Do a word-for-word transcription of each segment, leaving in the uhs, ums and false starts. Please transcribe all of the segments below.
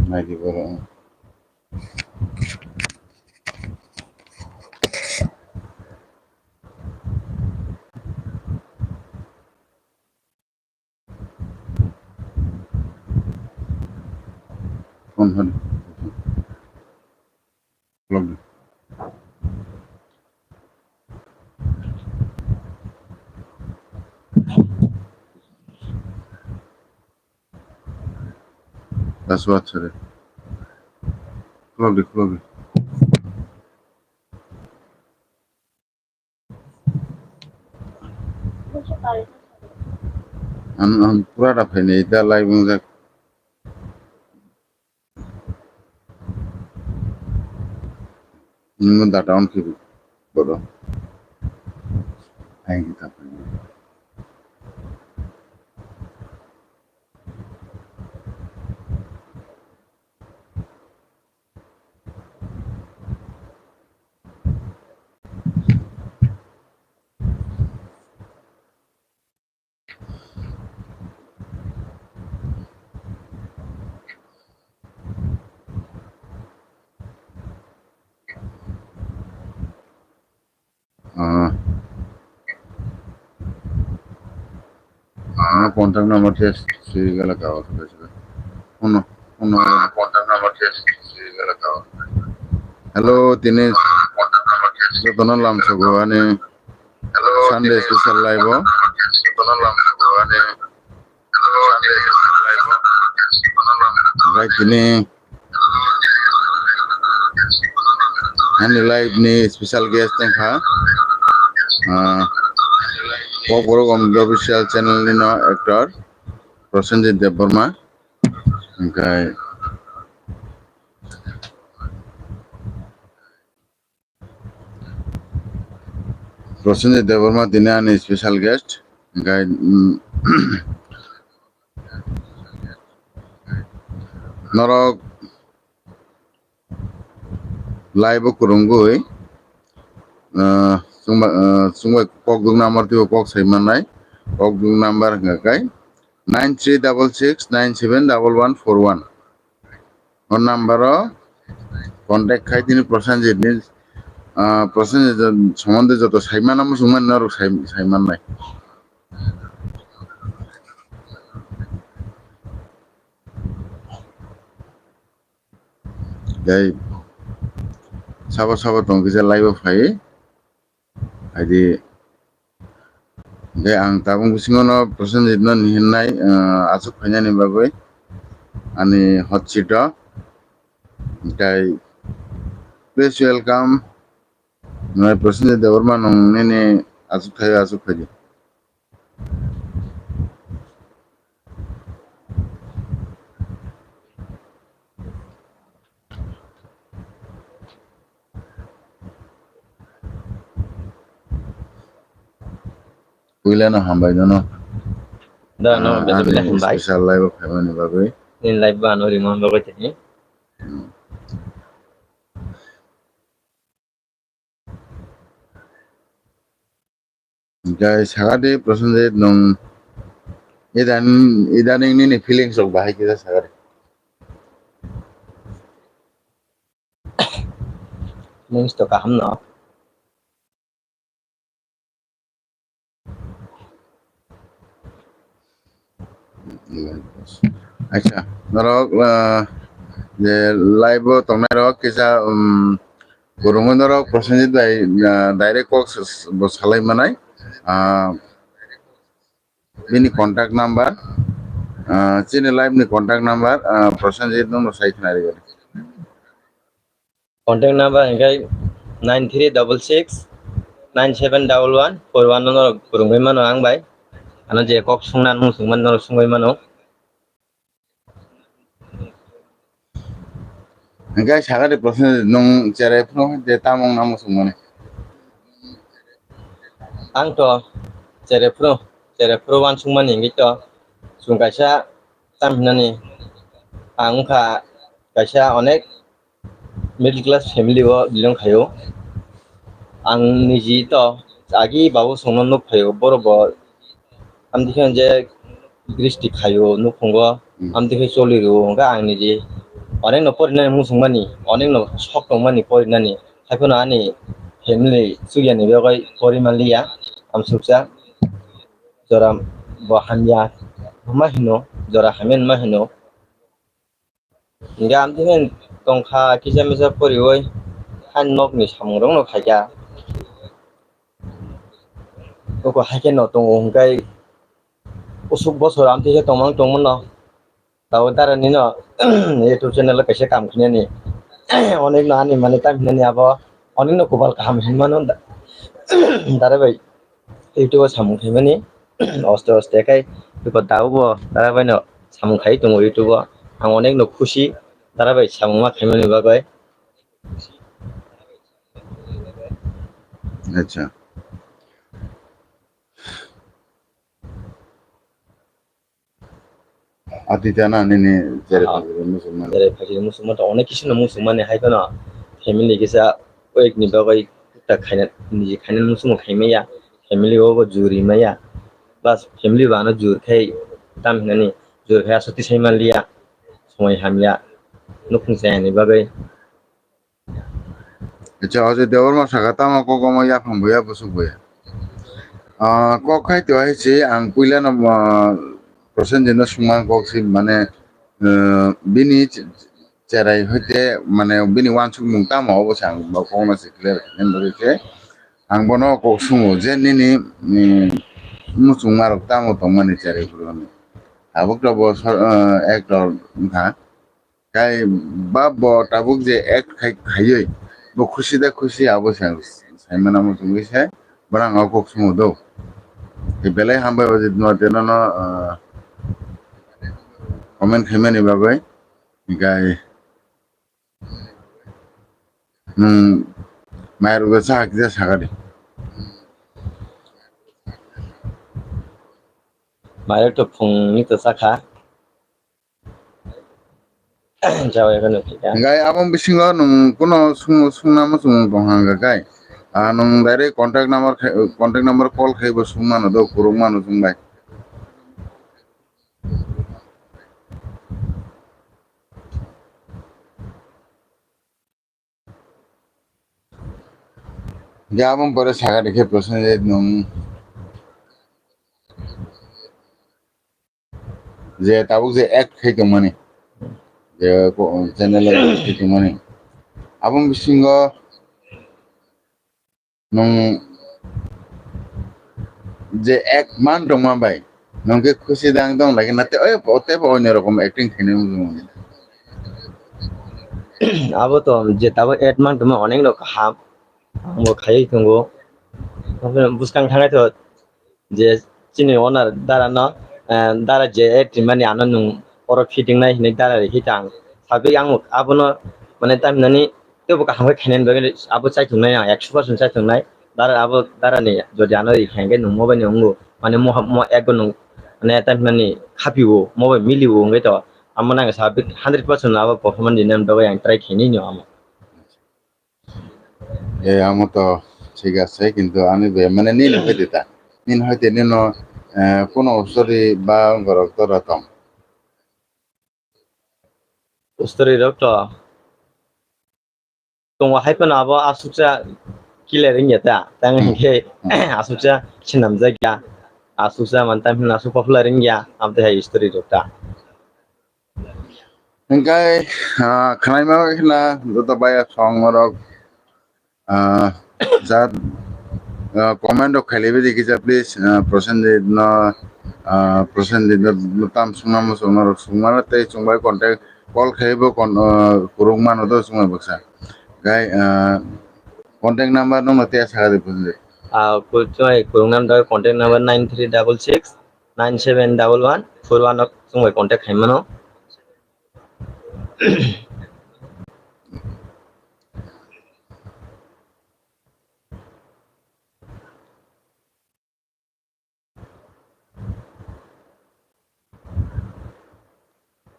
Naidi borok. Phone hwn. Khulok di. Password sare. Khulok di, khulok di. Ang, ang pura da phainai da live wngjak. Nungno da down khe bodo. Ai ta phainai. Ah. Ah, contact number test swi gala ka auto test. Uno, uno. Ah, contact number test swi gala ka auto test. Hello, tini jotono lamsogo ani Sunday special live o. Bai tini ani live ni special guest wngkha, ah, Kokborok Omdra official channel ni no actor Prosenjit Debbarma. Hingkhe Prosenjit Debbarma tini ani special guest. Hingkhe, mm, norok live o kwrwngwi, ah, chwngba, ah, chwngbai kok duk number twibo kok sai mannai. Kok duk number hwnkha khe nine three double six nine seven double one four one. O number o contact khai tini Prosenjit ni, ah, Prosenjit somonde joto sai mana muchung mani norok sai, sai mannai. Tei sabo sabo tong kisa live o phai. Haidi, tei ang tabuk bisingo no Prosenjit no nihinnai, ah, aswk phainani bagwi ani hot seat o. Tei please welcome, nai Prosenjit Debbarma nung nini aswk thaio aswk phaidi. Puila no hambai nono. Da, no, ah, beta ani beta hambai. Special live o phaimani bagwi. Nini live ba ano rima bagwi tini. Hmm. Hingkhe sakadi Prosenjit nwng idan-, idaning nini feelings rok bahai kisa sakadi. Feelings to kaham no. Acha, norok, ah, je live o tongnai rok kisa, um, kwrwngwi norok Prosenjit bai, ah, direct kok s-, s-, bo salai manai. Ah, bini contact number, ah, chini live ni contact number, ah, Prosenjit nwng no sai khna rwdi. Contact number hingkhe nine three double six nine seven double one four one no norok kwrwngwi mano ang bai. Ano je kok sungna nung sungmani norok sungwi mano. Hingkhe sakadi Prosenjit nwng cherai phuru je tamo wngna muchung mani. Ang to cherai phuru, cherai phuru uansukmani hingkhe to chwng kaisa tam hinani ang wngkha kaisa onek middle class family o belong khaio. Ang niji to agi babu songno nuk phaio, borok bo amtwi khe je gristi khaio nukhungo, hmm, amtwi khe choli rwo, hwnkhe ang niji Onekno porinani muchungmani, onekno sok tongmani porinani, haiphano ani family chukyani bagwi porimanliya, amsuksa jora bo hamya ma hino, jora hamya ma hino. Hingke amtwi tongkha kisa misa poriwi, ani nokni samungrokno khaikha. Oko haikhe no tongo hwnkhe usuk bosor amtwi khe tongmang tongmano. Tabuk dara nino YouTube channel o kaisa kam khainani. Onekno ani mane tam hinani abo onekno kopal kaham hinmano da-, dara bai YouTube o samung khaimani. Oste oste khai bikot tabuk bo dara baino samung khai tongo YouTube o. Ang onekno khusi dara bai samung ma khaimani bagwi. Acha. Atita na nini jere Ah. phagiri muchungmani. Jere phagiri muchungma to onek kisu no muchungmani hai phano family kisa wek ni bagwi ta khaina niji khaina muchungma khaimaya family o bo juri maya plus family bo ano jur khai tam hinani jur khai aswk tisai manliya somoi hamya nukhung chaya ni bagwi. Acha, o je Debbarma saka tamo kok omo yaphang boya bwswk boya. Ah, kok khai to hai se ang puila no, ah, Prosenjit no sungma kok se mane, ah, bini ch-, cherai hoite mane bini wansukmung tamo obo se ang bo kok no se clear khainani bagwi se ang bono kok sungo je nini, mm, muchungma rok tamo tongmani cherai phuru hwnwi. Tabuk to bo sor-, ah, actor wngkha. Kai ba bo tabuk je act khai, khaiwi bo khusi da khusi abo se ang saimano muchungwi se borang o kok sumo do. Tei belai hambai o je no teno no, ah, comment khaimani bagwi. Hinkhe nwng mairok da chahak kisa sakadi. Mairok to phungni to chakha. Jawai kheno thika. Hinkhe aboni bisingo nwng kuno sung-, sungna muchung tong hwnka kai. Ah, nwng direct contact number khai, contact number call khai bo sung mano do, kuruk mano chwng bai. Hinkhe aboni pore sakha rikhe Prosenjit nwng je tabuk je act khai tongmani, je ko-, channel o act khai tongmani, aboni bisingo nwng je act man tongma bai, nwng khe khusi dang tong lagi na tei, oi, tei bo onyo rokom acting khainai wngkha. Abo to je tabuk act man tongma onek no kaham, ang bo khaiwi tongo. Bwskang thangnai to je chini owner dara no, eh, dara je act rimani ano nwng oro fitting nai hinwi dara rikhe ta ang. Sabi ang abono mane tamhinani teibo kaham khe khainani bagwi abo chaitongnai ang, ekso percent chaitongnai. Dara abo darani jodi ano rikha hinkhe nwng mobai ni wngo. Mane mo, mo ego nwng mane tamhinani khapio, mobai milio wngwi to. Amo nang sabi hundred percent abo performance dinani bagwi ang try khainai no amo. Eh, amo to thik ase, kintu ani be, mane nini hoite ta, nini hoite nino, eh, kuno ustori ba borok tora tong? Ustori rok to tongo hai phano abo asuksa clear wngya ta, tamo Hmm. hinkhe Hmm. asuksa swnamjak ya, asuksa man tam hino asuk popular wngya, abo hai ustori rok ta. Hinkhe, ah, khwnaima bai khna joto baya song norok, ah, jat, ah, comment rok khailaibai di kisa please, ah, Prosenjit no, ah, Prosenjit no tam sungma muchung norok sungmano tei chwng bai contact call khaibo kon-, ah, kuruk mano do chwng bai baksa. Gai, ah, contact number nokno tei sakha di Prosenjit. Ah, ku-, chwng bai kuruk number, contact number nine three double six nine seven double one four one o chwng bai contact khai mano.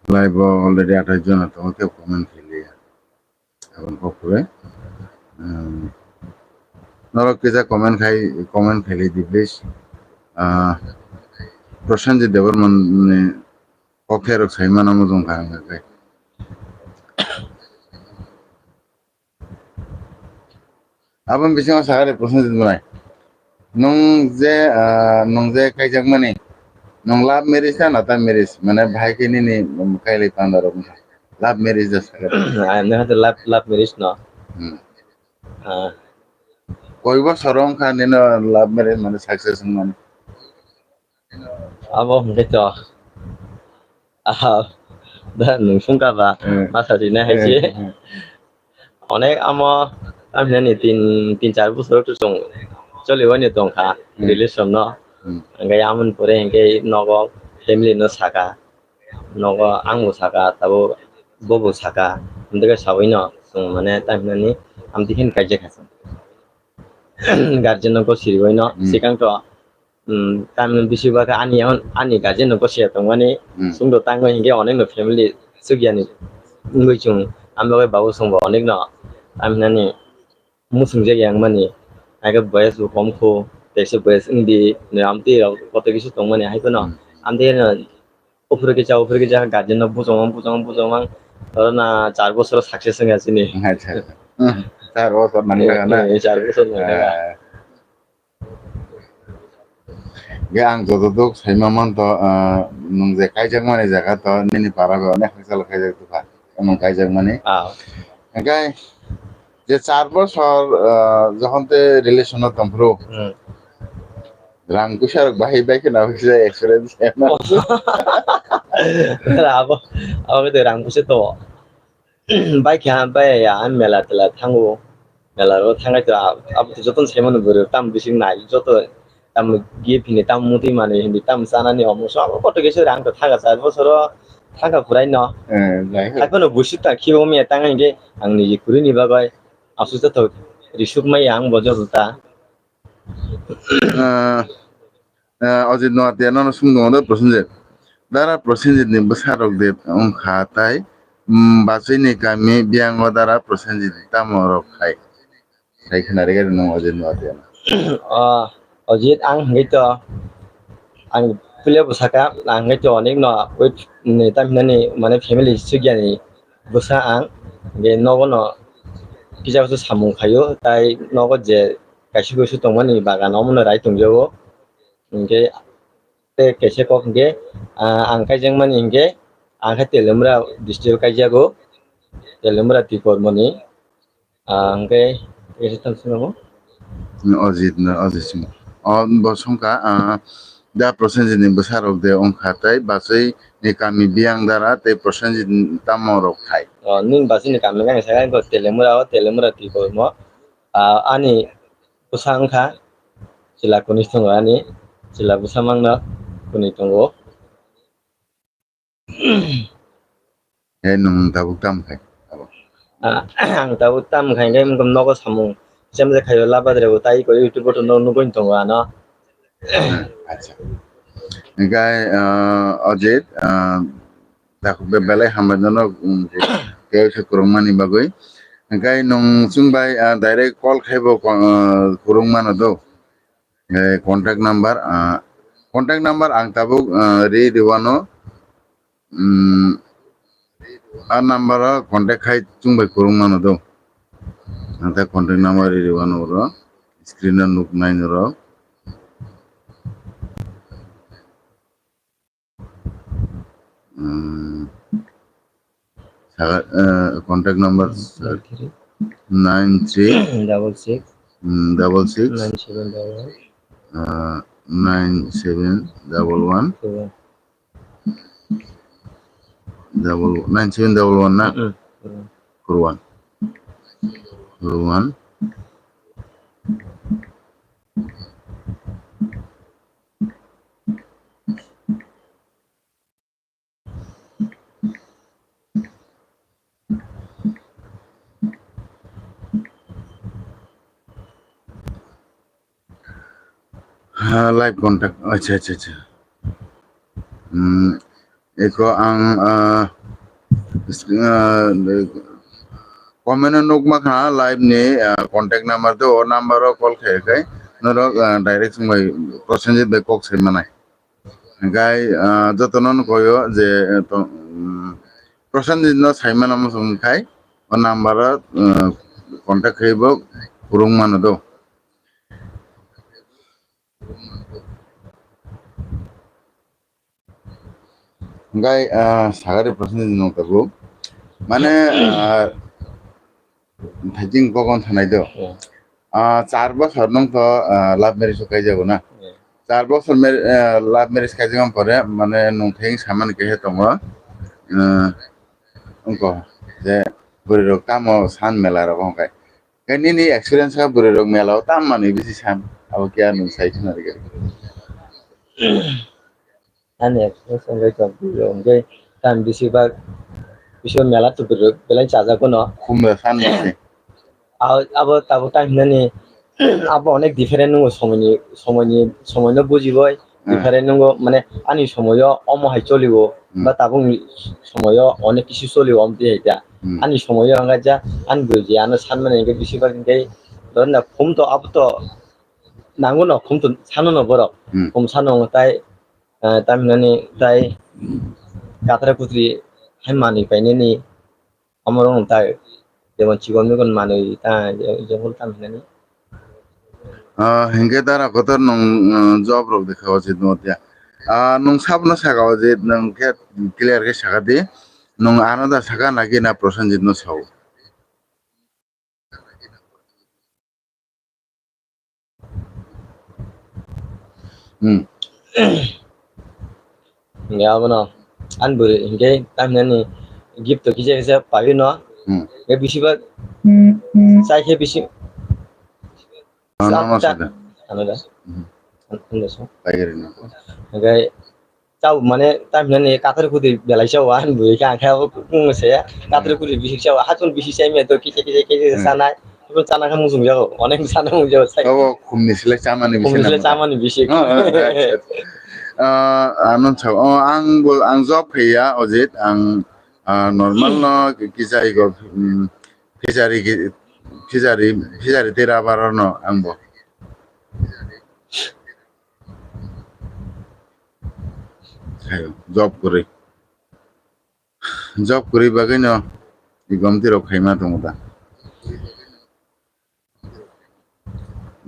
Live o already athais jona tongo, kebo comment khailiya. Aboni kok kwrwi. Hmm. Norok kisa comment khai, comment khailai di, please. Ah, Prosenjit Debbarma ni kok khe rok sai mano mujung kha wngkha khe. Aboni bisingo sakha de Prosenjit Bwrai. Nwng je, ah, nwng je kaijakmani, nwng love marriage na, na ta marriage? Mane bahai khe nini, um, kailai panda rok wngkha. Love marriage da sakha de. Ah, nwng hwnkhe love, love marriage no. Hmm. Ah. Koi bosor wngkha nini love marriage mane success wngmani? Abo hwnkhe to. Aha, da nwng sungkha ba, hmm, ma sajina hai se. Hmm, hmm. Onek amo, tamhinani tin, tin char bosor to chwng choli wani tongkha, hmm, relation no. Hmm. Hwnkhe amoni pore hwnkhe nogo family no sakha, nogo ang bo sakha, tabuk bo bo sakha, hwnkhe sawi no chwng mane tamhinani amtwi khe kaijak kha chwng. Guardian no gosiri wai no, hmm, swkang to. Hmm, tamni bisi ba khe ani, ani guardian no gosiya tongmani, hmm, chwng do tangwi hinkhe onek no family chukya ni wngwi chwng, ang bagwi babu chwng bo onek no, tamhinani muchung jakya wngmani, haikhe boyes bo kom kho, teisa boyes wngdi, amtwi rok koto kisa tongmani, hai phano, hmm, amtwi no uphuru kisa, uphuru kisa guardian no bujongma, bujongma, bujongma, oro na char bosor success wngya chini. Acha, acha. Hmm, char bosor nang eh, thaka na? Eh, char bosor nang thaka. Eh. Ge ang joto duk saima man to, ah, nwng je kaijakmani jaga to nini para bai onek hakchal kaijak tukha, nwng kaijakmani. Ah. Hingke je char bosor, ah, jokhon te relation o tongphuru, hmm, rang puisa rok bahai bai kheno kisa experience. Abo, abo khe rang puisa to. Bai kha, bai ya, ang mela tela thango. Mela ro thangai to, ab-, abo to jotono sai mano bwrwi, tam bising nai, joto tam gift hini, tam mutwi manwi hini, tam chanani omo so, abo koto kisa rang to thaga char bosoro thaga phurai no. Eh, jai ho. Haikhe no buisi ta khibo miya tang hingke ang niji kwrwini bagwi asusta to risuk maya ang bo joto ta. Ah, ah, Ajit Noatia nono swngtongo de Prosenjit. Dara Prosenjit ni bwsa rok de wngkha tai, mm, bachwi ni kami biyango dara Prosenjit tamo rok khai. Khai khna rega de nang Ajit Noatia no. Ah, Ajit ang hingke to, ang pule bwsaka, ang hingke to onek no wait ni tam hinani mane family sugya ni bwsa ang, hingke nogo no kisa kisa samung khaio, tai nogo je kaisa kuisu tongmani bagan omono rai tongjago. Hingke tei kaisa kok hingke, ah, ang kaijakmani hingke, ang khe Teliamura district kaijago, Teliamura Tikormoni, ah, hingke kaisa tang swnamo. Ajit no, Ajit Singh. O, bo songkha, ah, da Prosenjit ni bwsa rok de wngkha tei bachwi ni kami biyang dara tei Prosenjit tamo rok khai. O, nini bachwi ni kami khe ang sakha Teliamura o, Teliamura Tikormo. Ah, ani bwsa wngkha chwla kwnwi tongo ani, chwla bwsa mangno kwnwi tongo. He nwng tabuk tam khai abo? Ah, ang tabuk tam khai khe nogo samung sem je khaio laba de bo tai ko YouTube o no nugwi tongo ano. Acha. Hingke, ah, Ajit, ah, Takhuk be belai hambai nono, um, khe khe kwrwngmani bagwi. Hingke nwng chwng bai, ah, direct call khaibo, ah, kwrwngmano do. Eh, contact number, ah, contact number ang tabuk, ah, ri riwano, um, a number o contact khai chwng bai kwrwngmano do. Ang ta contact number ri riwano oro screen o nuknai norok. Hmm. Saka, eh, contact number, sir. Nine three. Double six. Hmm, double six. Nine seven double one. Eh, nine seven double one. Seven. Double, nine seven double one na? Mm-mm. Seven. Four one. Four one. Ha, live contact. Acha, acha, acha. Hmm, eko ang, ah, s-, ah, comment o nukma kha live ni, ah, contact number do, o number o call khe khe norok, ah, direct wngbai Prosenjit bai kok sai manai. Hingkai, ah, jotono no koyo je, eh, to, mm, Prosenjit no sai mano muchung khai, o number o, eh, contact khai bo phurung mano do. Hingkai, ah, sagari Prasenjit nung tabuk. Mane, ah, thaiching kokon thanai do. Hmm. Ah, char bosor nung to, ah, love marriage o kaijago na. Hmm. Char bosor mar-, ah, love marriage kaijagam pore, mane nung thaiching samani kehe tongo. Ah, wngkha je bwrwi rok tamo san mela rok wngkha. Khe nini experience kha bwrwi rok mela o tam manwi bisi san, abo khe ang nwng sai khna rwgwi. Ani experience wngwi tong phuru hwnkhe tam bisi bak bisingo mela tubui rok belai chajak phano. Khumla san bisi. Abo, abo tabuk tam hinani abo onek different nungo somoini, somoini, somoino bujibai. Hmm. Different nungo, mane ani somoyo omo hai cholio, hmm, ba tabukni somoyo onek kisu cholio, omo twi hai ta. Hmm. Ani somoyo hwnka ja, ani bwrwi je ano sanmani hwnkhe bisi bak hwnkhe, dorna khum to abo to nango no, khum to sano no borok. Hmm. Khum sano hwnka tai, eh, tamhinani tai katra kutri hai manwi painani. Amorok wng tai, jemon chikon mikon manwi ta, je-, jemon tam hinani. Ah, hinkhe dara kotor nwng, ah, job rok de kha o je nwng tia. Ah, nwng sabno saka o je nwng khe clear khe saka di. Nwng ano da saka naki na Prosenjit no sao? Hmm. Hingke abono ani bwrwi hingke tamhinani gift to kisa kisa paiyo no. Hmm. Hingke bisi ba chai khe bisi. Ah, no, no, sa da. Ano da. Hmm. Ano da so. Paigari no. Hingke Chao mane tamhinani kathar kudi belai chao, ani bwrwi khe ang khe abo kung se kathar kudi bisi chao, hachon bisi chai me to kisa kisa kisa sanai, hachon chana khe muchung jago, onek sana mung jago sai. Abo khumni sile chamani bisi. Khumni sile chamani bisi. Oh, oh, acha, acha. Ah, ano chao, oh, ang bo, ang job khaiya, Ojit, ang, ah, normal no kisa ego, hmm, fishery, fishery, fishery tei rubber no ang bo. Khaio, job kwrwi. Job kwrwi bagwino igomti rok khaima tongo da.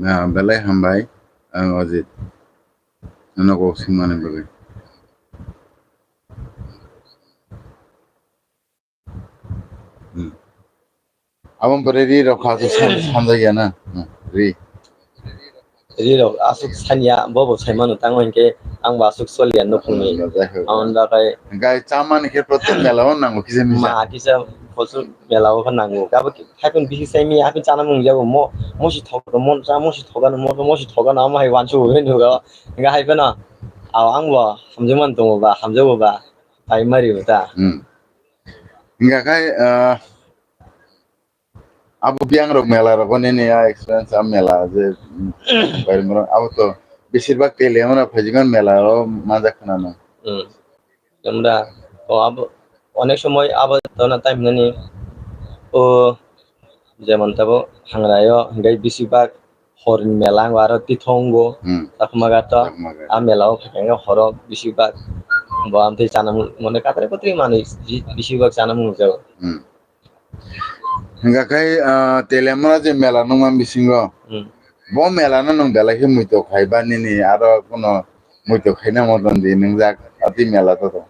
Na, belai hambai, ang Ojit. Nono kok swngmani bagwi. Hmm. Aboni pore ri rok kha aswk san-, sanjak ya na? Hmm, ri. Ri rok aswk sanya, bo bo sai mano, tamo hinkhe ang bo aswk soliya nukhungni. Hmm, jai ho. Aboni bagwi. Hinkhe chamani khe protek mela o nango kisa misa. Ma kisa protek mela o khe nango. Abo khe haikhe bisi sai mi, haikhe chana mung jago, mo, mosi thok, mo cha, mosi thokano, mo, mosi thokano, amo hai wansu bo nugo. Hinkhe hai phano, aw ang bo hamjakmani tongo ba, hamjago ba, pai mari bo ta. Hmm. Hinkha khai, ah, abo biyang rok mela rogo nini a experience a mela je, mm, bairung rok abo to besir bak tele mano phaijakmani mela o manjak khna no. Hmm. Jemda o abo onek somoi abo tona time nani o jemon tabo hangraio hinkhe besir bak horni mela wngkha aro tithongo. Hmm. Chakmaga to. Chakmaga. A mela o khaikhe horo bisi bak bo amtwi chana mung, mane katri kutri manwi ji-, bisi bak chana mung jago. Hmm. Hingkha khai, ah, Teliamura je mela nungma bisingo. Hmm. Bo mela no nwng belai khe muitok khai ba nini aro kuno muitok khaina moton di nwngjak ati mela to to.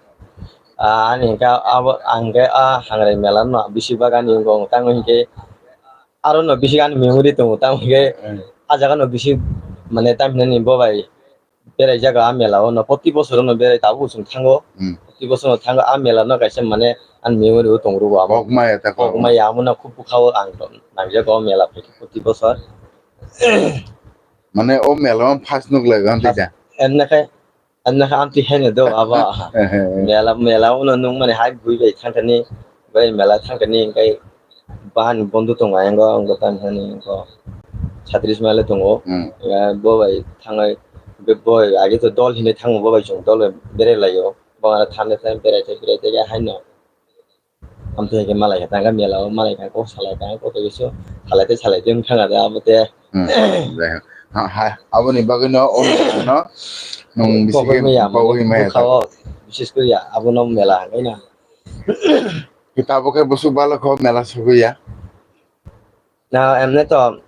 Ah, ani hingkha abo ang khe a hangrai mela no bisi bak ani wngkha tamo hinkhe aro no bisi ani memory tongo, tamo khe hmm, a jaga no bisi mane tam hinani bo bai berai jaga a mela o no, proti bosor no berai tabuk chwng thango. Hmm. Proti bosor no thango, a mela no kaisa mane ani memory o tong rwo abo. Kok maya ta kok. Kok maya amo no khub bwkha o ang to nangjago o mela phaikhe proti bosor. Mane o mela o first nuk lai gam tisa. Em na khe Ano khe amtwi haino do abo. Mela, mela uno nung mani hai bui bai thangkani, bai mela thangkani, hingkai bahan bondo tongo ayang go, ang go tang thani, ang go satris mile tongo. Hmm. Ya, bo bai thangai, bo bai age to dol hinwi thango, bo bai chwng dol bai berai laio. Bo aro thani thani berai thai, berai thai, ya haino. Amtwi hai khe malai kha tangkha mela o, malai kha kok salai kha, kok twi bisu salai tei salai tei wng kha da abo te. Hmm, jai ho. Ha, ha, aboni bagwi no o mela no nwng bisi khe pogwi maya, pogwi maya bwkha ta o bises kori ya, abo no mela hwnwi na. Kitabo khe busuk balo kho mela sogwi ya. Na, emne to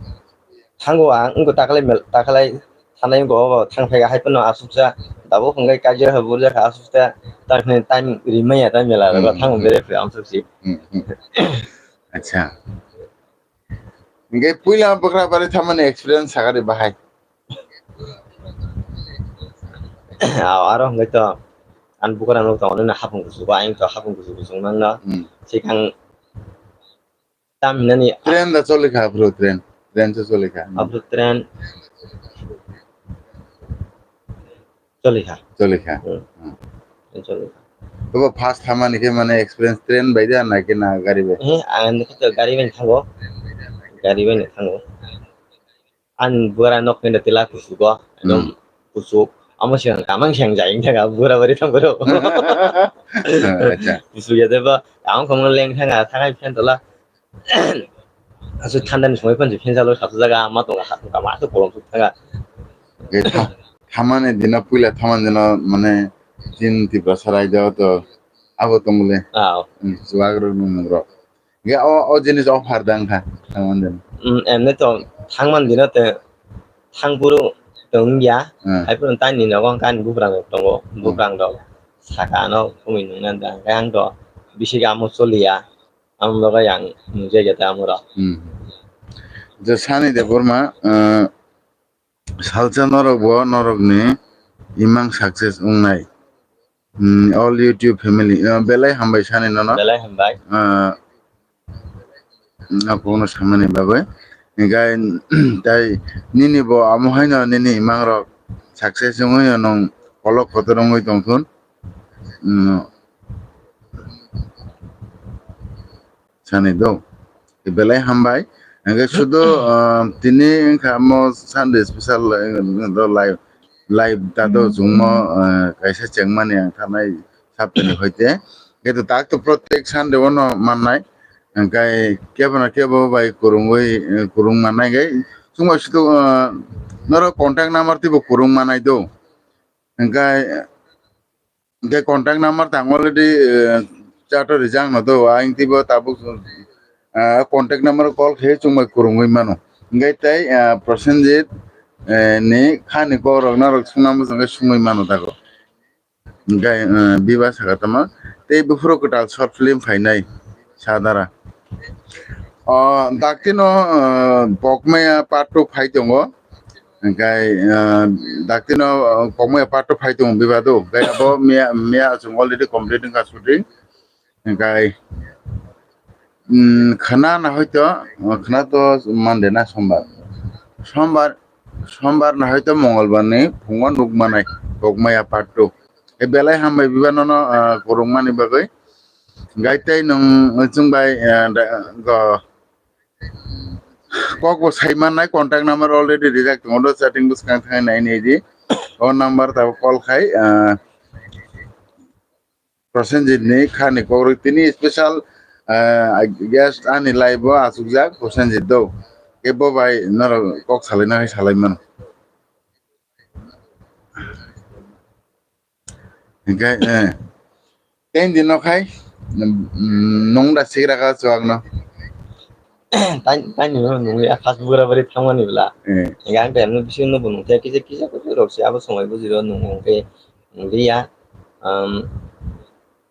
Thango ang, wngkha takhwlai mel-, takhwlai thanai wngkha, obo thang phaikha, hai phano asuksa, tabuk hwnkhe kaijak hai burjak kha asuksa, tamni time rimanya, tai mela rogo Hmm, thango hmm. Bere phai amsukchi. Hmm, hmm. Acha. Hingke puila bwkra bari thamani experience sakari bahai. Aro hwnkhe to, ang bwkra nuk tongo, nini hapung kuchugo, ayang to hapung kuchuk kuchuk mangno. Hmm. Sikang Tam hinani Train da choli kha, bro, train. Train se choli kha. Abro train choli kha. Choli kha. Hmm. Hmm. Train choli kha. Tobo first thamani khe mane experience train bai da na khe na gari bai? Eh, ang khe to gari bai thango. Gari bai thango. Ani bwra nok ni tila kusugo, ekdom Hmm. kusuk. Amo siang kamang siang jai wngkha bwra bari thang bwrw. Acha. Kusuk ya deba, ang kamo leng thanga, thangai phen tola. Asu thanda ni somoi phan se phen jalo satu jaga ama tongo, ha tongo, ama to kolom suk thanga. Ge tha-, thamani dina puila thamani dina mane tin Tiprasa raida to abo tongole. Ah. Hmm, chuwak rok nung rok. Ge o, o jinis offer dang kha, tangman din. Mm, emne to thangman dino te thangpuru tong ya. Hmm. Hai puru tani nogo kani buprang rok tongo, Hmm. buprang rok saka no kumui nungna dang. Khe ang to bisi ga amo choli ya. Amo logo yang nung je geta amo rok. Hmm. Je sani de Burma, eh, Salsa norok bo norok ni imang success wngnai. Hmm, all YouTube family. Ah, belai hambai sani nono. Belai hambai. Ah, apono samani bagwi. Hinkhe tai nini bo amo haino nini imang rok success wngwi nung kolok kotor wngwi tongthun. Hmm. Sani do. Belai hambai. Hingke sudu, ah, tini wngkha mo Sunday special, eh, do live, live ta do Hmm. chwngmo, ah, kaisa chengmani ang thanai saptani hoite. Keto tak to protek Sunday ono mannai. Hingke kebo na kebo bai kurungwi, eh, kurung mannai gai. Chwngma sudu, ah, norok contact number tibo kurung mannai do. Hingke Hingke contact number tang already, eh, chato rijak no do, ang tibo tabuk, eh, contact number call khe chwngbai kwrwngwi mano. Hingke tei, eh, Prosenjit, eh, ni khani kokrok norok swnam bwswk khe swngwi mano dago. Hingke, eh, biba saka tama tei buphuru kwtal short film phainai sadara. O, daktino, eh, Pokmaya part two phai tongo. Hingke, ah, daktino, ah, Pokmaya part two phai tongo bebado. Hingke abo miya, miya chwng already complete wngkha shooting. Hingke, mm, khna na hoito, ah, khna to Monday na Sombar. Sombar, Sombar na hoito Mongolbar ni phungo nuk manai Pokmaya part two. E belai hambai bebano no, ah, kwrwngmani bagwi. Hingke tei nwng chwng bai, ah, da, go, Kok bo sai mannai, contact number already rijak tongo, do chatting bwskang thangwi nai nai di. O number tabuk call khai, ah, Prosenjit ni khani kokrok tini special, ah, guest ani live o achukjak Prosenjit do. Kebo bai norok kok salai na hai salai mano. Hingke, eh, tei din no khai, mm, nung da sigra ka chuak no. Tei, tei ni no nung ya khas bura bari thangmani bwla. Eh. Hingke ang tei ano bisingo no bo nung tei kisa, kisa, kisa rok se abo somoi bujiro nung nung khe nung liya. Um,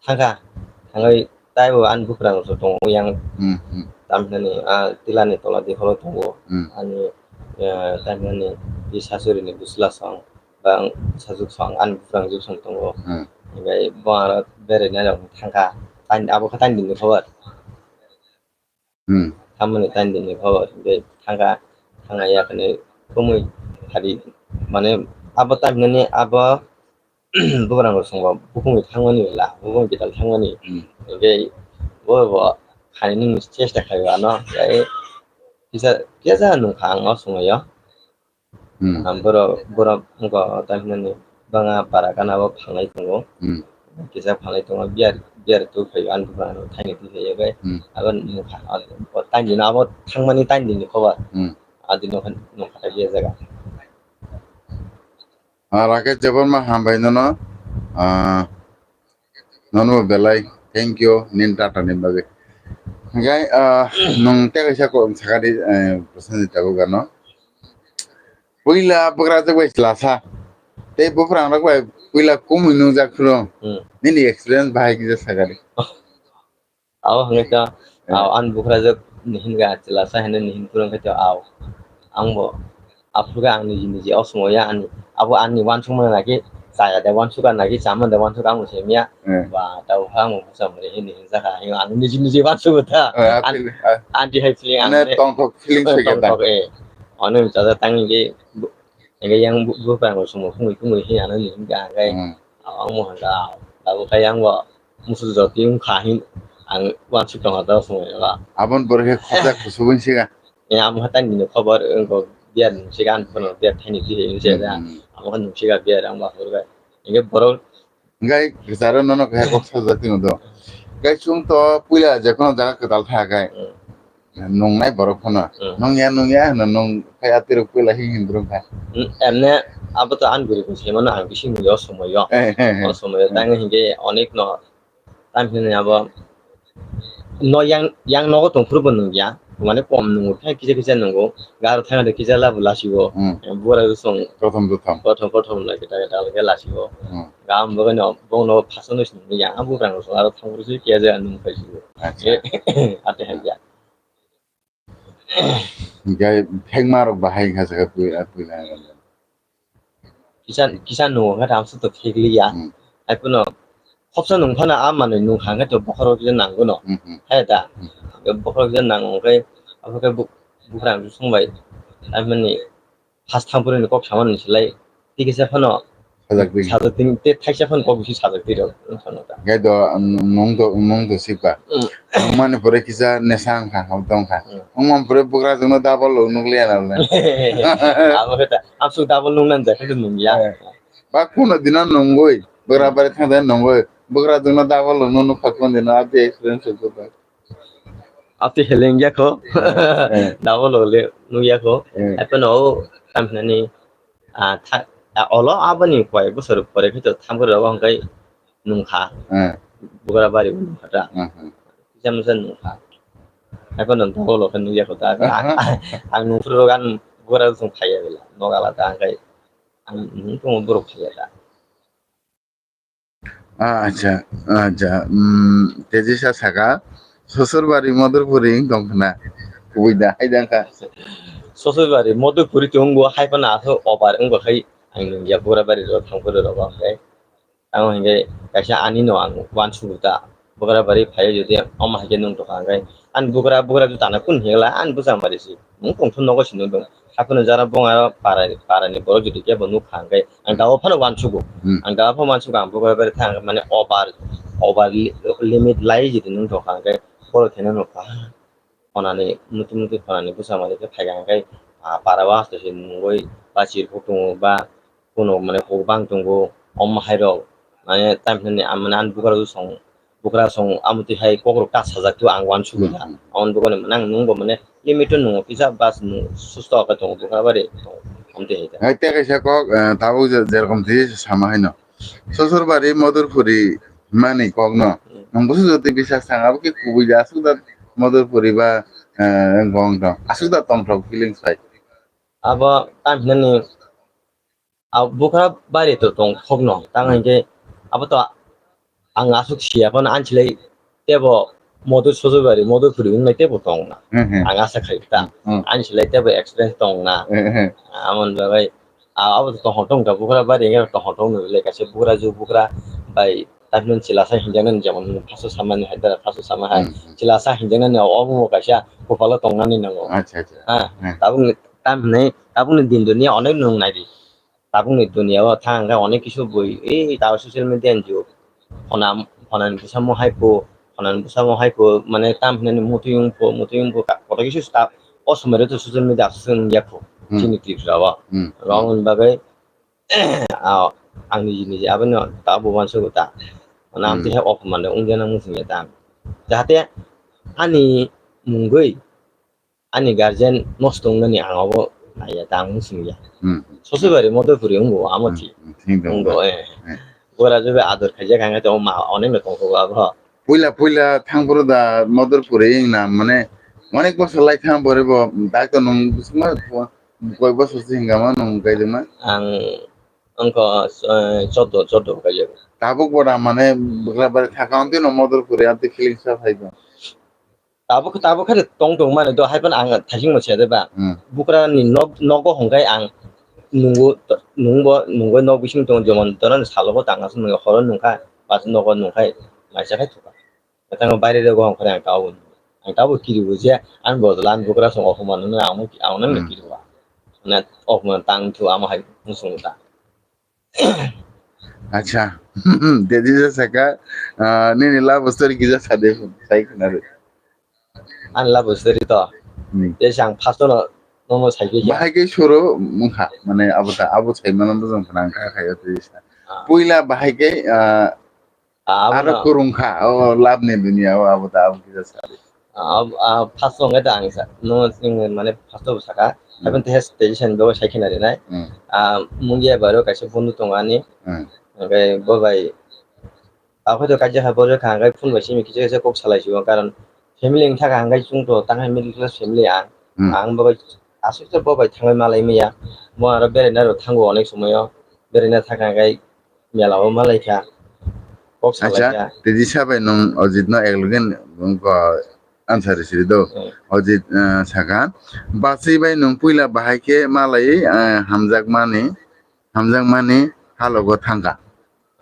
thangkha, thangwi taibo ani buphurang rok tongo yang Hmm, hmm, tamhinani, ah, tilani tola dikholo tongo. Hmm. Ani, eh, tamhinani i sasurini bwsla song. Bang sajwk song ani bwskango juk song tongo. Hmm. Hingke bo aro beraina rok thangkha. Tani abo khe tani dinni khobor. Hmm. Tamoni tani dinni khobor. Hingke thangkha, thangya khe kumui hari mane abo tani nani abo bwrang rok songbo bukungni thangmani la, bukung kital thangmani. Hmm. Hingke bo bo khainani chesta khlai ano. Kisa kisa nungkha ang o somoyo. Hmm. Ah, borok, borok wngkha o tamhinani banga para gana o phalnai tongo. Hmm. Kisa phalnai tongo, beer, beer twi phai ani bwrang thaini twi phai bai. Hmm. Abo nungkha, o, o tandino abo thangmani tandini khobor. Hmm. Adi nungkha, nungkha khe jaga. Ah, Rakesh Debbarma hambai nono. Ah, Nono belai, thank you, nin tata ni bagwi. Hingke, ah, nung tei kaisa ko sakadi, eh, Prosenjit tabuk ano. Puila bwkrajwk bai chwlasa. Tei bwprangrok bai puila kumui nungjak phuru. Hmm. Nini experience bahai kisa sakari. Abo hwnkhe to, eh, aw, ani bwkrajwk ni hinga chwlasa hinwi ni hin phuru hwnkhe to aw. Ang bo aphuru khe ang niji niji o somoyo ani, abo ani uansukmani naki chaya de uansukha naki chama de uansukha ang bo simiya. Eh. Ba, tabo khe ang bo bwsa mari hinwi hinjakha, hinwi ang niji niji uansugo ta. Eh, a An-, feeling, ah, anti hai feeling ang mane ne tongthok feeling eh, se khe ta. Tongthok, eh. Ano chajak tang hwnkhe bo-, hwnkhe yang bu-, bwprango sumo kumui kumui hinwi ano ni hinka hwnkhe. Hmm. Ang mo hwnkha, abo khe yang bo musu jotwi wngkha hin ang uansuk tongkha ta o somoyo. Aboni pore khe khorsa kusu wngsiga. Eh, amo khe tang nini khobor wngkha biya nungsiga ang phano biya thaini twi hinwi se da. Hmm. Amo khe nungsiga biya ang ba hurga. Hwnkhe borok Hwnkhe kwcharo nono khe kok sajak tino do. Hwnkhe chwng to puila je kono jaga kwtal tha khe. Hmm. Nungnai borok phano. Hmm. Nungya, nungya hwno nung khe atwirok puila hing hing drung kha. Hmm, emne abo to ang guri guri se mano ang bising nungya o somoyo. Eh, eh, eh. O somoyo tang hingke onek no. Tang hini abo no yang, yang nogo tongphuru bo nungya. Mane kom nungo khe kisa kisa nungo. Garo thang de kisa labo lasigo. Hmm. Bora song. Prothom prothom. Prothom prothom lagi ta ta lagi lasigo. Hmm. Gam bagwi no bong no phaso no sini ya ang bukrang so aro thang risi kiya ja nung pai si. Acha. Ate ha ya. Gai thengma rok bahai kha sa pui a pui la. Kisa kisa nung kha tam su to thik li ya. Hmm. Ai puno khopsa nung phana a manwi nung kha khe to bokhoro kisa nang gono. Hmm, hmm. Hai da. Hmm. Bokhoro kisa nang kai abo khe bukrang sung bai. Ai mani Phas thangphuru ni kok samani silai, tikisa phano sajak twi. Sajak twi, te thaisa phano kok bisi sajak twi rok, wng phano ta. Gai do, nung do, nung do sipa. Mm. Nung mani pore kisa nesa wngkha, ham tongkha. Mm. Wng man pore bugra jongno double lo nukliya na le. Abo khe ta, amsuk double nung nan jakhe nung ya. Eh. Ba kuno dina nungoi, bugra bari thang da nungoi, bugra jongno double lo nung nukha kuno dina, abi experience ko ba. Ati heleng ya kho. Eh. Double lo le nung ya kho. Eh. Ape no, tam nani, ah, tha-, ah, olo aboni koi bosor pore khe to tham khe rogo hwnkhe nung kha. Eh. Bugra bari bo nung kha ta. Eh, eh. Kisa misa nung kha. Ape no double lo khe nung ya kho ta. Eh, eh. Ang nung phuru rogo ang bugra song phai ya bela. Nogala ta hwnkhe ang nung tong borok phai ya ta. Acha, acha, mm, tejisa saka, Sosurbari Modorpuri wng tong khna, kubui da, hai da wngkha. Sosurbari Modorpuri tong bo hai phano aswk obar wng bo khai, ang nung ya Bugrabari rok thang phuru rok bo khai. Tamo hingke kaisa ani no ang uansugo ta, Bugrabari phai o jodi omo hai khe nung tong kha hwnkhe, ani bugra, bugra juta no kun hingla, ani bwsa mari si. Nung tongthun nogo sini dong. Haphano jara bong aro para, para ni borok jodi kebo nuk kha hwnkhe ang dago phano uansugo. Hmm. Ang dago phano uansugo, ang bugra bari thang mane over, over li-, limit lai jodi nung tong kha hwnkhe borok khe no nuk kha. Khonani muti muti khonani bwsa mari khe phai kha hwnkhe, ah, para o aste se nungwi ba chirkhok tongo ba kuno mane huk bang tongo, omo hai rok mane tam hinani ang mane ani bugra song, bugra song amotwi hai kokrok ta sajak twi ang uansugo da. Hmm, hmm. Amoni bugra mane ang nungbo mane limit o nungo kisa bas nung susto khe tongo bugra bari tongo amotwi hai da. Hai tei kaisa kok, eh, tabuk je, jerokom twi sama haino. Sosurbari Modorpuri mani kok no. Hmm. Nung busu jotwi bisas thang abo khe kubui da aswk da Modorpuri ba, eh, gong tong aswk da tongthok feelings bai. Abo tam hinani Abo Bugrabari to tong khokno, tang hwnkhe abo to ang aswk siya phano ani silai tebo Modur Sosurbari, Modorpuri wngnai tebo tongna. Hmm, hmm. Ang asa khai ta. Hmm, hmm. Ani silai tebo experience tongna. Hmm, hmm. Amoni bagwi, a-, abo to tongthok tongkha, Bugrabari hwnkhe tongthok tongno le kaisa bugra ju bugra bai tamhinani chwlasa hinjaknani jemon phaso samani hai dara phaso sama hai. Hmm, hmm. Chwlasa hinjaknani obo kaisa kopalo tongnani nango. Acha, acha. Ha, hmm. Tabukni, tamhinai, tabukni din duniya onek nwng naidi. Tabukni duniya o thang khe onek kisu bui, ei ta social media ni jug. Phona, phonani bwsamo hai pho, phonani bwsamo hai pho, mane tam hinani mutui wng pho, mutui wng pho, ka-, koto kisu sta-, o somoi rok to social media aswk wng ya pho, hmm, chini Tripura o. Hmm. Rong ni bagwi, ah, ang niji niji abono ta bo uansugo ta. Mane amtwi, hmm, hai opman rok wng ya nang muchung ya ta. Jahate ani mungwi ani guardian nosto wngnani ang abo naiya ta, ang wng singya. Hmm. Sosubari Modopuri wngo, amo, hmm, thi. Hmm, thik tongo. Wngo, eh. Eh. Bora jobe ador khaijak ang khe, ma onek no tongkho abo. Puila, puila thang phuru da Modopuri wngna, mane, onek bosor lai thang phuru bo, dak to nwng bisingma, Koi bosor se hinga ma nwng kaijak ma? Ang wngkha, eh, chordo, chordo kaijak. Tabuk bo da mane bwkra bai thaka, amtwi no modor kuri, amtwi feelings sa phai tong. Tabuk, tabuk khe tong tong mani do, hai phano ang thaising no se de ba. Hmm. Bwkra ni nok, nogo hwnkhai ang nungo, nungbo, nungbo nok bising tong, jemon dono salo bo tang aswk nungya, horo nungkha, bas nogo nungkhai, maisa khai thuka. Tamo baire rego hwnkhai ang tabo, ang tabo kiribo je, ang bodol ang bwkra song, ohoman no ang, ang no Hmm. kiribo. Na ohoman tang thu amo hai musung ta. Acha. Dedi je saka, ah, nini love story kisa sade, sai khna de. Ani love story to. Hmm. Te sang first no, no, no sai khe ya. Bahai khe suru mungkha, mane abo ta, abo sai mana bujong khna ang kha khayo te sa. Ah. Puila bahai khe, ah, Ah, abo aro no. Kurung kha, o love ni dunia o abo ta, abo kisa sade. Ah, ab-, ah, first song eta ang sa, no, sing, mane, first of saka, Hmm. Happen to has decision bo sai khna rinai. Hmm. Ah, mungia baro kaisa bondhu tongo ani. Hmm. Hingke bo bai, ako to kaisa ha boro kha, hingke phone bai simi kisa kisa kok salai sibo, karon family wng thaka hingke chwng to tangha middle class family ang. Hmm. Ang bo bai aswk se bo bai thangwi malai maya. Bo aro beraina rok thango onek somoyo. Beraina thaka hingke mela o malai kha. Kok salai kha. Acha, tiji sabai nwng Ojit no ek loge nwng ko answer siri do. Hmm. Ojit, eh, saka, bachwi bai nwng puila bahai khe malai, eh, hamjakmani, hamjakmani halogo thangkha.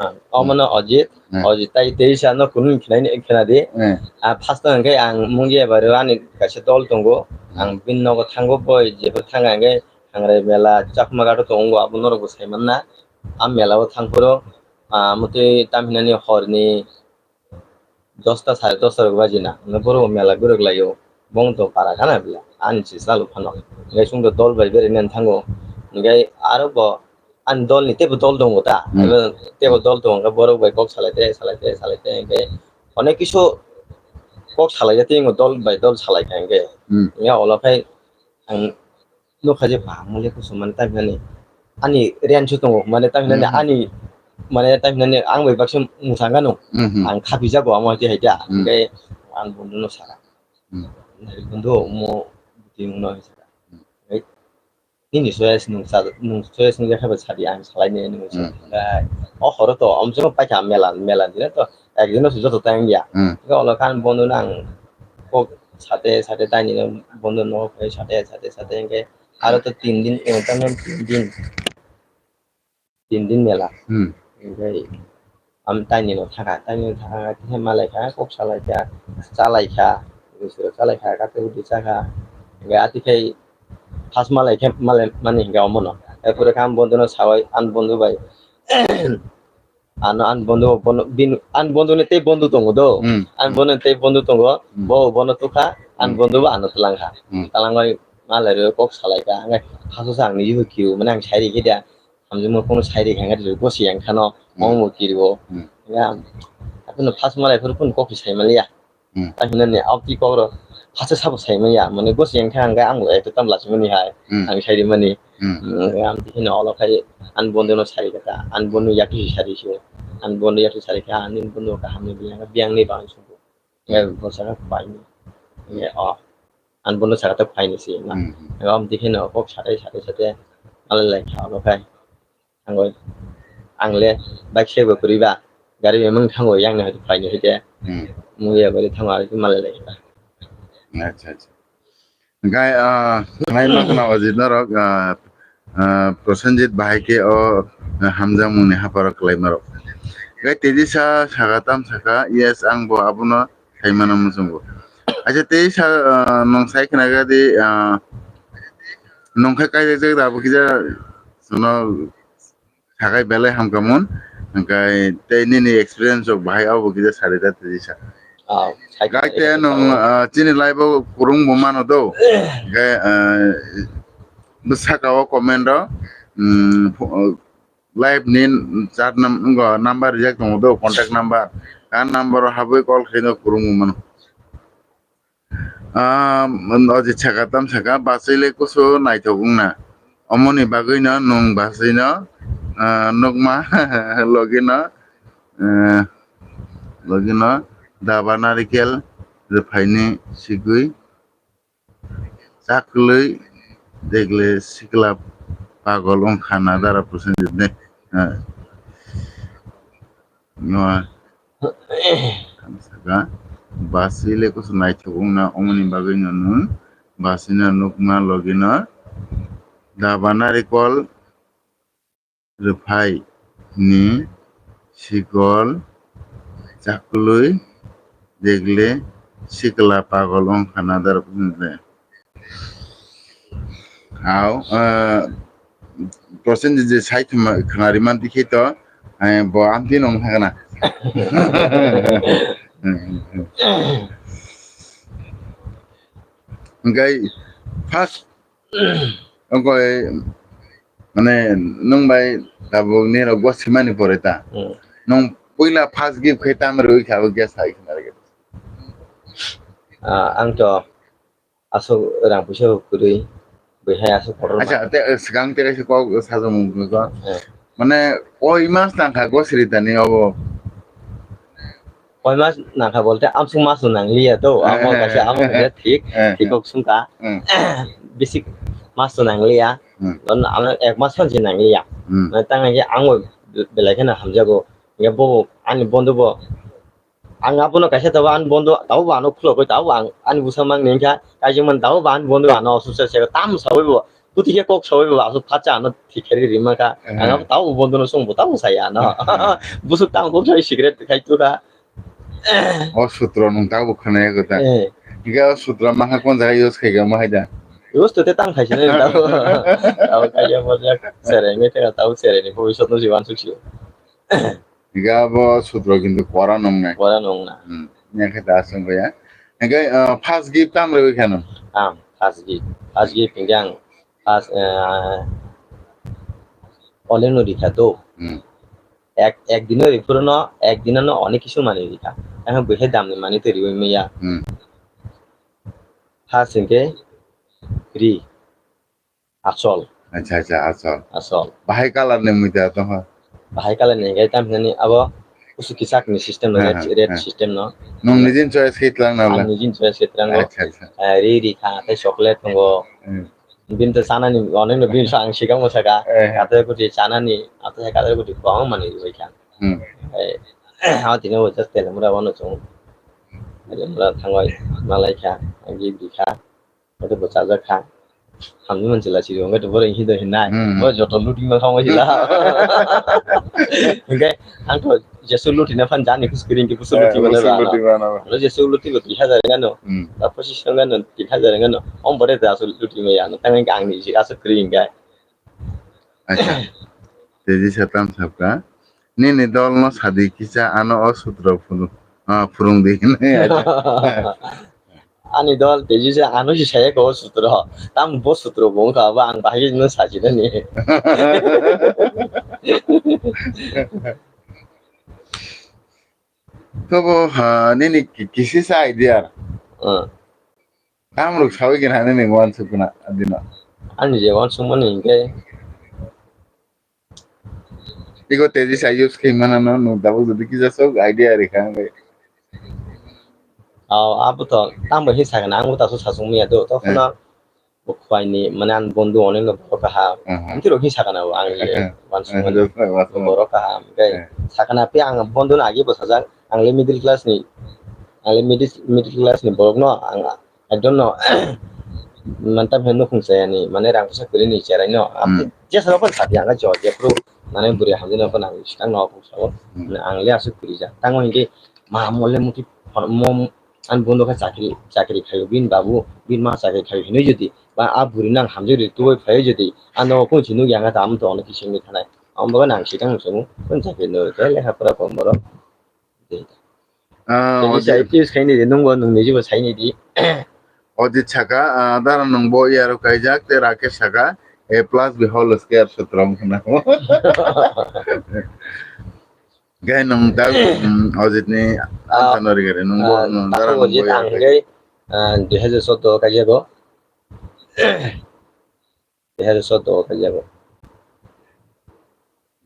Ah, omono Ojit, Hmm. Ojit tai tei sa no kunu khnai ni khna di. Hmm. Ah, first no hwnkhe ang mungia baro ani kaisa dol tongo. Hmm. Ang bini nogo thango boi jebo thanga hwnkhe Thangrai mela Chakma ghat o tongo, abo norok bo sai manna. A mela o thang phuru, ah, motwi tam hinani horni dosta sare dosta rok baji na, hwnwi borok bo mela guruk lai o. Bong to para gana bela, ani se chalo phano. Hingke chwng to dol bai beraina thango. Hingke aro bo ani dol ni teibo dol tongo ta. Hmm. Abo teibo dol tongo, hingke borok bai kok salai te, salai te, salai te, hingke onek kisu kok salai ya tei dol bai dol salai kha hingke. Hmm. Hingke olo khai ang nukha je ba mole kusu mane ta hinani ani reaction tongo, mane ta hinani Hmm. ani mane ta hinani ang bai baksa mwsang gano. Hmm. Ang khapijago amo hai hai ta. Hmm. Hingke ang bondhu no saka. Hmm. Bondhu mo bwtwi wngno hai saka. Hmm. Hei, nini choice nwng sa, nwng choice nwng ya khe ba sadi ang salai ni nwng sa. Hmm. Hingke o horo to omsongo paikha mela, mela dina to ekjon no se joto ta wngya. Hmm. Hingke olo khe ang bondhu no ang kok sate sate taini no bondhu no kok sate sate sate hingke aro to tin din, eh, taman tin din, tin din mela. Hmm. Hingke am taini no thaka, taini no thaka khe malai kha, kok salai kha, chalai kha, bwswk chalai kha, kate bwtwi cha kha. Hingke ati khai first malai khe malai mani hingke omono. Erpore khe ang bondhu no sawai, ang bondhu bai Ano ani bondhu, bono, bin, ani bondhu ni tei bondhu tongo do. Hmm. Ani bondhu ni tei bondhu tongo. Hmm. Bo bono tukha, ani Hmm. bondhu bo ano twlang kha. Hmm. Twlangwi malai rw kok salai kha. Hingke haso sa ang ni yuhu kiu, mane ang sai rikhe dia. Hamjwk mo kono sai rikha, hingke rw gosi yang khano, Hmm. omo mo kirio. Hmm. Ya, aphano first malai phuru phun kok sai maliya. Hmm. Ta hinani aboni kok rok phaisa sabo sai manya, mane gosi yang kha hingke ang bo eto tam lachimani hai, Hmm. ang sai rimani. Hmm. Hmm, ang hino olo khai ani bondhu no sai kha, ani bondhu yakti sai si, ani bondhu yakti sai kha, ani bondhu kaham ni biyang, biyang ni bang subu. Hmm. Ngai bosa kha pai ni. Ngai o, ani bondhu saka ta pai ni si na. Hmm. Ngai am dikhe no kok satai, satai, satai, alai lai kha olo khai. Thangwi ang le bike sebo kwrwi ba, gari bai mung thango yang ni hai phaini hai khe. Hmm. Mung ya bari thango, ari malai lai kha. Acha, acha. Gai, ah, khlai ma khna Ojit norok, ah, ah, Prosenjit bahai khe o, ah, hamjakmung ni haparo kwlai ma rok. Gai tejisa saka tam saka, yes, ang bo abono sai mano muchungo. Acha tejisa, ah, nwng sai khna gadi, ah, nwng khe kaijak jak da abo kisa, sono sakai belai hamkha mun, hingkai tei nini experience rok bahai abo kisa sari da tei sa. Ah, sai Gai kisa te ekta nwng, tao. Ah, chini life o kurung bo mano do. Hingkai, ah, bwsaka o comment o, mm, pho-, live ni chat num-, wngkha number rijak tongo do, contact number. A number o habwi call khaino kurung bo mano. Ah, Ojit saka tam saka, bachwi le kusu naithok wngna. Omoni bagwino nwng bachwino, ah, nukma logino, ah, logino daba narikel rwphaini sigwi chakwlwi Degle sikla pagol wngkha na dara Prosenjit ne. No. Saka basi le kusu naithok wngna omoni bagwi no nwng basi no nukma logi no daba narikol rwphai ni sikol chaklwi degle sikla pagol wngkha na dara Prosenjit le. Au, eh, Prosenjit je sai thuma khna rimani khe to, eh, bo amtwi nong thangna. Hingkai first, hingkai, mane, nwng bai tabuk nirok gwa simani pore ta. Hmm. Nwng puila first gift khe tam rwui kha, bo khe sai khna rwgwi. Ah, ang to aswk rang puisa bo kwrwi, bwihai aswk kotor. Acha, te, eh, swkang te kaisa kok sajwk mung ko. Eh. Mane, koi mas nangkha gosiri tani obo? Koi mas nangkha bolte amsuk mas no nangliya to, eh, amo eh, kaisa amo eh, kaisa thik, eh, thik eh. Kok sungkha. Eh. Bisi mas no nangliya. Hmm. Don amo ek mas phan je nangliya. Hmm. Mane tang je ang belai kheno hamjago. Ya bo ani bondo bo Ang abono kaisa tabuk ani bondo tabuk bo ano khulogwi tabuk bo ang ani bwsa mangni wngkha kaijingmani tabuk bo ani bondo ano aswk se tam sawi bo kwtwi khe kok sawi bo aswk phatsa ano thik khe ri rima kha. Ang abo tabuk bo bondo no chwng bo tabuk saya ano bwswk tamo kok sawi secret khai tu kha. O sutro nwng tabuk khwnaya kwta. Eh. Hingke o sutro maha kon jaga use khai kha mo hai da? Use to te tang khai sini tabuk. Tabuk kaiya mo jak sereng nge te tabuk sereng ni bhobishyot no jiwan suk sio. Hingke abo sutro kintu kora nongnai. Kora nongnai. Hmm. Yang khe da aswk ya. Hingke, ah, first gift tam rwui kheno. Ang first gift. First gift hingke ang first, ah, oleng no rikha to. Hmm. Ek, ek dino riphuru no, ek dino no onek kisu mani rikha. Ang bwkhe damni mani to riwi maya. Hmm. First hingke ri. Achol. Acha, acha, achol. Achol. Bahai colour ni muita tongkha? Bahai colour ni hingke tam hinani abo kusu kisak ni system no, ha, red, ha, red ha. System no. Nwng nijin choice khe tlang na bla? Ang nijin choice khe tlang no. Acha, acha. Eh, ri ri kha, tei chocolate tongo. Hmm. Bini to chanani, onek no bini so ang sikang mo saka. Eh, eh. Kator kuti chanani, ato hai kator kuti kwbang mani ri bai kha. Hmm. Eh, ah, tini bo just telemura wano chong. Telemura thangoi, malai kha, agi ri kha. Ito bo chajak kha. Hamni manchila siri wngkhe to borok hinwi hinai. Hmm. Bo joto looting ma khamwi sila. Hingke ang to jesu looting na phan jani kus kiring ki busu looting mana ba. Looting mana ba. Lo jesu looting lo tiga hajar ngano. Hmm. Ta pochis ngano, tiga hajar ngano. Om bore ta asul looting ma ya no. Tang ang ni si asul kiring ga. Acha. Teji satam sapka. Nini dol no sadi kisa ano o sutro phuru-, ah, phurung di hinwi. Ani dol teji se ano si saya ko sutro. Tam bo sutro bo wngkha ba ang bahai no sajinani. Tobo, ha, nini ki-, kisisa idea. Hmm. Tamrok sawi gina nini wansuk na adino. Ani je wansuk mani hingke. Iko teji sa use khai mana no, no, dabu jodi kisa sok idea ri kha hingke. Aw, abo to, tamo hi sakna, ang bo ta so sasung miya do, to. Eh. Khuna. Bo khwai ni, mane, ang bondo onek no borok kaham. Aha. Amtwi rok hi sakana bo, ang je, aha, wansuk aha, mani. Aha, wansuk mani. Borok kaham, tei, eh, sakana pe ang bondo no agi bo sajak, ang le middle class ni, ang le middle, middle class ni borok no, ang, I don't know, mantam he nukhung chaya ni, mane, rang pusa kwrwi ni cherai no, hmm, jesa rok phan sadi ang jo, jephru, mane, bwrwi hamjak no phan ang swkang no kung sao, hmm, mane, ang le aswk kwrwi jak, tango hingke, ma, mo le muti, mo, Ani bondo khe chakri, chakri khaio bini babu, bini ma chakri khaio hinwi jodi, ba a bwrwi no ang hamjak ri tubui phaiwi jodi, ano kung si nukya wngkha ta, amo to ono kisa wngwi thanai. Amo bagwi no ang swkang no chwngo, kung chakri no rwkhe lekha pora kom borok. Ah, tei ojit. Sa I P S khaini di, nwng bo nwng niji bo saini di. Ojit saka, ah, dara nwng bo yaro kaijak, tei Rakesh saka, A plus B whole square sutrom khna. Gai nwng tak, mm, Ojit ni ah, answer no rigari, nwng bo, ah, nwng dara nwng Ojit bo ya ang kai. Gai, ah, dui hajar choudo kaijago. Dui hajar choudo kaijago.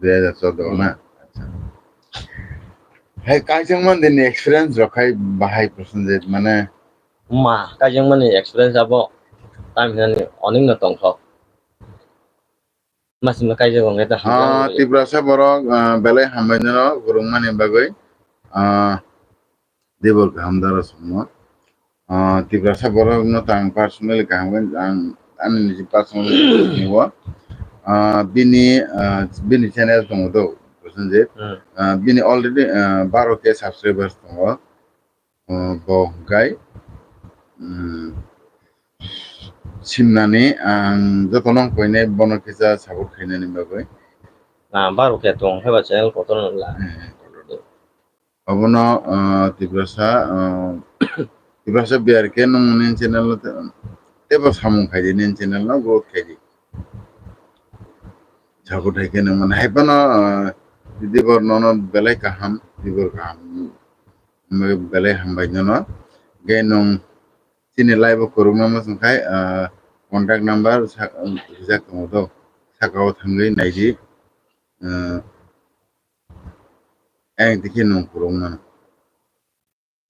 Dui hajar choudo na? Hmm. Acha. Hai kaijak man din ni experience rok khai bahai Prosenjit mane. Ma, kaijak mani experience abo. Tam hinani onek no tongthok. Masima kaijak wngkhe ta Ah, hamjakmani. Tiprasa borok, ah, belai hambai no kwrwngmani bagwi, ah, Debor kaham dara songmo. Ah, Tiprasa borok no tang personally kaham khe ang ani niji personally siniwo. Ah, bini, ah, bini channel tongo do, Prosenjit. Hmm. Ah, bini already, ah, baro K subscribers tongo. Ah, bo hwnkhe, hmm, simnani ang jotono wng koinai bono kisa support khainani bagwi. Ah, baro khe tong khe ba channel kotor wng la. Eh. Obono, ah, Tiprasa, ah, Tiprasa B R K nung nini channel no te-, tebo samung khaidi nini channel no growth khaidi. Support hai khe nung mano hai phano, ah, Debor nono belai kaham, Debor kaham, belai hambai nono. Ge nung chini live o kwrwngma muchung khai, ah, contact number sa-, rijak tongo do, saka o thangwi naidi. Ah, Ang tiki nung kurung mano.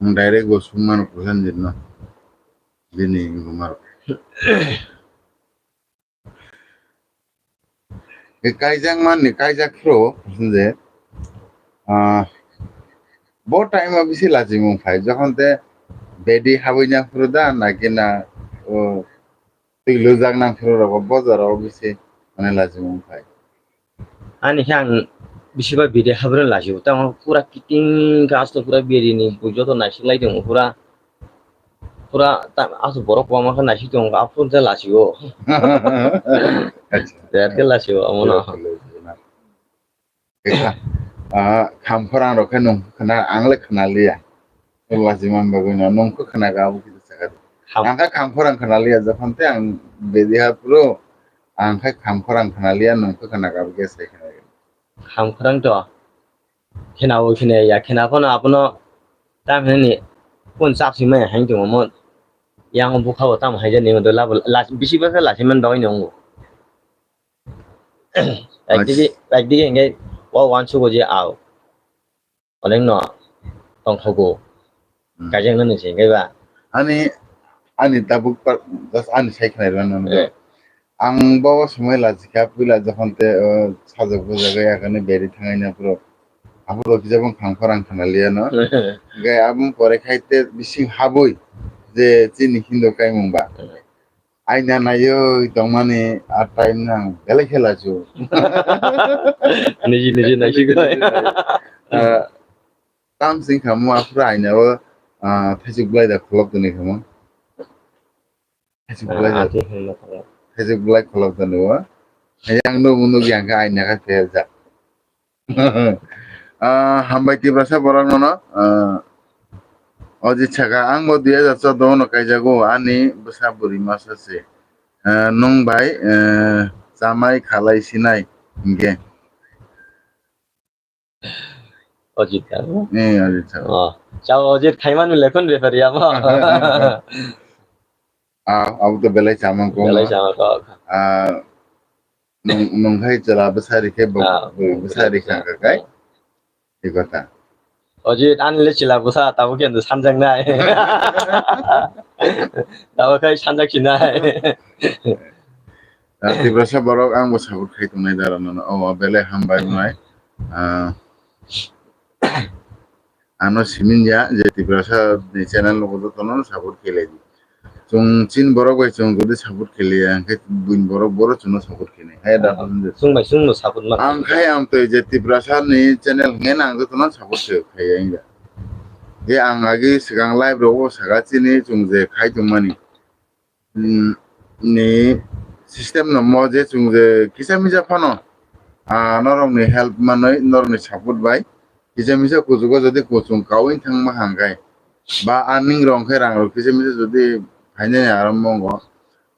Ang direct bo sung mano Prosenjit no. Bini wngkha maro. E kaijak mani, kaijak phuru Prosenjit. Ah, bo time o bisi lachimung phai. Jokhon te bedi habwi na phuru da, na kina, o, twi lujak nang phuru rogo bojaro bisi mane lachimung phai. Ani khe ang bisi ba bidi habra lachio, tamo pura kiting gas to pura bedi ni joto naisik lai tongo pura, pura ta asu borok kwbangma khe naisik tongo, aphuru je lachio. Acha. Jar khe lachio, amo no. Ekha, ah, kham khorang rok khe nung khna, ang le khna liya. Lachimani bagwi no, nung khe khna kha abo kisa sakha di. Kham- Ang khe kham khorang khna liya, jokhon te ang bedi ha phuru, ang khe kham khorang khna liya, nung khe khna kha abo kisa sai khna liya. Kham khorang to khna o khna ya, khna phano abono tam hinani phone charge himai hain tongo mo. Yang bukha o tam haija ni mo do labo la, bisi ba khe lachimani bagwi no. Ekdigi, ekdigi hingke o uansugo je ao. Oleng no tongthogo. Hmm. Kaijaknani se hingke ba. Ani, ani tabuk pa-, just ani sai khnai rw nang. Eh. Ang bo somoi lachikha, puila jokhon te, o, sajak bujak ya kani beri thangai na phuru. Aphuru kisa bang khang khorang khna liya no. Hingke aboni pore khai te bising habui je chini hindo kaimung ba. Eh. Aina naiwi tongmani a time nang belai khe lachu. Niji, niji naisigwi. Ah, tam sing khamu aphuru aina o, ah, thaisuk belai da kholop toni khamu. Thaisuk belai da. Ah, ati hwnma thangya. Thaisuk belai kholop toni o. Yang nuk nuk yang kha aina kha khe jak. Ah, hambai Tiprasa borok nono, ah, Ojit saka, ang bo dui hajar choudo no kaijago, ani bwsa bwrwi masa se. Ah, nwng bai, eh, chamai khalai sinai hingke. Ojit ka? Eh, Ojit saka. Oh, chao Ojit khaiman lekhon bepari amo. Ah, abo to belai chamang kok. Belai chamang kok. Ah, Nung, nung hai chwla bwsa rikhe bo, ah, bo bwsa rikha kha kai. Ah. Ekota. Ojit ani le chwla bwsa tabuk khe sanjak nai. Tabuk khai sanjak sinai. Ah, Tiprasa borok ang bo support khai tongnai dara nono. Oh, belai hambai wngnai. Ah, Ano simin ya je Tiprasa ni channel no joto no support khe lai di. Chwng chin borok bai chwng jodi support khe liya, hwnkhe buini borok boro chwngno support khe nai. Hai da. Ah, hwnde. Chwng bai chwngno support ma. Ang khai ang twi je Tiprasa ni channel hwnkhe ang joto no support khe khai ya. Je ang agi swkang live rogo saka chini chwng je khai tongmani. Hmm, ni system no mo je chwng je kisa misa phano, ah, norok ni help manwi, norok ni support bai kisa misa kuchugo jodi kuchung kaui thangma hangkai ba aning rong khai rang rok kisa misa jodi phainani aram mongo,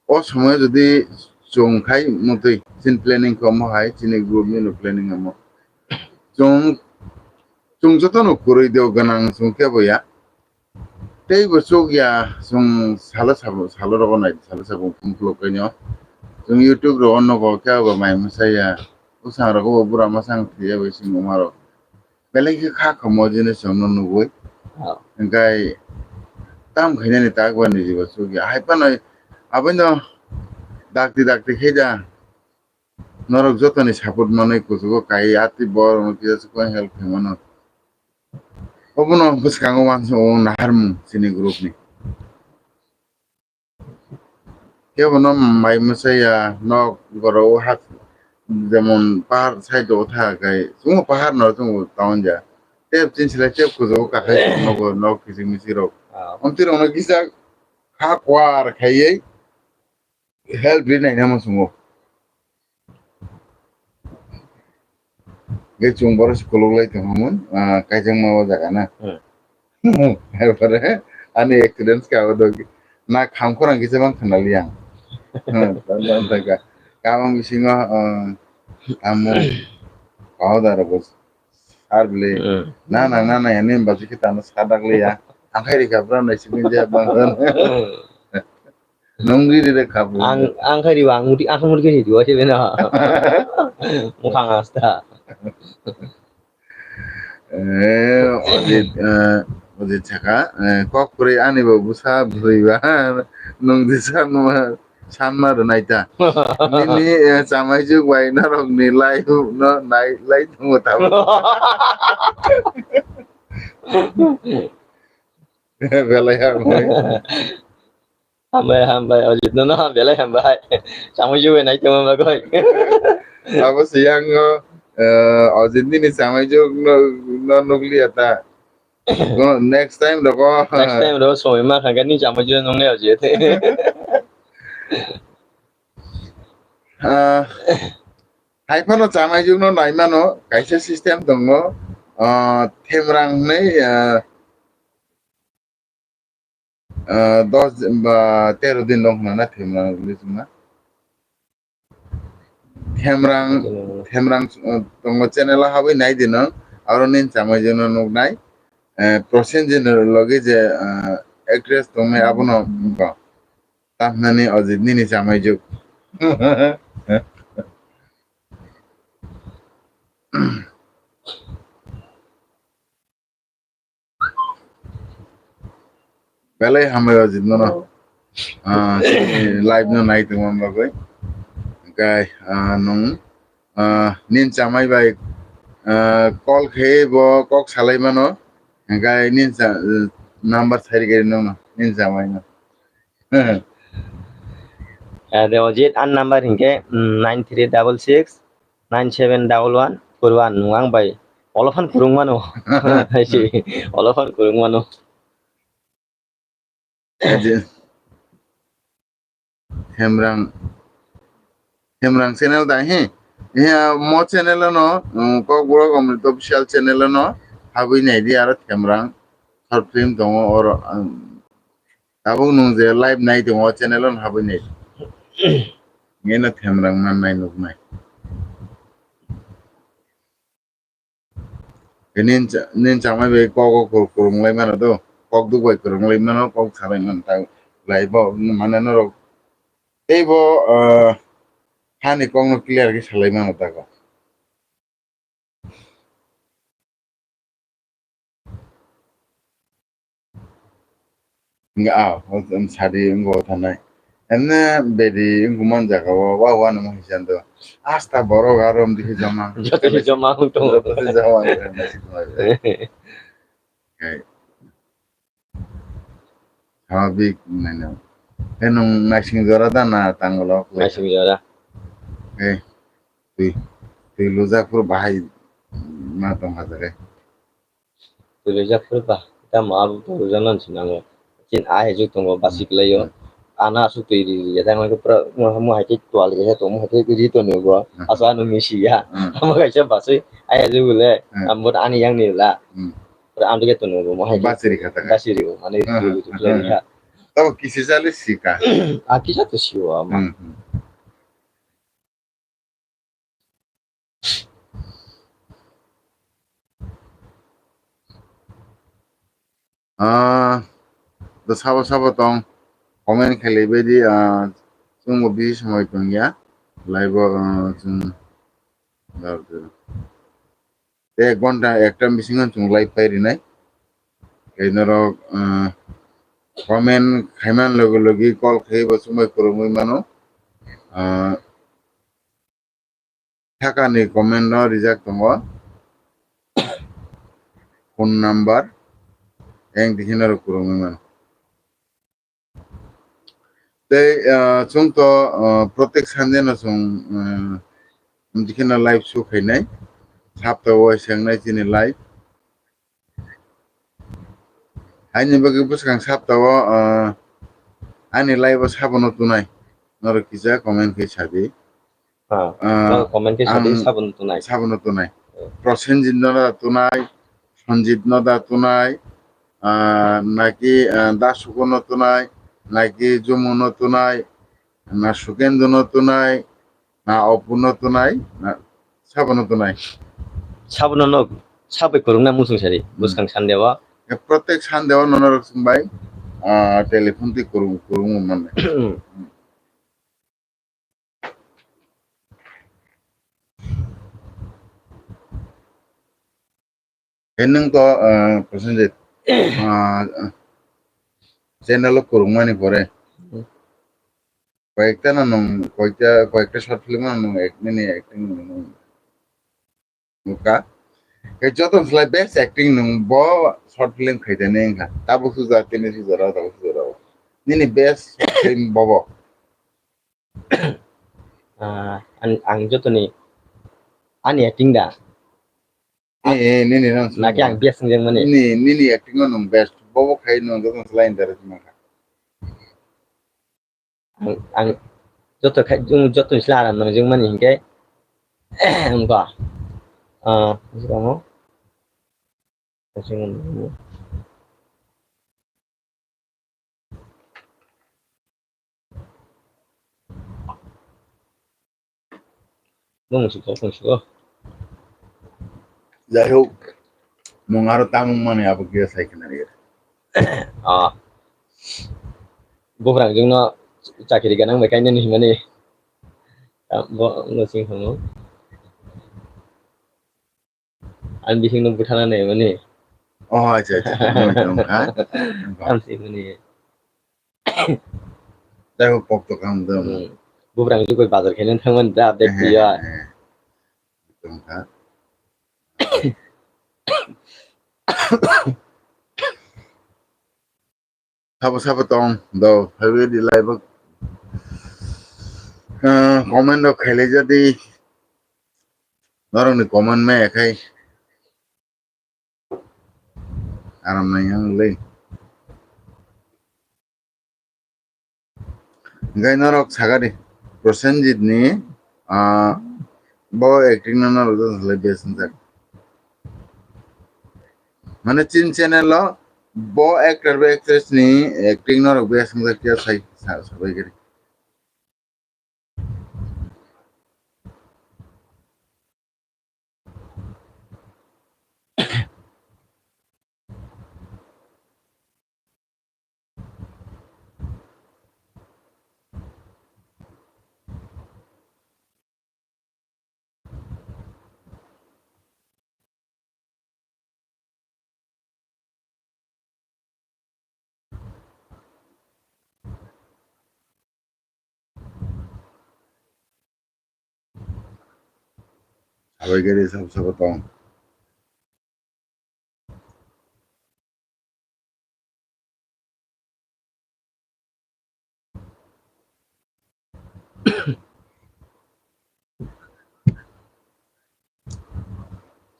o somoyo jodi chwng khai mutwi chini planning khe omo hai chini group ni no planning omo chwng, chwng joto no kwrwi deo gwnang chwng kebo ya. Tei bo chuk ya, chwng salo sabo, salo rogo nai, salo sabo phung phuluk kainwi. Chwng YouTube rogo nogo khe abo mai mwsai ya. Bwsang rogo bo bura mwsang thwi ya bai sing wngma rok. Belai khe kha khomo jini chwngno nugwi. Ah. Hwnkhe tam khainani tak ba niji bo chuk ya. Hai phano aboino Dakti dakti khe da. Norok jotoni support manwi kuchugo kai ati borokno kisa chukmani help khaimano. Obono bwskango wansukgo naharmung chini group ni. Kebono mai mwsaya nok borok o hak jemon pahar side o tha kai chwngno pahar no chwngno town ja. Tep chinsilai tep kuchugo kakhai nogo nok kiching miching rok. Ah. Omtwi rokno kisa kha kwar khaiwi help rinai namo chwngno. Ge chwng borok se kolok lai tongmani, ah, kaijakma o jaga na. Hmm. Erpore ani experience ka o dog na kham khorang kisa bang khna liya. Hmm, tanta tanta ka. Kamang bisingo, ah, amo powder bo sar bile. Hmm. Na na na na yani baji kita na sadak liya. Angkai ri kabra na sini dia bang. Hmm. Nungwi rire khabu. Ang, ang khai riba, ang muti, ang muti khe riba, se beno. Mukhang asta. Eh, Ojit, eh, Ojit saka, eh, kok kwrwi ani bo bwsa bwrwi ba, nung di sanma, sanma rwnai ta. Nini, eh, chamaijuk bai norok ni live no nai, lai tongo tamo. Belai hambai. Hambai, hambai, Ojit no, no, belai hambai. Chamaijuk bai nai tongma bagwi. Abo siyango, eh, Ojit nini chamaijuk no, no nukliya ta. Go, next time rogo. Next time rogo somoi ma khangkha ni chamaijuk nungnai Ojit. Ah, hai phano chamaijuk no nai mano, kaisa system tongo. Ah, Themrang hwnwi, ah, Ah, dos din ba tero din dong khna na Themrang release wngna. Themrang, Themrang, ah, tongo channel o habwi nai di no, aro nini chamaijuk no nuknai. Eh, Prosenjit ni logi je, ah, actress tongnai abono wngkha. Tamhinani Ojit nini chamaijuk. Belai hambai Ojit nono. Ah, chini live no nai tongma bagwi. Hwnkhe, ah, nwng, ah, nini chamai bai, ah, call khe bo kok salai mano. Hwnkhe nini cha-, number sai rwgwi nono, nini chamai no. Ah, de Ojit, an number hinkhe, mm, nine three double six nine seven double one four one nwng ang bai olophan kwrwng mano. Hai se, olophan kwrwng mano. Aje, Themrang, Themrang channel da he? He, mo channel no, um, Kokborok Amrit official channel no habwi nai di aro Themrang short film tongo oro, um, tabuk nwng je live nai tongo o channel no habwi nai di. Ngeno Themrang mannai nuknai. Nini cha-, nini chamai bai kok o kwrwng lai mano do, kok duk bai kwrwng lai mano, kok salai mano ta lai bo mane norok tei bo, ah, hani kok no clear khe salai mano ta kok. Nga, ah, sadi wngkha o thanai. Emne bedi wngkha man jaga o, wa, wa, nang hai sando. Asta borok aro wngdi khe joma. Joto se joma wng tongo. Joto se joma wng tongo. Hai. Habik nai nang. Enong naising jora da na tangolo. Naising jora. Eh, twi, twi lujak phuru bahai ma tong ha jaga. Twi lujak phuru ba, tamo abo twi lujak nang sinango. Chin ai juk tongo basi kwlaio. Hmm. Ana asuk twi ri ri ya, tamo pura mo, mo hai twi twal ya, to mo hai twi ri to ni go. Hmm. Asa ano misi ya. Hmm. Amo kaisa basi ai juk le, hmm, ambo ani yang ni la. Hmm. Pura ando ke to ni go, mo hai. Basi ri kha ta ka. Basi ri o, ani ri ri ri ri ha. Tamo kisi jale sika. A kisa to siwa ama. Hmm, hmm. Ah, do sabo sabo tong comment khlai bai di, ah, chwng bo bisi somoi tong ya. Live o, ah, chwng te ek ghonta ekta bisingo chwng live phai rinai. Tei norok, ah, comment khaiman logi logi call khai bo chwng bai kwrwngwi mano. Ah, sakani comment no rijak tongo. Phone number, eng twi kheno rw kwrwngwi mano. Tei, ah, chwng to, ah, protek Sunday no chwng, ah, twi kheno live show khainai. Sapta o waisa wngnai chini live. Haini bagwi bwskang sapta o, ah, ani live o sabono tunai. Norok kisa comment khe sadi. Ah, norok comment khe sadi, ang sabono tunai. Sabono tunai. Eh. Prosenjit no da tunai, Sonjit no da tunai, ah, naki, ah, Dasuko no tunai, naki Jumu no tunai, na Sukendo no tunai, na Opu no tunai, na sabono tunai. Sabono no sabai kwrwngna muchung sadi, hmm, bwskang Sunday o. Eh, protek Sunday o nono rok chwng bai, ah, telephone twi kwrwng, kwrwngmung mannai. He nwng to, ah, Prosenjit, ah, channel o kwrwngmani pore. Hmm. Koyekta no nwng, koyekta, koyekta short film o nwng ek-, nini acting nwng nukha. Khe joto slai best acting nwng bo short film khaidani wngkha. Tabuk suja, tini suja rao, tabuk suja rao. Nini best short film bobo. Ah, ang, ang jotoni ani acting da. Eh, eh, nini rang. Naki ang best wngjakmani. Nini, nini acting no nwng best. Bobo khai nwng joto slai interest mankha. Ang, ang joto khai, joto slai aram nang jeng mani hinkhe, wngkha, ah, wngkha mo? Bung siko, bung siko. Jai hok, nwng aro tamung mani abo khe sai khna ri. Ah. Buphrangjwngno chakiri ganang bai kainani hinmani. Bo, bo sing thango. Ang bisingno buthana naimani. Oh, acha, acha. Tamo tamo, ha? Tamo se mani. Tei bo pok to kam dam. Hmm. Bubrang jukoi bazar khaina thangmani da update priya. Tamo kha. Sabo sabo tong do, phaiwi di live o. Ah, comment rok khailai jadi. Norokni comment maya khai. Aram nai ang le. Gai norok sagari. Prosenjit ni, ah, bo acting no norok joto le best wngjak. Mane chin channel o bo actor bai actress ni acting norok best wngjak khe sai sa-, sabai gari. Sabai gari sabo sabo tong.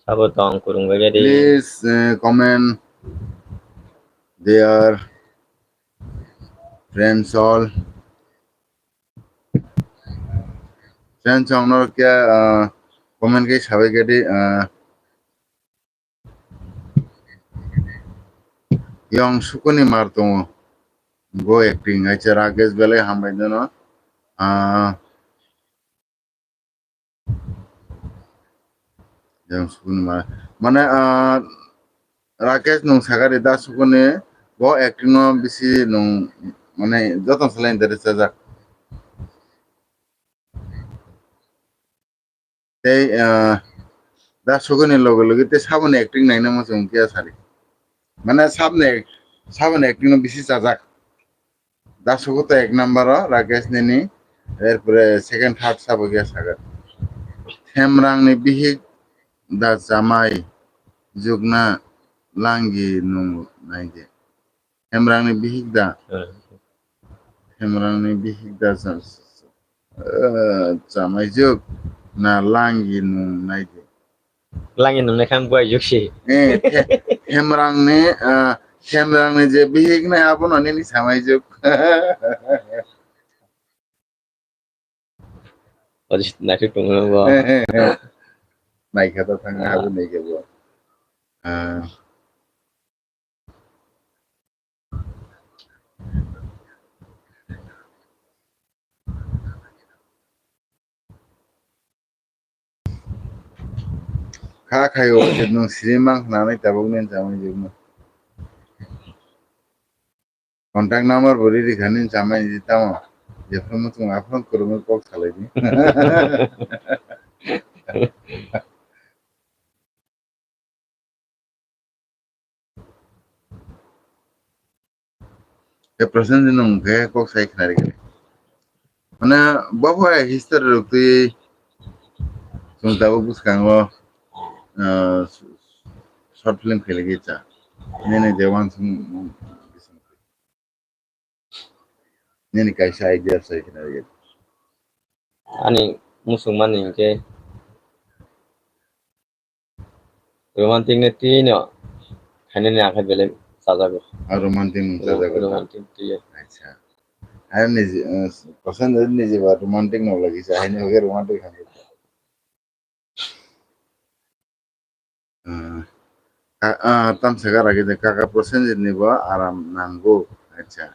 Sabo tong kurung bai jadi. Please, eh, comment there, friends all. Friends all no kya, ah, comment khe sabai jadi, ah, Yong sukuni mar tongo. Bo acting hai se Rakesh belai hambai dono. Ah, yong sukuni mar. Mane, ah, Rakesh nung sagari da sukuni bo acting no bisi nung mane joto salai interest chajak. Tei, ah, da suguni loge loge tei saboni acting naina muchung khe sari. Mane sabni, saboni acting no bisi chajak. Da sugu to ek number o Rakesh nini, Erpore second, third sabo khe sakha. Themrangni bihik da chamai jukna langi nung naidi. Themrangni bihik da. Eh. Themrangni bihik da cha-, eh, chamai juk na langi nung naidi. Langi nung naikha buai juk si. Eh, the-, themrangni, eh, themrangni je bihik nai abono nini chamai juk. Ojit naithok tongmani bo. Naikha to thang, ah, abo naikha bo. Ah. Kha khaio, nwng siri mang khnanai tabuk nini chamai jukno. Contact number bo riri kha nini chamai di tamo. Jephru muchung aphuru kwrwngwi kok salai di. Tei Prosenjit nwng khe kok sai khnari khe. Mane bo pha history rok twi chwng tabuk bwskango, ah, short film khailai khe cha. Nini je uansuk nini kaisa idea sai khnari khe. Ani muchungmani hinkhe romantic ni twi no khainani ang khe belai chajago. Ah, romantic nwng chajago na? Romantic twi. Acha. Ani niji, eh, Prosenjit niji ba romantic no lagi sa, haini hoge romantic hamjak. Ah, ah, tam saka ragi de kaka Prosenjit ni bo aram nango. Acha.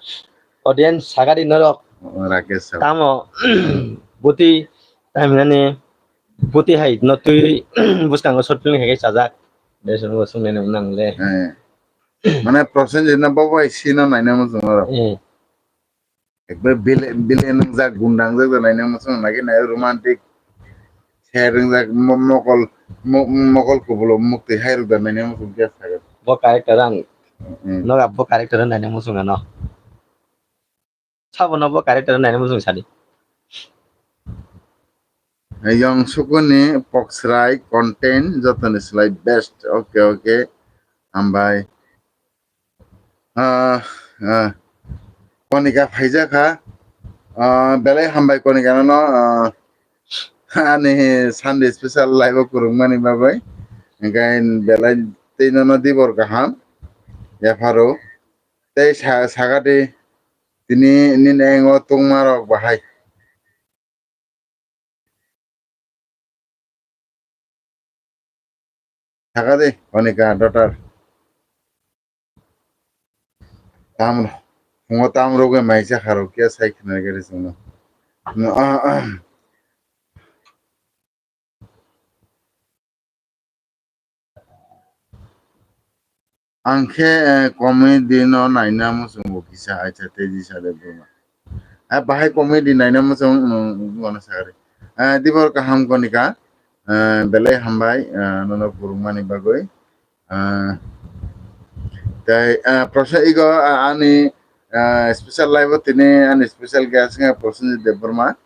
Audience sagari norok. Oh, Rakesh sir. Tamo buti, tam hinani buti hai no twi bwskango short film khe chajak. Desong bo sung nene nang le. Eh. Mane Prosenjit na bo bai sino naina mo sung aro. Eh. Ekbar bile, bile nungjak, gunda wngjak da naina muchung nagi nai romantic. Ser wngjak mo-, mokol, mo-, mokol kubulo mukti hai rwk da naina muchung khe saga. Bo character ang. Hmm. Noga bo character naina muchung ano. Sabo no bo character naina muchung sadi. Yong sukuni poksrai content jotoni slai best. Okay, okay. Hambai. Ah, ah, Konika phaijakha. Ah, belai hambai Konika no, ah, ani Sunday special live o kwrwngmani bagwi. Hingkhe belai tei nono dibor kaham. Yapharo. Tei sa-, sagadi tini nini engo tungmarok bahai. Saka de, Konika daughter. Tam, phungo tam rogwi maisa kharo khe sai khna gari sungno. No, ah, ah. Ang khe, eh, comedy no naina muchungo kisa, acha, Teji Sade Burma. Ah, bahai comedy naina muchung, mm, wano sagari. Ah, dibor kaham Konika, ah, belai hambai, ah, nono phurungmani bagwi. Ah, tei, ah, Prosenjit igo, ah, ani, ah, special live o tini ani special guest wngkha Prosenjit Debbarma.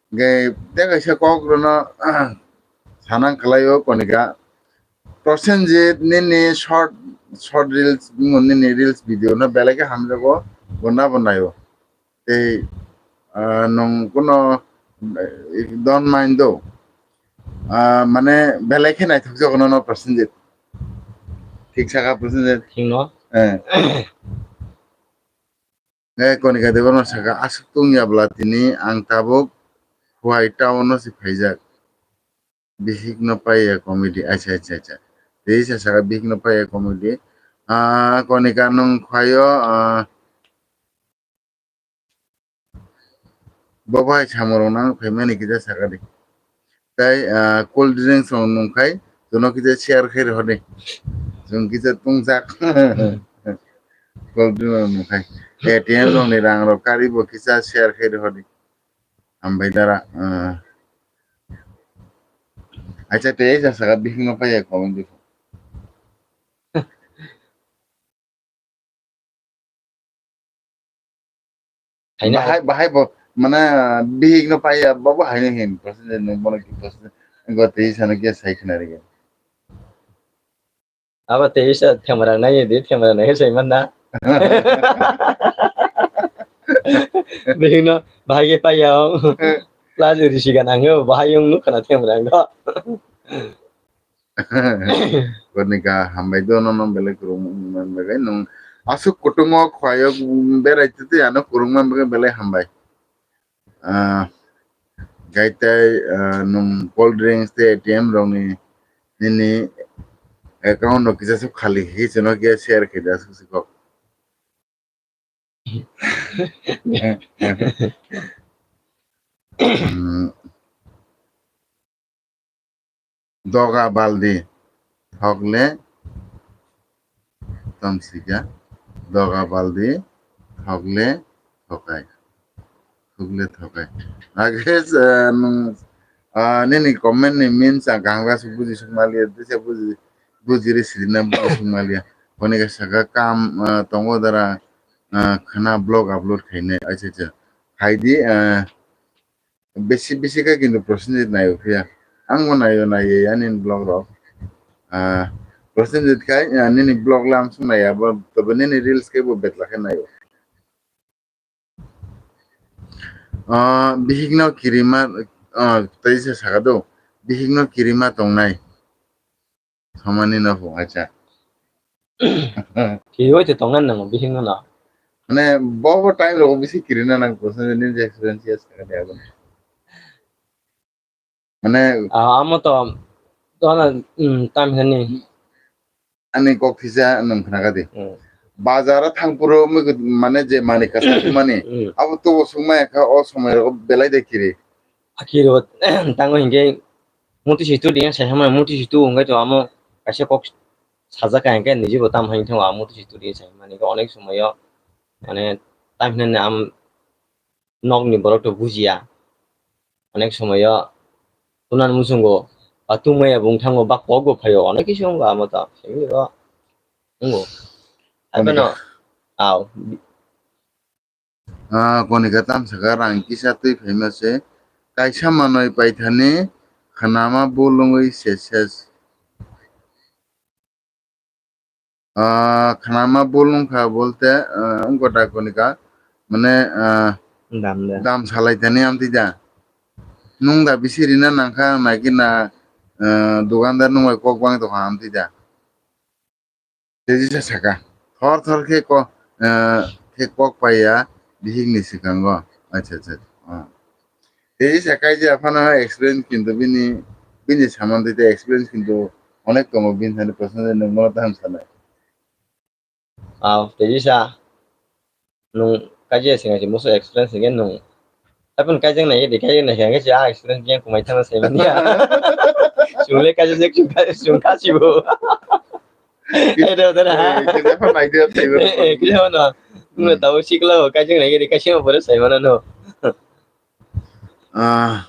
Hingke tei kaisa kok rwno sanang khlaio Konika. Prosenjit nini short, short reels, nini reels video no belai khe hamjago, bo nabo naio. Tei, ah, nwng kuno, eh, don't mind do. Ah, mane belai khe naithokjago nono Prosenjit. Thik saka Prosenjit. Thik no? Eh. Eh, Konika Debbarma saka, aswk tungya bwla tini ang tabuk Khowai town no se phaijak. Bihik no paiya comedy, acha, acha, acha. Tei sa saka bihik no paiya comedy. Ah, Konika nwng Khowai o, ah, bo bai samung rok nang phaimani kisa saka di. Tei, ah, cold drinks rok nung khai, jono kisa share khai rw di. Jung kisa tungjak. Cold drink rok nung khai. A T M rok ni rang rok kari bo kisa share khai rw di. Hambai dara, ah. Acha tei acha saka bihik no paiya comment di. Haino bahai, bahai bo, Mane, bihik no paiya, babo haino hin, percentage no bono ki percentage, go tei sano ke sai khna rige. Abo tei sa themra nai di, themra nai sai man na. Bihik no bahai ke paiya, plus risi gan ang yo, bahai yung nuk khna themra ang do. Konika hambai do, nono belai kwrwng man bagwi nwng aswk kutungo khwlaiyo, berai twi twi ano kwrwng man bagwi belai hambai. Ah, gaitai, ah, nwng cold drinks tei A T M rokni nini account rok kisa swk khali khe chwngno khe share khe da swk swk kok. Hmm. Doga baldi thokle tong sika, doga baldi thokle thokai, thokle thokai. Age, eh, nung, ah, nini comment ni means ang kaham khe buji suk maliya, disa buji, buji ri sirina buji suk maliya. Koni khe saka kam, ah, tongo dara, ah, khana vlog upload khainai, acha acha. Khaidi, ah, Bisi, bisi khe kintu Prosenjit naio phiya. Ang bo naio, naio, ani vlog rok. Ah, Prosenjit khai, ah, nini vlog lam sung naiya, bo, tobe nini reels khe bo betla khe naio. Ah, bihik no kirima, ah, tei se saka do, bihik no kirima tongnai. Samani no phung, acha. Kiriwi te tongna nango bihik no. Mane, bo bo time rogo bisi kirina nang, Prosenjit ni je experience yes ka dia. Mane, ah, amo to, to na, mm, time hani. Ani kok thisa nang khna ka di. Mm. Bazar a thang puro mui mane je mani kasa mani. Mm. Abo to bo sung maya kha o somoi rogo belai de kiri. Akiro tango hinkhe muti situ diya sai hama muti situ wngkhe to amo kaisa kok sajak ka hinkhe niji bo tam hai thango amo muti situ diya sai hama hinkhe onek somoyo mane tam hinani am nokni borok to bujiya onek somoyo tunan muchungo ba tumaya bung thango ba kok bo phaio onek kisi wngkha amo to simi bo wngkha. Onek. Abono au. Ah, konika tam saka rang kisa twi phaima se. Kaisa manwi paithani khnama bulungwi se ses. Ah, khnama bulung kha bolte, ah, wngkha da konika, mane, ah, dam da. Dam salai thani amtwi da. Nung da bisi rina nangkha, nai khe na, ah, dukandar nung bai kok bang tongkha amtwi da. Tejisa saka, thor thor khe ko, eh, khe kok paiya bihikni swkango. Acha, acha. Oh. Tejisa kaijia phano experience kintu bini, bini samantwi tei experience kintu onek tongo bini thani Prosenjit nwng bono taham sanai. Aw, tejisa. Nung kaijia singa si musu experience hingke nung. Tapi nung kaijang nai di kaijang nai hingke si ah experience yang kumai thang sai mania. Sule kaijang sek sungka sungka si bo. Ada ada na. Eh, kita pun idea table. Eh, kita mana? Nung tahu sih kalau kaijang nai di kaijang apa saya mana no. Ah,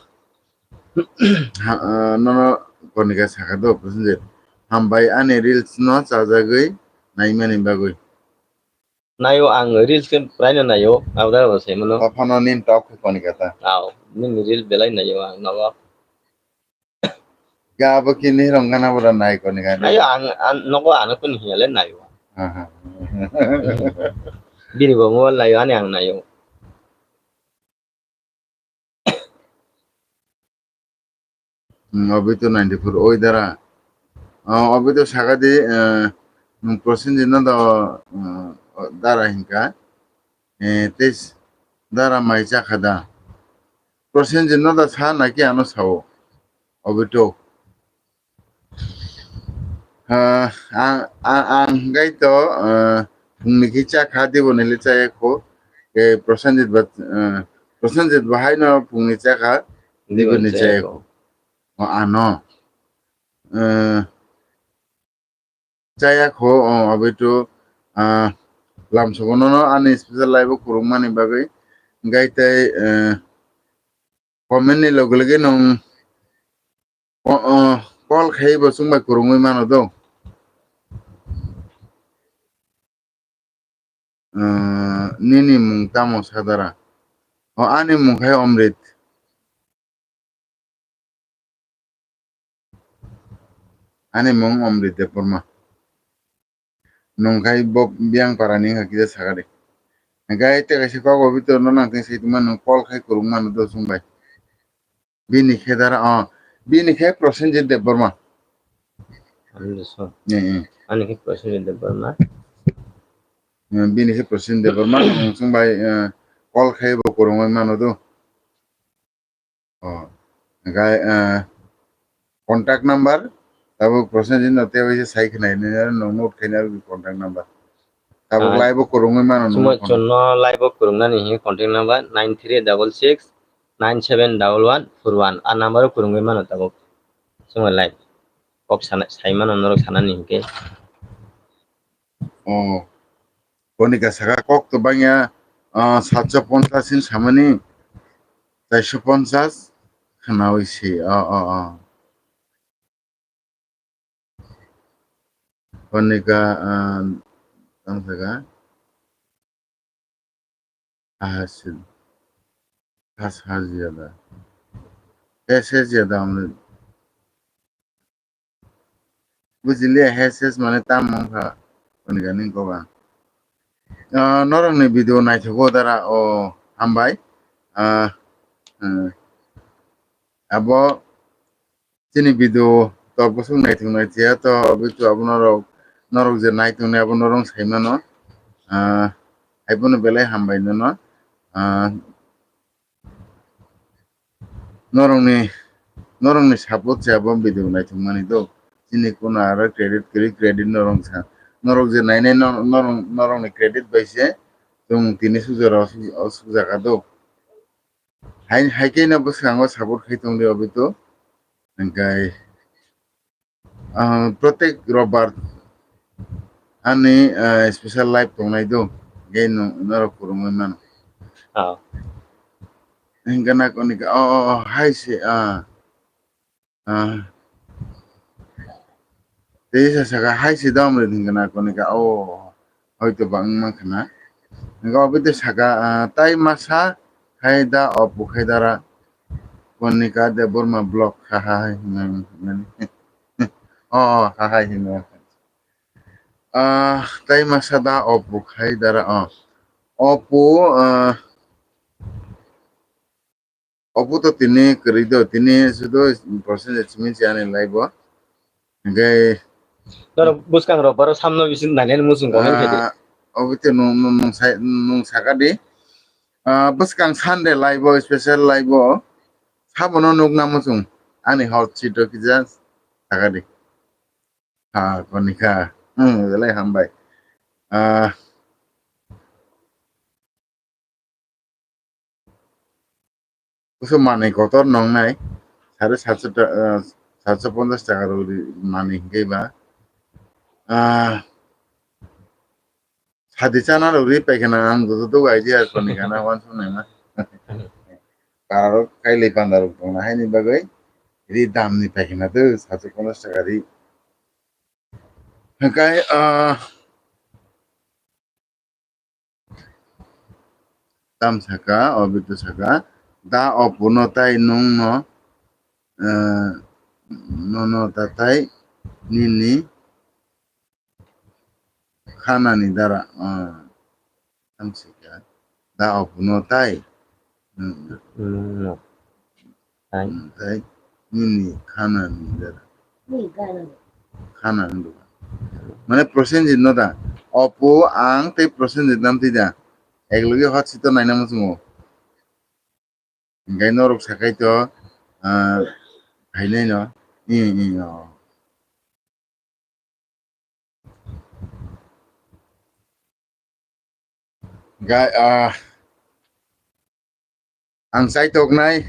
ha, ah, nono konika saka do Prosenjit. Hambai ani reels no chajagwi naimani bagwi. Nayo ang reels khe praino nayo, abdar bo sai mano. Ophano nin tok khe konika ta. Aw, nin reel belai nayo ang nogo. Ga bo kini rong gana bora nai konika. Nayo ang, ang nogo ano kun hiya le nayo. Aha. Bini bo mobile nayo ani ang nayo. Hmm, obi to ninety four oi dara. Ah, obi to saka di, eh, nung Prosenjit no do, eh, dara hinka. Eh, tes dara mai chakha da. Prosenjit no da sa na ki ano sao. Obi to. Ah, ang, ang, ang hingkai to, ah, phungni khe cha kha, diboni le chaya kho. Ke Prosenjit ba, ah, Prosenjit ba haino phungni cha kha, diboni chaya kho. O ano. Ah, chaya kho, o, obi to, ah, lamsogo nono ani special live o kwrwngmani bagwi. Hingkai tei, ah, comment ni loge loge nung, o, o, call khai bo chwng bai kwrwngwi mano do. Ah, nini mung tamo sadara? O, ani mung khai Omrit. Ani mung Omrit Debbarma. Nung khai bo Biyang para ni wngkha kisa sakadi. Hingkai tei kaisa kok bo bitor no nang tei sai tongma nung call khai kwrwng mano do chwng bai. Bini khe dara, o, bini khe Prosenjit Debbarma. Ani so. Eh, eh. Ani khe Prosenjit Debbarma. Eh, bini khe Prosenjit Debbarma, chwng bai, eh, call khai bo kwrwngwi mano do. O, hingkai, eh, contact number, tabuk Prosenjit no tei waisa sai khwnai nini, no note khaina rwdi contact number. Tabuk Ah, live o kwrwngwi mano chwngno, nung chwngno live o kwrwngnani hi contact number nine three double six nine seven double one four one. A number o kwrwngwi mano tabuk. Chwngno live. Kok sana, sai mano norok sanani hinkhe. O, Konika saka kok to bangya, ah, satso ponchas hin samani, chaiso ponchas khwnawi si, o, o, o. Konika, ah, tang saka. Hasil. Has has yada. Has has yada amne. Bujiliya, hes hes mane tamo wngkha, hwnwi gani goba. Ah, norokni video naithogo dara, o, hambai. Ah, hmm. Abo chini video to bwswk naithok naithiya to, obo to abo norok, norok je naitongnai abo norok sai mano. Ah, haiphano belai hambai nono. Ah, Norokni, norokni support se abo video naithok mani do. Chini kuna aro credit kwrwi, credit norok sa. Norok je nainai nor-, norok, norokni credit bai se chwng tini sujaro o suk jaga do. Hai, hai khe no bwskango support khai tong di obo to. Hingkai Ah, protek robar ani, ah, special live tongnai do, ge no, norok kwrwngwi mano. Ah. Hingke na konika, oh, oh, oh, hai se, ah, ah. Tei sa saka hai se dom re hingke na konika, oh. Hoito ba wng mankha na. Hingke obo tei saka, ah, tai masa khai da opu khai dara Konika Debbarma block ha ha hai hinmani. Oh, ha hai hinmani. Ah, tai masa da opu khai dara, oh. Opu, ah, Opu to tini kwrwi do, tini sudo percentage simi se ani live o. Hingke norok bwskang rok baro samno bisi nani muchung comment khe di. Ah, obo te nung, nung, nung sai, nung saka di. Ah, bwskang Sunday live o, special live o. Sabono nukna muchung. Ani hot seat o kisa saka di. Ha, konika. Hmm, belai hambai. Ah, Kusu manwi kotor nongnai, sare satso ta-, ah, satso ponchas taka rok ri manwi hingke ba. Ah, sadi chana rok ri paikha na ang joto dogo idea koni gana wansuk naima. Para rok kailai panda rok tongna haini bagwi ri damni paikha na do satso ponchas taka ri. Hingke, ah, Tam saka, obo to saka, da opuno tai nungno, eh, nono tatai nini khanani dara, eh, tam saka, da opuno tai, nungno. Nungno. Tai? Hmm, tai nini khana ni dara. Khana ni dara. Mane Prosenjit no da. Opu ang tei Prosenjit nam twi da. Eklogi hot sito naina muchungo. Hingkai norok sakai to, ah, phainai no. I, i, o. Ga-, ah, ang chaitoknai,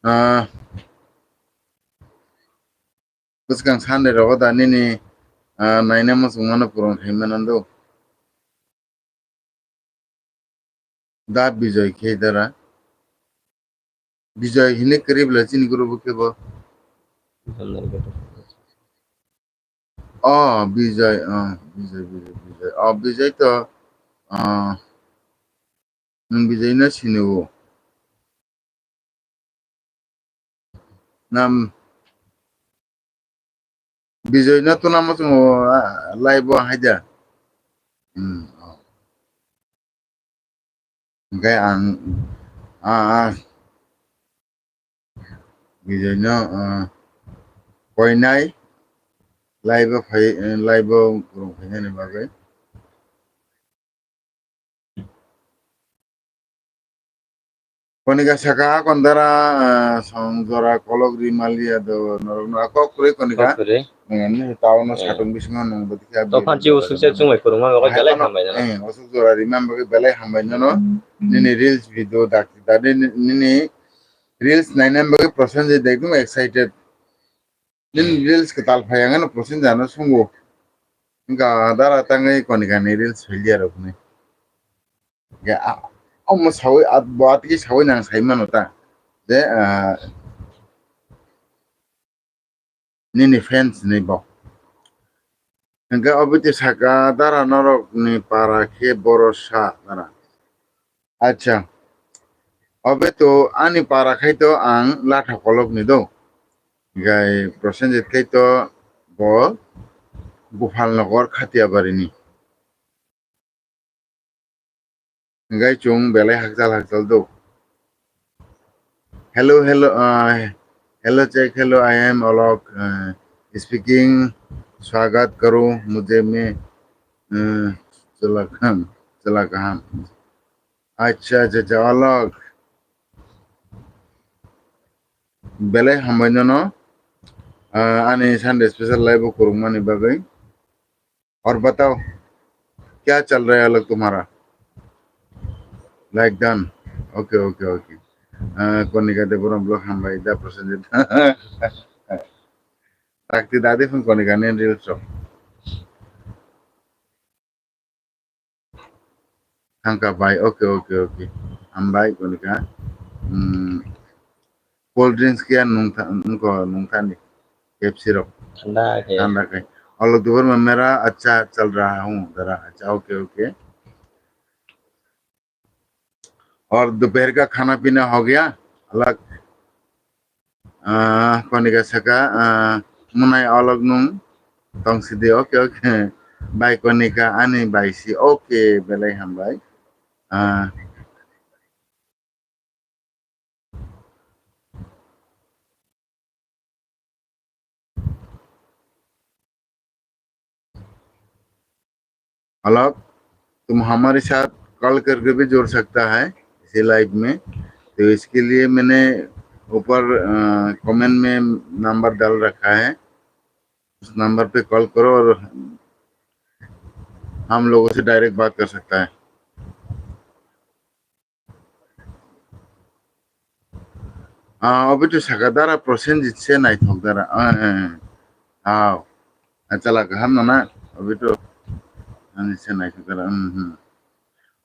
ah, bwskang Sunday rogo da nini, ah, naina muchungmano purung khaimano do. Da Bijoy khe dara. Bijoy hinwi kwrwi bwla chini group o khe bo. Oh, Bijoy, oh, Bijoy, Bijoy, Bijoy. Oh, Bijoy to, oh, Nwng Bijoy no sini o. Nam Bijoy no tuna mo chungo, ah, live o haida. Hmm, oh. Hingke ang, ah, ah, Bijoy no, ah, koinai live o phai, eh, live o rung phainani bagwi. Konika saka, ah, kon dara, ah, song jora kolok ri maliya do norok no, ah, kok kwrwi Konika. Kok kwrwi. Nwng ani town no Eh. Satung bisingo nwng bwtwi khe To phan chi usuk se chwng bai kwrwngma bagwi belai hambai nw. Eh, usuk jora rima bagwi belai hambai nw. Nini reels video dak, dadi nini reels naina bagwi Prosenjit ekdom excited. Nini reels kwtal phai ang ano Prosenjit ano sungo. Wngkha dara tangwi Konika ni reels phai liya rok ni. Ya, a-, omo sawi, at-, bo atwi sawi nang sai mano ta. Je, ah, nini fans ni bo. Hingke obo twi saka dara norok ni para khe boro sa dara. Acha. Obo to ani para khai to ang Latha kolok ni do. Gai Prosenjit khai to bo Gopal Nagar Khatia bari ni. Hingke chwng belai hakchal hakchal do. Hello, hello, ah, hello, check, hello, I am Alok, ah, speaking. Swagat karo mujhe mein, ah, chwla kaham, chwla kaham. Acha, acha, acha, Alok. Belai hambai nono, ah, ani Sunday special live o kwrwngmani bagwi. और बताओ, क्या चल रहा है अलग तुम्हारा? Like done. Okay, okay, okay. Ah, Konika Debbarma vlog hambai da Prosenjit. Takti dadi phun Konika ni reels rok. Thangka bai, okay, okay, okay. Hambai Konika. Hmm. Cold drinks khe nungtha-, nungko nungthani Pepsi rok. Thanda khe. Thanda khe. Alok Debbarma mera, acha, chal raha hu, dara. Acha, okay, okay. Aur dophar ka khana pina ho gaya? Alok, ah, Konika saka, ah, munai Alok nung tong sidi, okay, okay. Bai Konika ani bai si, okay, belai hambai. Ah, Alok, तुम हमारे साथ कॉल करके भी जुड़ सकता है इसी लाइव में। तो इसके लिए मैंने ऊपर, अ, कमेंट में नंबर डाल रखा है, उस नंबर पे कॉल करो और हम लोगों से डायरेक्ट बात कर सकता है। Ah, obo to saka dara Prosenjit se naithok dara. Ah, eh, eh. Aw. Achala kaham nana. Obo to ani se naithok dara. Hmm, hmm.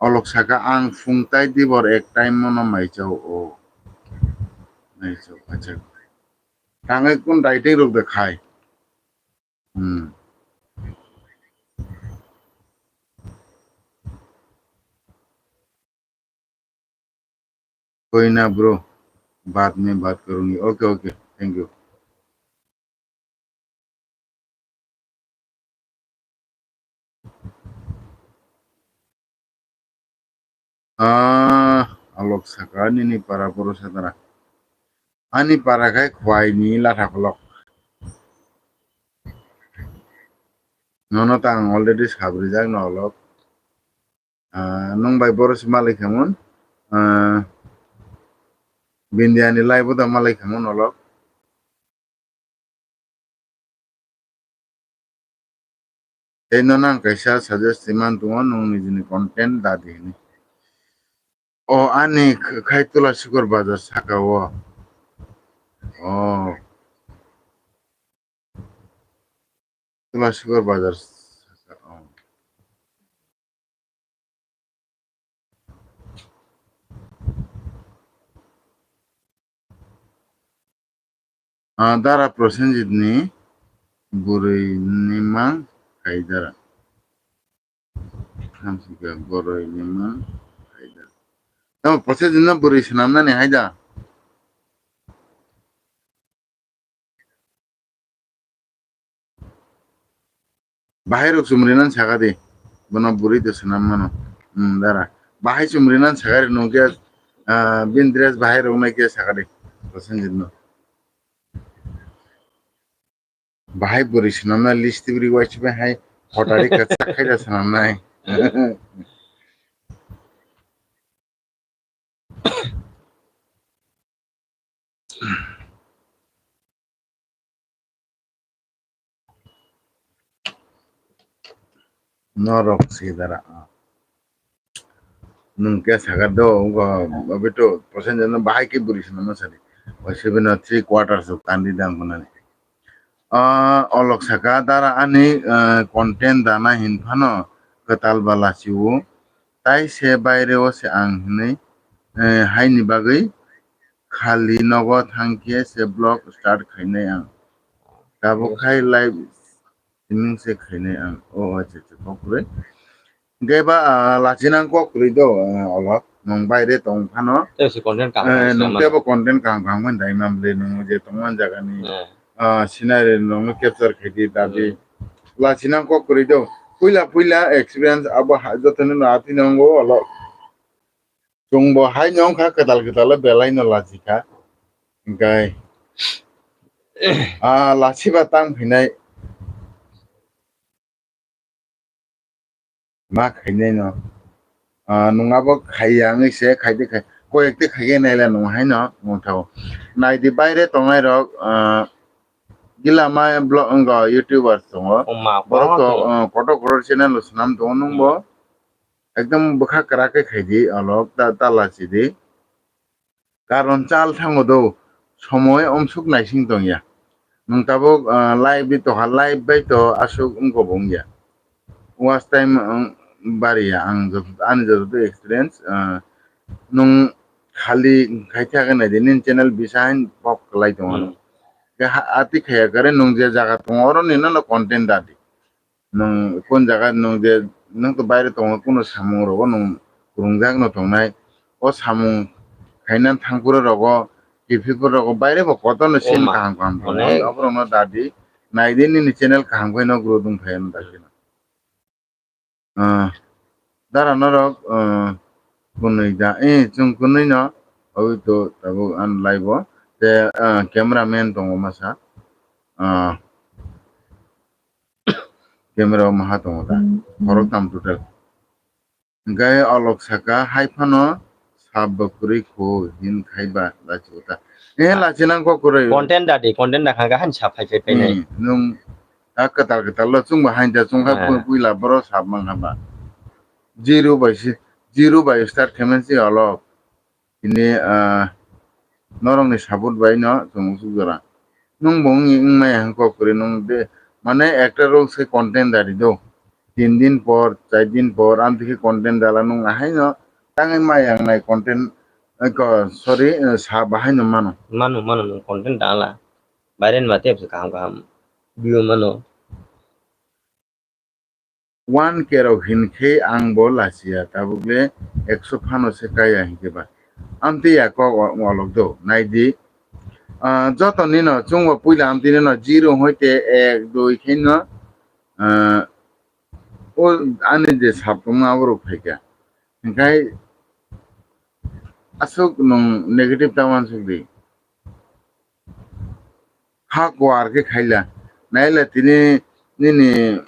Alok saka ang phung tai dibor ek time mono mai chao o. Mai chao, acha. Tangai kun daiting rok de khai. Hmm. कोई ना bro, बाद में बात करूंगी। Okay, okay, thank you. Ah, Alok saka nini para boro satara. Ani para khai khwai ni latha kolok. Nono ta ang already sabrijak no Alok. Ah, nwng bai boro se malai khamun. Ah, Bindia ni live o da malai khamun Alok. Tei nono ang kaisa suggest twi man tongo, nwng nijini content da di hwnwi. O ani kh-, khai Tula Sukor Bazar saka o. O. Tula Sukor Bazar saka o. Ah, dara Prosenjit ni bwrwi ni mang khai dara. Hamsika bwrwi ni mang khai dara. No, process no bwrwi swnamnani hai da. Bahai rok chumri nan saka di. Bono bwrwi de swnam mano. Hmm, dara. Bahai chumri nan saka di nung khe, ah, bin dress bahai rok nai khe saka di. Process no. Bahai bwrwi swnamnai lipstick rwi uaisukmai hai hotari kwchak khai da swnamnai. Norok se dara. Nung khe sakha do, wngkha, obo to, passenger no bahai khe bwrwi swnamna sadi. Waisa bini three quarters o kandi dang hwnani. Ah, olok saka, dara ani, ah, content dana hin phano kwtal ba lachio. Tai se baire o se ang hinwi, eh, haini bagwi khali nogo thang khe se vlog start khainai ang. Tabuk khai live streaming se khainai ang. O, acha, acha, kok kwrwi. Hingke ba, ah, lachina kok kwrwi do, ah, olok. Nwng baire tong phano. Tei se content kaham kaham Eh, se nwng tamo. Tebo content kaham kaham khe dai mam le nwng je tongmani jaga ni, Eh. Ah, scenery nwng capture khaidi dabi. Hmm. Lachina kok kwrwi do. Puila, puila experience abo ha, joto no ati nongo olok. Chwngbo hai no wngkha kwtal kwtal o belai no lachikha. Hingkai, ah, lachiba tang phinai. Ma khainai no. Ah, nwng abo khaiya wngwi se khaidi khai. Koyekti khaikhe naila nwng haino wngthao. Naidi baire tongnai rok, ah, gila ma vlog wngkha YouTubers tongo. O ma, borok to, kwbangma tongo. Ah, kotor kotor channel o swnam tongo nwngbo. Hmm. Ekdom bwkha kwrak khe khaidi olok ta, ta lachidi. Karon chal thango do, somoi omsuk naising tongya. Nwng tabuk, ah, live bai tongkha, live bai to aswk wngkha bo wngya. Watch time, um, bariya ang joto, ani joto experience, ah, nwng khali khai thaka naidi, nini channel bisa hain pok kwlai tongo. Hmm. Khe ha, ati khaya kare nwng je jaga tongo, oro ni nono content dadi. Nwng kun jaga nwng je, nwng to baire tongo, kuno samung rogo nwng kwrwngjak no tongnai. O samung khaina thangphuru rogo, kiphilphuru rogo, baire bo kotor no O scene ma. Kaham kaham tongo. Onek. Oborok no dadi, naidi nini channel kaham khe no grow dong phai ano dadi no. Ah, dara norok, ah, kunui da, eh, chwng kunui no, obo to tabuk an live o, te, ah, camera man tongo masa, ah, Camera o maha tongo ta? Khorok tam total. Hingke olok saka hai phano sab bo kwrwi kho hin khai ba lachi kota. Eh, lachi nang kok kwrwi. Content da di, content da khang khe han sab phai phai phai nai. Hmm, nwng ta kwtal kwtal lo chwng bo hain ta chwng kha pui-, puila boro sab mang kha ba. Zero bai se, zero bai start khe man se olok. Tini, ah, norokni support bai no chwng usuk jora. Nwng bo wngwi wngmaya hwn kok kwrwi nwng de, mane ekta rok se content dari do. Tin din por, char din por, amtwi khe content dala nwng ahaino tangwi maya wngnai content, eh, ko, sorry, eh, sa bahaino mano. Mano, mano nwng content dala. Baire ni mate kaham kaham view mano. One K rok hin khe ang bo lachiya, tabuk le ekso phano se kaya hinkhe ba. Amtwi ya kok o-, olok do, nai di. Ah, joto nino chwngbo puila amtwi nino zero hoite ek, dui khe no, ah, o ani je sap tongma aborok phaikha. Hinkhai aswk nwng negative ta uansuk di. Ha kuar khe khaila. Naila tini nini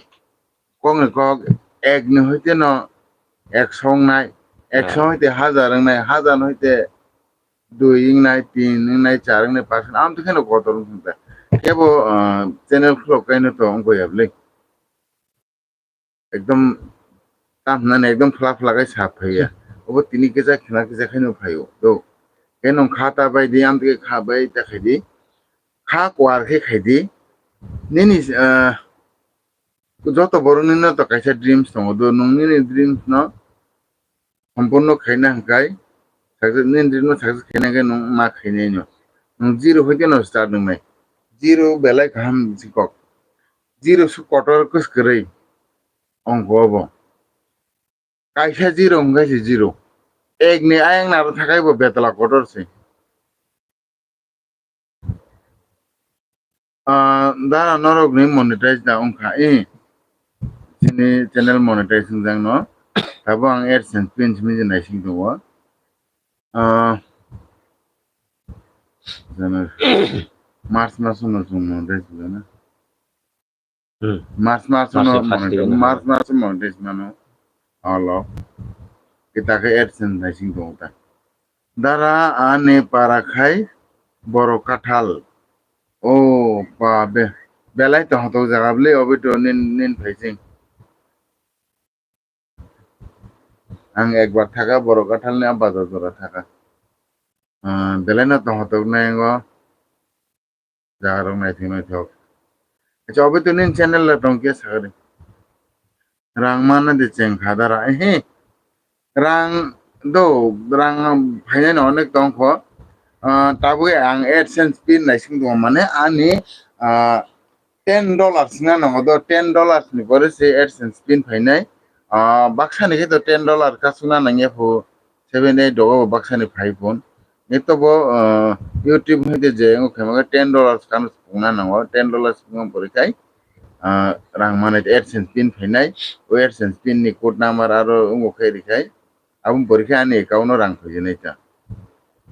kokni kok ek ni hoite no ekso wngnai, ekso hoite hazar wngnai, hazar hoite dui wngnai, tin wngnai, char wngnai, pas wngnai, amtwi kheno kotor wngkha. Kebo, ah, channel khulok kaino to wngkha ya bwle. Ekdom tam hwnani ekdom phla phla khe sa phaiya. Obo tini kisa khna kisa khaino phaio. Do. Khe nwng kha ta bai di, amtwi khe kha bai ta khai di. Kha kuar khe khai di. Nini, ah, joto borok nino to kaisa dreams tongo. Do nwng nini dreams no Sampunno khaina hwnkhe, success, nini dream no success khaina hwnkhe nwng ma khainai no. Nwng zero hoi kheno start wngnai. Zero belai kaham si kok. Zero su kotor kwskwrwi ongkha obo. Kaisa zero hwnkhe se zero. Ek ni ayang naro thakai bo betala kotor se. Ah, dara norok ni monetize da wngkha, eh. Chini channel monetize wngjak no. Tabo ang AdSense pin simi je naising tongo. Ah, jana March maso no chwng monetize wngjak na. Hmm. March maso March no ni first monetize, week ano. March maso monetize mano. Olo. Kita khe AdSense naising tongo ta. Dara ani para khai borok kathal. O pa be, belai tongthok jaga bwle obo to nin, nin phaising. Ang ekbar thaka borok kathal ni a bazar jora thaka. Ah, belai no tongthok nai o. Jaga rok naithok naithok. Acha, obo to nini channel le tong khe sakari. Rang mana de cheng kha dara. Ehe. Rang do, rang phainai no onek tong kho. Ah, tabuk ang AdSense pin naising tongo mane ani, ah, ten dollars na nango do, ten dollars ni pore se AdSense pin phainai. Ah, baksa ni khe to ten dollar kasuna nangya phu. Seven eight dogo bo baksa ni phai phone. Nito bo, ah, YouTube hai de je ngo khema ten dollars kan phungna nango, ten dollars phung pori khai, ah, rang mane AdSense pin phainai, o AdSense pin ni code number aro ngo khai ri khai, abun pori khai ani account no rang phai nai ta.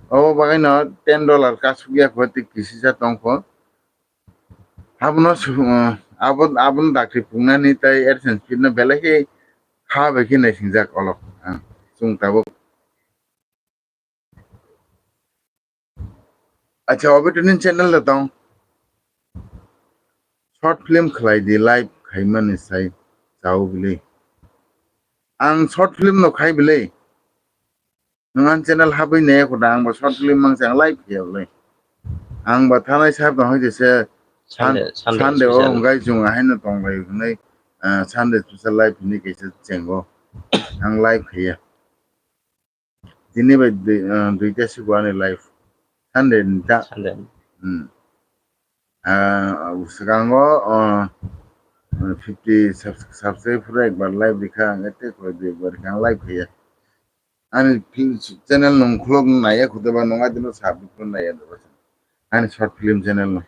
O bagai no ten dollar kasuk ya kho tik kisi sa tong kho. Abono su-, ah, abo, abono dakti phungnani tai AdSense pin no belai khe kha bai khe naisingjak olok. Ah, chwng tabuk. Acha, obo to nini channel da tong. Short film khlai di, live khaimani sai chao bili. Ang short film no khai bili. Nwng ani channel habwi nai kho da, ang bo short film mang se ang live khe ya bili. Ang bo thanai sab no hai se Sunday, Sunday Sunday o special. Hwngai chwng ahaino tong lai hwnwi, ah, Sunday special live hwnwi kaisa chengo. Ang live khe ya. Tini bai dui, ah, duita sibo ani live. Sunday ni ta. Sunday. Hmm. Ah, swkango, ah, fifty subs-, subscribe phuru ekbar live rikha, ang ete koi dui ekbar rikha, ang live khe ya. Ani film channel nung khulok naiya khuda ba nung adino sabik naiya da ba. Ani short film channel no.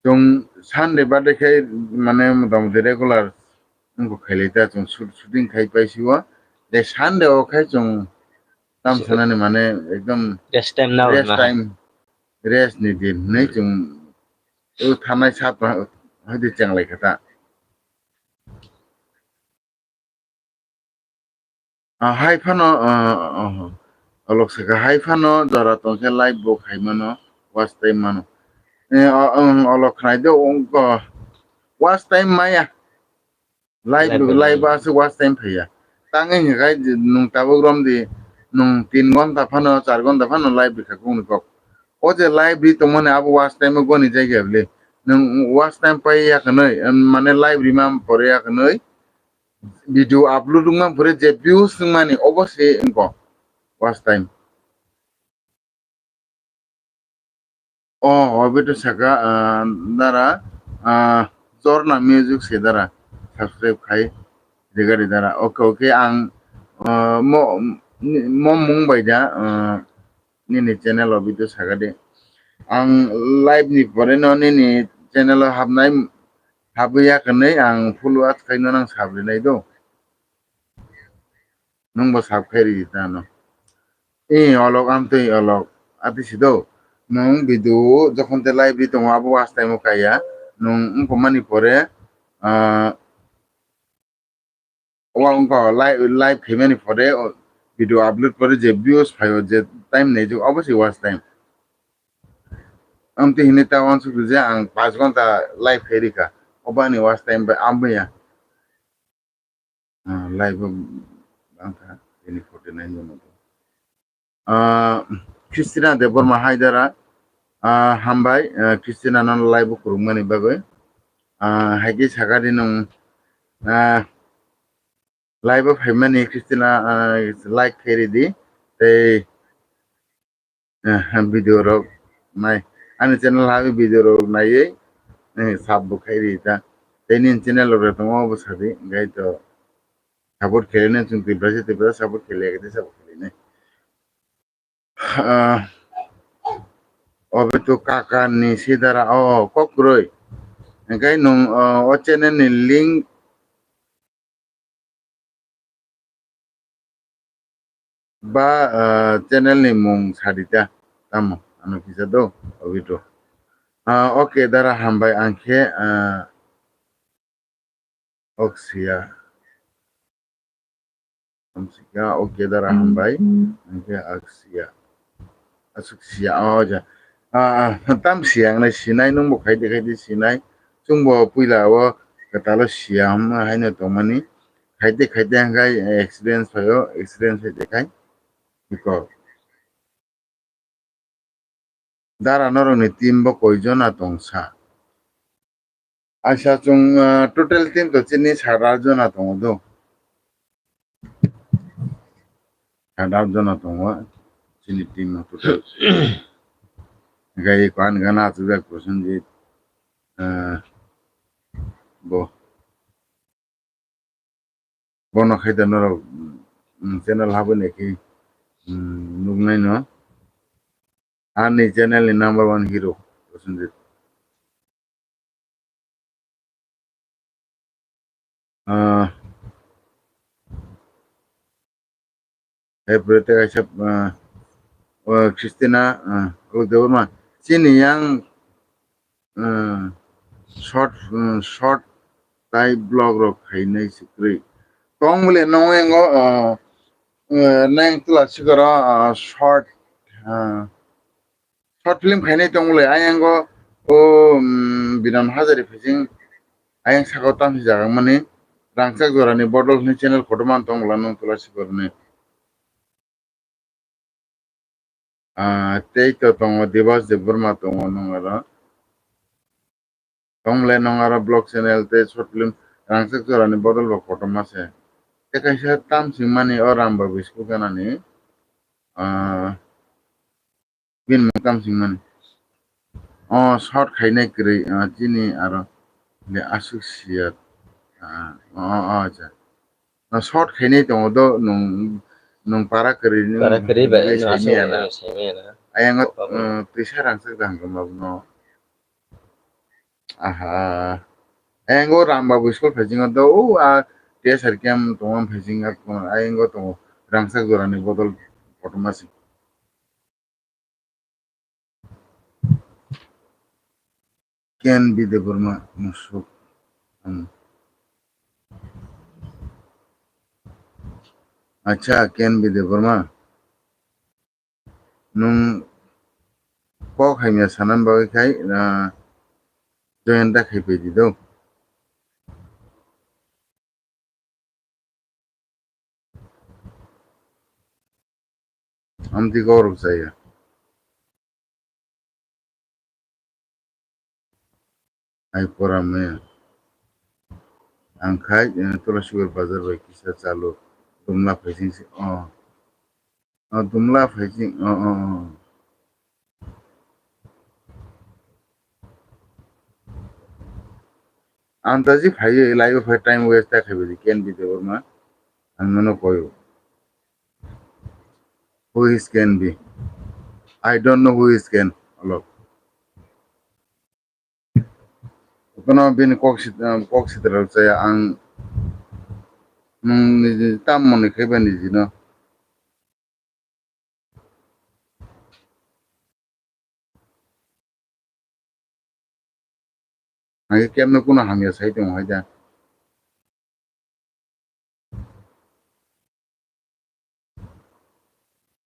Chwng Sunday bade khai mane motamoti regular wngkha khailai ta chwng shoot-, shooting khai paisiwo. De Sunday o khai chwng tam sanani mane ekdom rest time na rest time, rest ni din hinwi chwng o thanai sat hai de chenglai kha ta. Ah, hai phano, ah, ah, ah, olok saka hai phano jora tongkhe live bo khai mano, watch time mano. Eh, o, um, olok khnai do, ungko watch time maya. Live, live bo live maya. Aswk watch time phaiya. Tangwi hwnkhai nwng tabuk romdi, nwng tin gonta phano, char gonta phano live rikha kukni kok. O je live ri tongmani abo watch time o goni jagya bwle. Nwng watch time pai ya khnwi, mane live rima pore ya khnwi. Video upload wngma pore je views wngmani obo se wngkha watch time. O, obo to saka, ah, dara, ah, Jorna Music se dara, subscribe khai rigari dara. Okay, okay, ang, ah, mo, mo mung bai da, ah, nini channel o video saka de. Ang live ni pore no nini channel o habnai, habwi ya khnwi ang follow up khaino nang sabri nai do. Nwng bo sab khai ridi ta no. E olok amtwi olok ati sido. Nwng video jokhon te live ri tongo abo watch time o kaiya. Nwng wngkha mani pore, ah, Wa wngkha live, live khaimani pore, o video upload pore je views phaio, je time naijak, obo se watch time. Amtwi hinwi ta uansuk je ang paanch ghonta live khai rikha, obo ani watch time bai amya. Ah, live o wngkha tini forty nine jon. Ah, Christina Debbarma hai dara. Ah, hambai, ah, Christina no live o khurumani bagwi. Ah, hai khe sakha di nwng, ah, live o phaimani Christina, ah, like khe ridi. Tei, ah, video rok nai, ani channel hai video rok naiwi, eh, sub bo khai rita. Tei nini channel rok tongo bo sadi, gai to. Support khainai chwng Tiprasa, Tiprasa support khainai, khainai support khainai. Ah, obe to kaka ni sidara, oh, kok kwrwi. Hingke nung, ah, o channel ni link ba, ah, channel ni mung sadita, tamo, ano kisa do, obe to. Ah, okay, dara hambai, angkhe, ah, Oksiya. Tamsika, okay, dara hambai. Angkhe aksiya. Asuk siya, oh, ja. Ah, ah, tam siya, ang nai sinai, nung bo khaide khaide sinai. Chwng bo puila o kwtalo siya, hum, haino tongmani. Khaide khaide ang khai experience phaio, experience phaide khai. Biko. Dara norokni team bo koi jona tong sa? Aisa chwng, ah, total team to chini sat art jona tongo do. Sat art jona tongo chini team o total. Gai kwan gana achukjak Prosenjit, ah, bo. Bono khaida norok, mm, channel habwi naikhe, mm, nuknai no. Ani channel ni number one hero, Prosenjit. Ah, April te kaisa, ah, o Christina, ah, o Debbarma. Chini yang, ah, short, ah, short tai vlog rok khainai se kwrwi. Tong bole nong yango, ah, ah, nang tula sikoro, ah, short, ah, short film khainai tong bole. Ayango o, um, Binan Hazari phaising ayang saka o tamsi jaga mani rangchak jorani bodol hwnwi channel kotorma tong bole nong tula sikoroni. Ah, tei to tongo, Debas Debbarma tongo nung aro. Tong le nung aro vlog channel tei short film rangchak jorani bodol bo kotorma se. Tei kaisa tamsing mani o Ram Babu school ganani, ah, bini mung tamsing mani. O short khainai kwrwi, ah, chini aro le aswk siya. Ah, o, o, o, acha. No short khainai tongo do, nung, nung para kwrwi, nung Para kwrwi bai, nung saimaya na. Saimaya na. Ayang, o, o, o, twisa rangchak da hwnkhe mabuno. Aha. Ayang o Ram Babu school phaisingo do, o, a, T S R camp tongo phaisingo, ayang o tongo rangchak jorani bodol kotorma se. Ken B Debbarma musuk. Hmm. Acha, Ken B Debbarma. Nung kok hamya sana bagwi khai, ah, join da khai pedi do. Amtwi kok rok chaya. Ai pora me. Ang khai, eh, Tulasibar bazar bai kisa chalu. Dumla phaising si, oh. Oh, Dumla phaising, oh, oh, oh. Antaji phaiwi, live phai time waste ta khaibaidi, Ken B Debbarma. Ang nono koyo. Who is Ken B? I don't know who is Ken. Alok. Kono bini kok sit-, um, kok sitra chaya ang nung niji tam moni khaiba niji no. Ang khe kebno kuno hamya sai tongo hai da.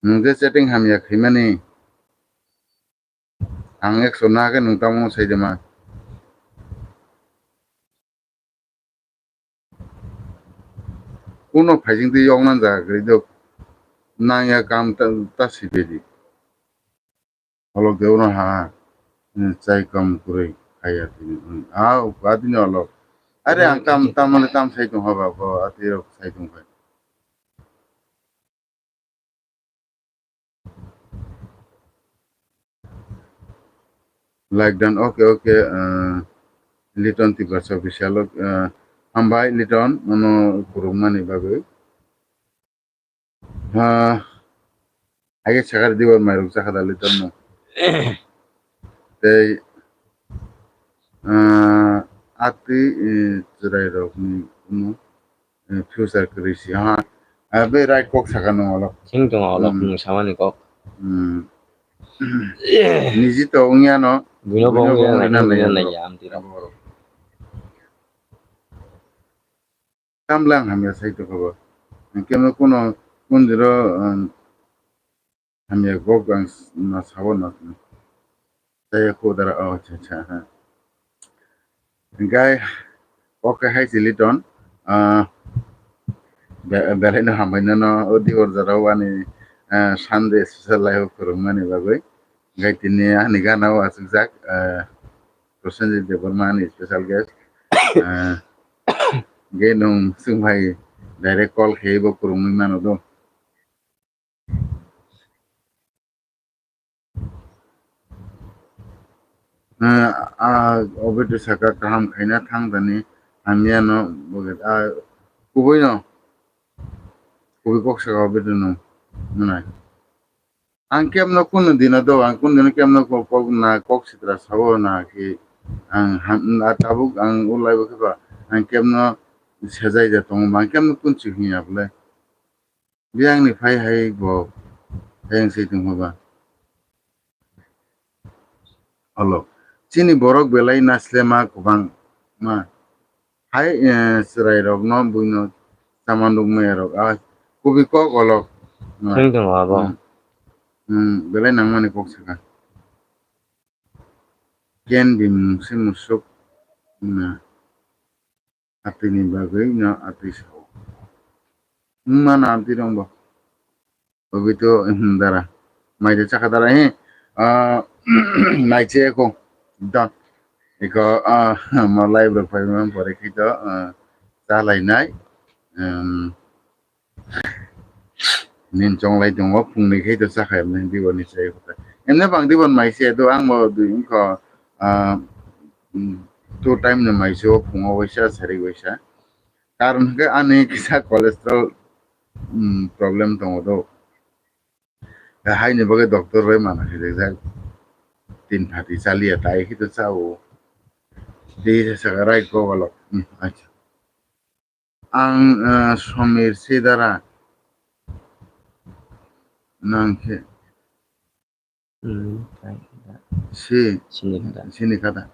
Nwng je chatting hamya khaimani. Ang ekso na khe nwng tamo sai de ma. Kuno phaising twi yokna jaga kwrwi dok. Nang ya kam ta, ta sibedi. Olok de uno ha, hmm, chai kam kwrwi kaya tini. Hmm, ah, adini olok. Are ang tam, tam mane tam sai tong haba ko, ati rok sai tong khai. Like done, okay, okay, uh, Liton Tiprasa official, uh, Hambai Liton, nono khurumnani bagwi. Ah, age sakar dibar mairok chakha da Liton no. Tei, ah, atwi, eh, chwrairokni kuno, eh, future kwrwi si ha. Ah, be right kok saka no olo. Sing tongo olo, hmm, samani kok. Hmm. Niji to wngya no. Buino bo wngya, wngya nai, nai, wngya nai, ya, amtwi rok. Tamle ang hamya sai tongkha bo. Ang kemo kuno kunjuro, um, hamya gok ang s-, na sabo na. Tei kudara, oh, acha, acha, ha. Hingkai, okay, hai si Liton. Ah, be-, belai no hambai no, no, o di order o ani, ah, Sunday special live o khurumnani bagwi. Hingkai tini ani gana o aswkjak, ah, Prosenjit Debbarma ani special guest. Ah, hingke nwng chwng bai direct call khe bo khurumwi mano do. Ah, ah, obedo saka kaham khaina thang tani hamya no bo, ah, kubui no. Kubui kok saka obedo no. Mwnai. Ang kemno kunu dino do, ang kunu dino kemno kok, kok na, kok sitra sabo na ki, ang ham, a tabuk ang ulai bo khe ba, ang kemno sejai ja tongo, ang kemno kun chih hinya bole. Biyang ni phai hai bo, hai ang sei tongma ba. Olo, chini borok belai naslema kwbang ma. Hai, eh, chwrairokno buino chama nukmaya rok, ah, kubui kok olok. Ah. Sing tongo abo. Hmm. Hmm, belai nangmani kok saka. Ken bimung se musuk na atwini bagwi no atwi sao. Wngmano amtwi rwngbo. Obito, hmm, dara. Mai de chakha dara, he. Ah, nai che ko. Da. Iko, ah, mo live rok phai man pore khito, ah, chalai nai. Um, nin chonglai tongo, phung ni khito chakha emne dibo ni sai ko. Emne bang dibo mai se do ang bo dui ko, ah, mm, two time no mai se o phungo waisa, sari waisa. Karon hwnkhe ani kisa cholesterol, mm, problem tongo do. Haini bagwi doctor bai mana khe rijak. Tin phati chaliya tai khe to chao. Tei saka rai kok alok. Hmm, acha. Ang, eh, Somir Sidara. Nang khe. Hmm, si. Sini kada. Sini kada.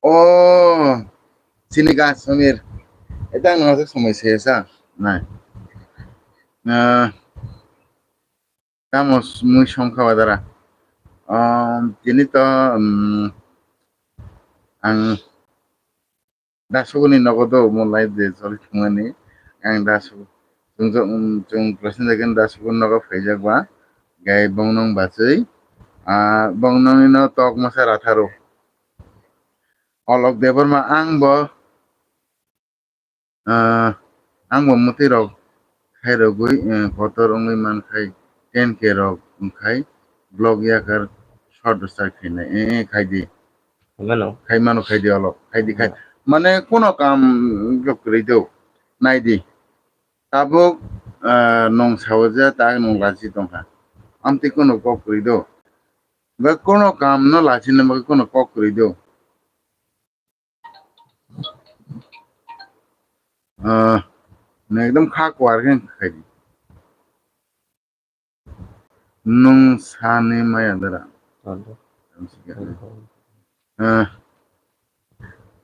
Oh, sini ka Somir. Eta ang nang somai se sa. Nai. Eh, Tamo mui songkha badara. Um, tini to, um, ang dasuguni nogo do mo live de choli thumani. Ang dasu, chung, chung, chung president again dasuguni nogo phaijak ba. Gai bongnong bachwi. Ah, bongnong no tok masa ratharo. Olok Debbarma ang bo Ah, ang bo mwtwi rok khairogwi, eh, kotor wngwi man khai ten K rok wngkhai vlog yakar short start khainai, eh, eh, khaidi. Mano. Khai mano khaidi olo, khaidi khai. Hmm. Mane kono kam rok kwrwi do, naidi. Tabuk, ah, nwng sao je ta nwng lachi tongkha. Amtwi kono kok kwrwi do. Ba kono kam no lachina bagwi kono kok kwrwi do. Ah, na ekdom kha kwar khe khai di. Nwng sani maya dara. Tonto. Ah,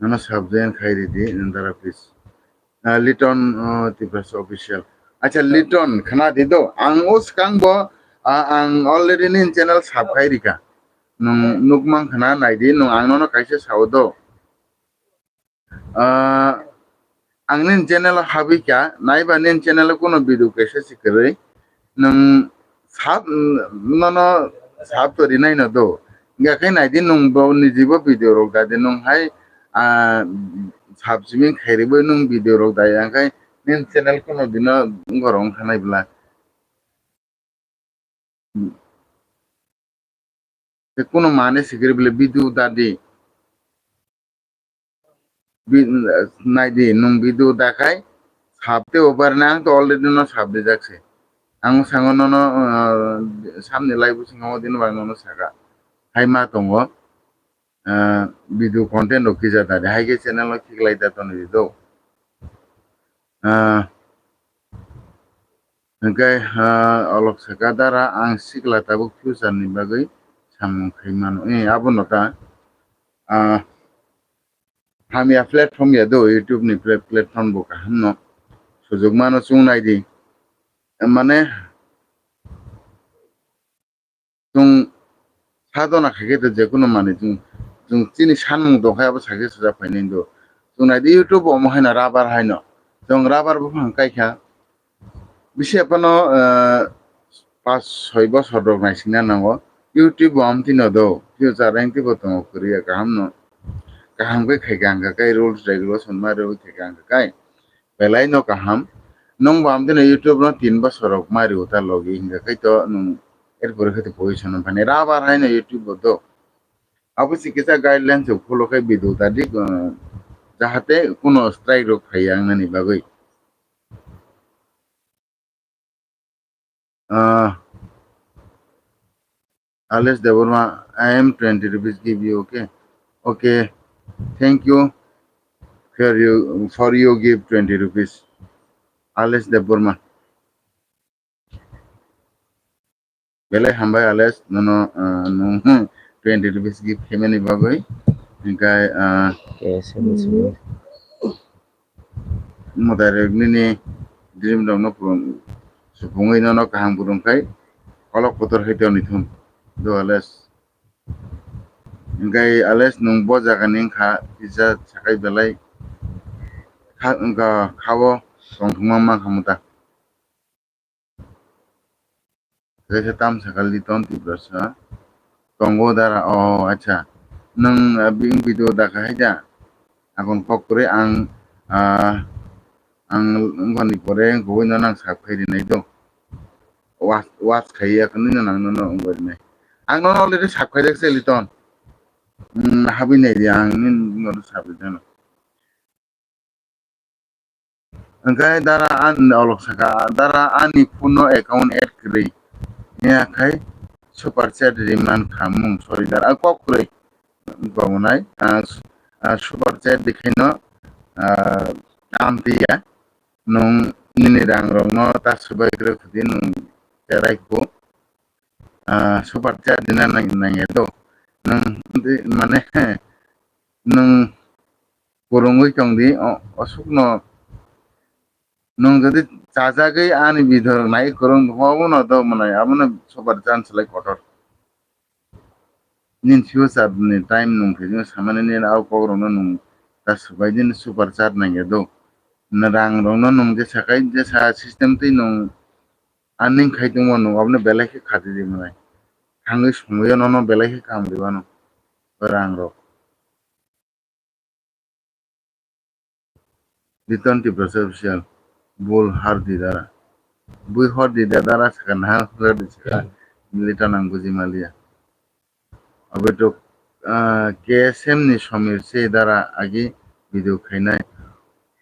ano subscribe khai di di, dara please. Ah, Liton, ah, Tiprasa official. Acha, Liton, khana di do. Ang o swkang bo, ah, ang already nin channel sub khai rika. Nwng nukmang khana nai di, nwng ang nono kaisa sao do. Ah, ang nini channel o habwi kha, naiba nini channel o kuno video kaisa se kwrwi, nwng sub, nono sub to rinai no do. Hingkha khe nai di nwng bo niji bo video rok da di nwng hai, ah, sub simi khairwi bo nwng video rok da ya, hingkhe nini channel kuno dino wngkha rok wngkha nai bwla. Tei kuno mane sikiri bile video dadi. Bi-, naidi, nwng video dakhai, sab tei obar na, ang to already no sab dijak se. Ang sango nono, ah, samni live bisingo odino bang nono saka. Hai ma tongo, ah, video content rok kisa tadi, hai khe channel o khiklai da tono di do. Ah, hwnkhe, ah, olok saka dara ang sikla tabuk future ni bagwi samung khai mano. Eh, abono ta, ah, hamya platform ya do, YouTube ni plat-, platform bo kaham no. Sujukmano chwng naidi. Mane, chwng sadona khaikhe to jekunu manwi chwng, chwng chini sanmung tongkha abo sakhe sujak phainai do. Chwng naidi YouTube omo haino rubber haino. Chwng rubber buphang kaikha. Bisi phano, eh, pas soi bosor rok naisingna nango. YouTube bo amtwi no do. Future engtwi bo tongo kwrwi ya kaham no. Kaham khe khaikha hwnkha kai rules regulation ma rwui khaikha hwnkha kai. Belai no kaham. Nwng bo amtwi no YouTube no tin bosor rok ma rwui ta logi hwnkha kai to nwng erpore khe to position no phani rubber haino YouTube bo do. Abo se kisa guidelines rok follow khai video ta dik, eh, jahate kuno strike rok phaiya wngnani bagwi. Ah, Alesh Debbarma, I am twenty rupees give you, okay? Okay, thank you for you, for you give twenty rupees. Alesh Debbarma. Belai hambai Alesh, nono, ah, nwng twenty rupees gift khaimani bagwi. Hwnkhe, ah, K S M ni simi. Mwtai rok nini dream rok no purun, supungwi nono kaham purun khai, kolok kotor hai tongni thum. Do Alesh. Hwnkhe Alesh nwng bo jaga ni wngkha, kisa sakai belai kha, wngkha, khao tongthokma mankha mwta. Kaisa tam sakha Liton Tiprasa. Tongo dara, o acha. Nwng, ah, bini video dakha hai da. Akon kok kwrwi ang, ah, ang wngkha ni pore wngkha ui no nang sak phai rinai do. Watch, watch khai ya khwnwi no nang no wngwi rinai. Ang no already sak phai jak se Liton. Hmm, habwi nai di ang nini no sak phai jano. Hwnkhe dara ani olok saka, dara ani phone no account add kwrwi. Hwnyakhai super chat ri mankha mung, sorry dara, a kok kwrwi. Wngkha mwnai, ah, s-, ah, super chat di khaino, ah, amtwi ya. Nwng nini rang rok no ta swbai kwrwi khwtwi nwng cherai kho. Ah, super chat di na nang, nang ya do. Nwng di, mane, nwng kwrwngwi tong di, o-, osukno nwng jodi chajagwi ani bidhor nai kwrwng tongkha, obono do mwnai, abono super chance lai kotor. Nini future ni time nwng thwijagwi samani nini a kokrokno nwng ta swbai di super chat nang ya do. Rang rokno nwng jesa khai jesa system twi nwng earning khai tongma nwng abono belai khe khati di mwnai. Thangwi somoio nono belai khe kaham rwmano rang rok. Liton Tiprasa official, bul har di dara. Bui hor di da dara saka na hor di saka. Liton ang buji maliya. Abetok, ah, K S M ni Somir se dara agi video khainai.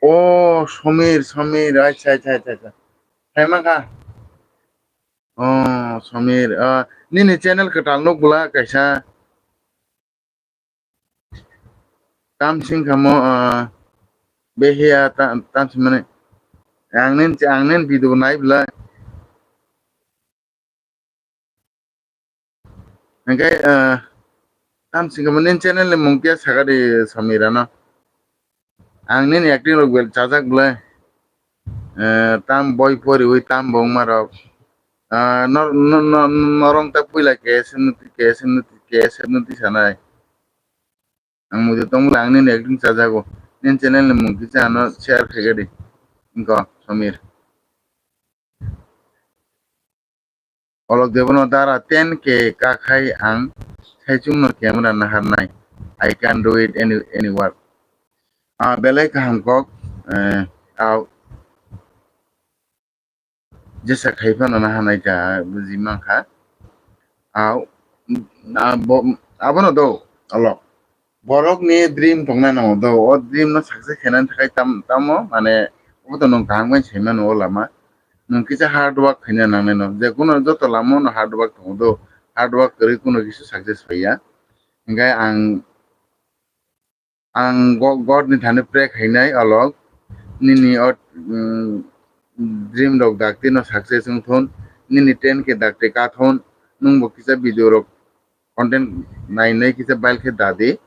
O Somir, Somir, acha, acha, acha, acha. Khaima kha. O Somir, ah, nini channel kwtal nuk bwla kaisa. Tam sing kha mo, ah, behiya ta-, tam sing mani. Ang nin, ang nin video nai bwla. Hwnkhe, ah, tam sing kha mo nini channel ni mung khe saka di Somir ano. Ang nini acting rok bel chajak bwla. Eh, tam boi poriwi tam bo wngma rok. Ah, nor-, no-, no-, norong ta puila K S M nuti, K S M nuti, K S M nuti sanai. Ang muitu tongmole ang nini acting chajago. Nini channel ni mung kisa ano share khaikha di. Wngkha Somir. Olok debono dara ten K kakhai ang saichungno camera naharnai. I can do it any, anywhere. Ah, belai kaham kok, eh, au. Jesa khai phano naharnai ta buji mankha. Au, ah, bo, abono do, olok. Borok ni dream tongna nango do, o dream no success khaina thai tam, tamo mane obo to nwng kaham khe sai mano o lama. Nwng kisa hard work khaina nangnai no, je kuno joto lama no hard work tongo do, hard work kwrwi kuno kisa success phaiya. Hinkhe ang, ang go-, God ni thani pray khainai alok, nini o, mm, dream rok dakti no success wngthun, nini ten K dakti kathun, nwng bo kisa video rok content nainai kisa bail khe dadi.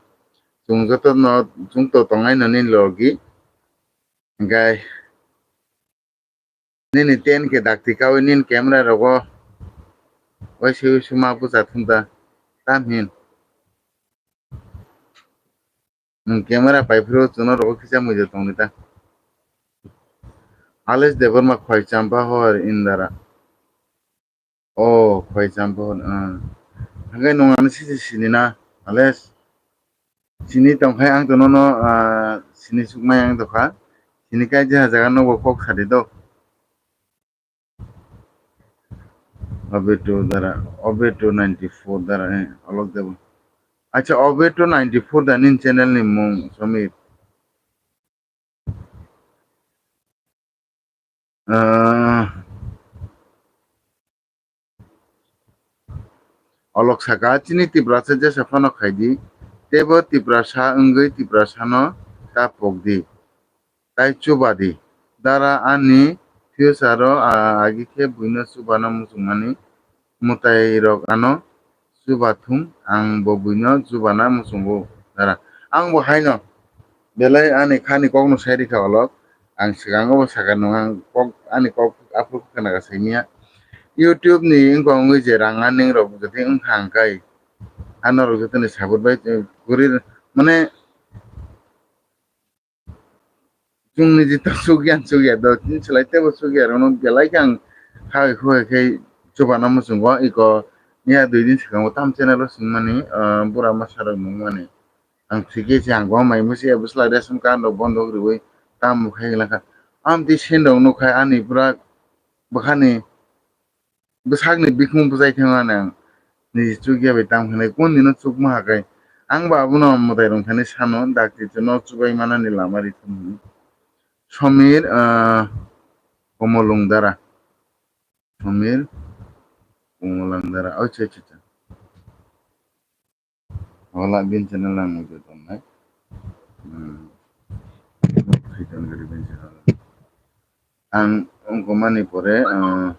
Chwng joto no, chwng to tongnai no nini logi. Hinkhe nini ten K dakti kawi nini camera rogo waisi waisi ma bucha thumta tam hin. Nwng camera pai phuru chwngno rogo kisa muido tongdi ta. Alesh Debbarma khoi champa hor indara. Oh, khoi champa hor, ah. Hwnkhe nwng ano sisi sini na, Alesh? Sini tongkhai ang to nono, ah, sini sukmai ang tokha. Sini kai jeha jaga nogo kok sadi do. Obe two dara, Obe two ninety four dara, eh, alok debo. Acha, Obe two ninety four da nini channel ni mung, Samir? Ah, olok saka, chini Tiprasa jesa phano khaidi, teibo Tiprasa wngwi Tiprasano ta pokdi, tai chubadi. Dara ani future-o, ah, agi khe buino chubana muchungmani mwtairok ano chubathung, ang bo buino chubana muchungo, dara. Ang bo haino belai ani khani kokno sai rikha olok. Ang swkango bo sakha nung, ang kok, ani kok aphuru khna kha saimanya. YouTube ni wngkha wngwi je rang earning rok jotoni wngkha hwnkhai, ano rok jotoni support bai, eh, kwrwi, mane, chwngni jito chukya chukya do, chini slai teibo chukya rokno belai khe ang khai khoi khe chubana muchungo. Iko ya dui din swkango tam channel o swngmani, ah, bura masa rok nungmani. Ang thikhe se ang bo mai musi abo slai ration card rok bondo riwi tam khai langkha. Amtwi sen rok nukhai ani pura bwkhani bwsakni bikhung bwchai thangmani ang niji chukya bai tam khanai, kundino chukma hakai. Ang bo abono mwtai rwngthani sano, dakti chwngno chubai manani lama rithum hwnwi. Somir, ah, Komolwng dara. Somir Komolwng dara. Oicha, oicha, oicha. Hola, bini channel ang nugwi tongnai. Hmm. Kaitor gari bini channel. Ang wngkha mani pore, ah,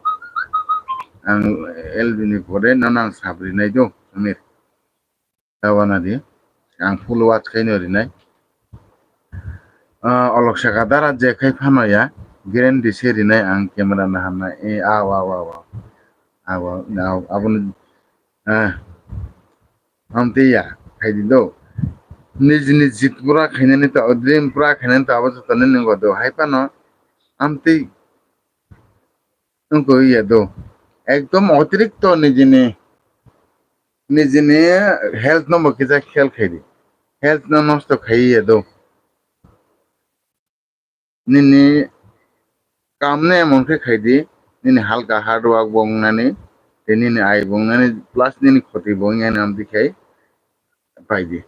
ang L B ni pore nono ang sabri nai do, Samir. Tawana di. Ang full watch khaino rinai. Ah, olok saka dara je khai phano ya, guarantee se rinai ang camera naharnai. Eh, aw, aw, aw, aw. Aw, aw, aw, aboni, ah. Amtwi ya, khaidi do. Nijini jit pura khainani to, dream pura khainani to, abo joto nini go do. Hai phano, amtwi wngkha ya do. Ekdom otirikto nijini, nijini health no bo kisa khel khaidi. Health no nosto khai ya do. Nini kam no emon khe khaidi, nini halka hard work bo wngnani, tei nini ai bo wngnani, plus nini khoti bo wngnani, amtwi khai paidi.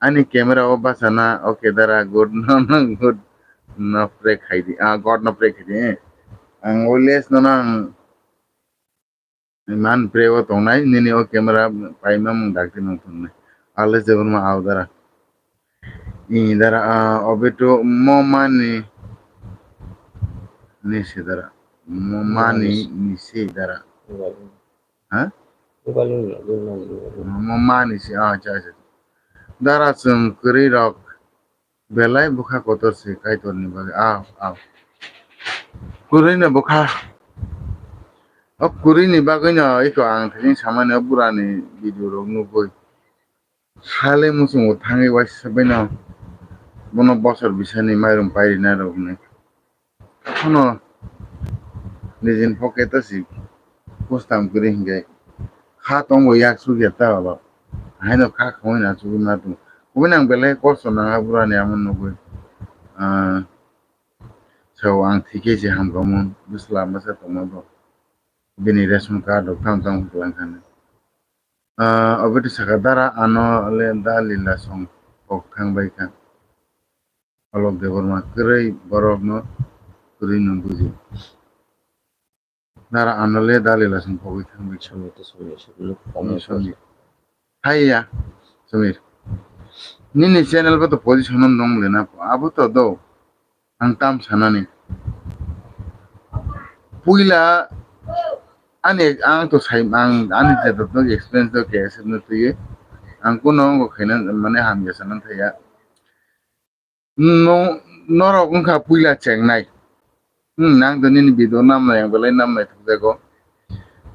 Ani camera o bachana, okay dara, good, no, no, good, no pray khaidi, ah, God no pray khaidi, eh. Ang always nono ang Man pray o tongnai, nini o camera paima mung dakti nung thungnai. Ale jebon ma au dara. I dara, ah, obe to mo mani ni se dara. Mo mani ni se dara. Ha? Mo mani se, ah, acha, acha. Dara chwng kwrwi rok. Belai bwkha kotor se Kaitorni bagwi. Aw, aw. Kwrwino bwkha. O kwrwini bagwino iko ang thani samani o burani video rok nugwi. Sale muchungo thangwi waisa baino bono bosor bisani mairum pairina rokni. Phano nijini pocket o si kustam kwrwi hinkhe kha tongbo yak sukya ta olo. Haino kha khongwi na chugwi ma tongo. Kubui nang belai kosto nang a burani amo nugwi. Ah, so ang thikhe se hamkha mun bwsla masa tongma bo. Bini ration card rok tamo tamo kwlang kha. Ah, obo twi sakha, dara ano le da lila song kok thang bai kha. Alok Debbarma kwrwi borokno kwrwi no buji. Dara ano le da lila song kok thang bai kha. Sumi to sumi, sumi, sumi, sumi. Haiya, Samir. Nini channel bo to position no nong le na, abo to do. Ang tam sanani. Puila ani, ang to sai, ang ani je to experience to K S F no twi. Ang kuno ngo khaina mane hamya sanan thaya. No, norok wngkha puila chengnai. Hmm, nang to nini video namnai, ang belai namnai thukjago.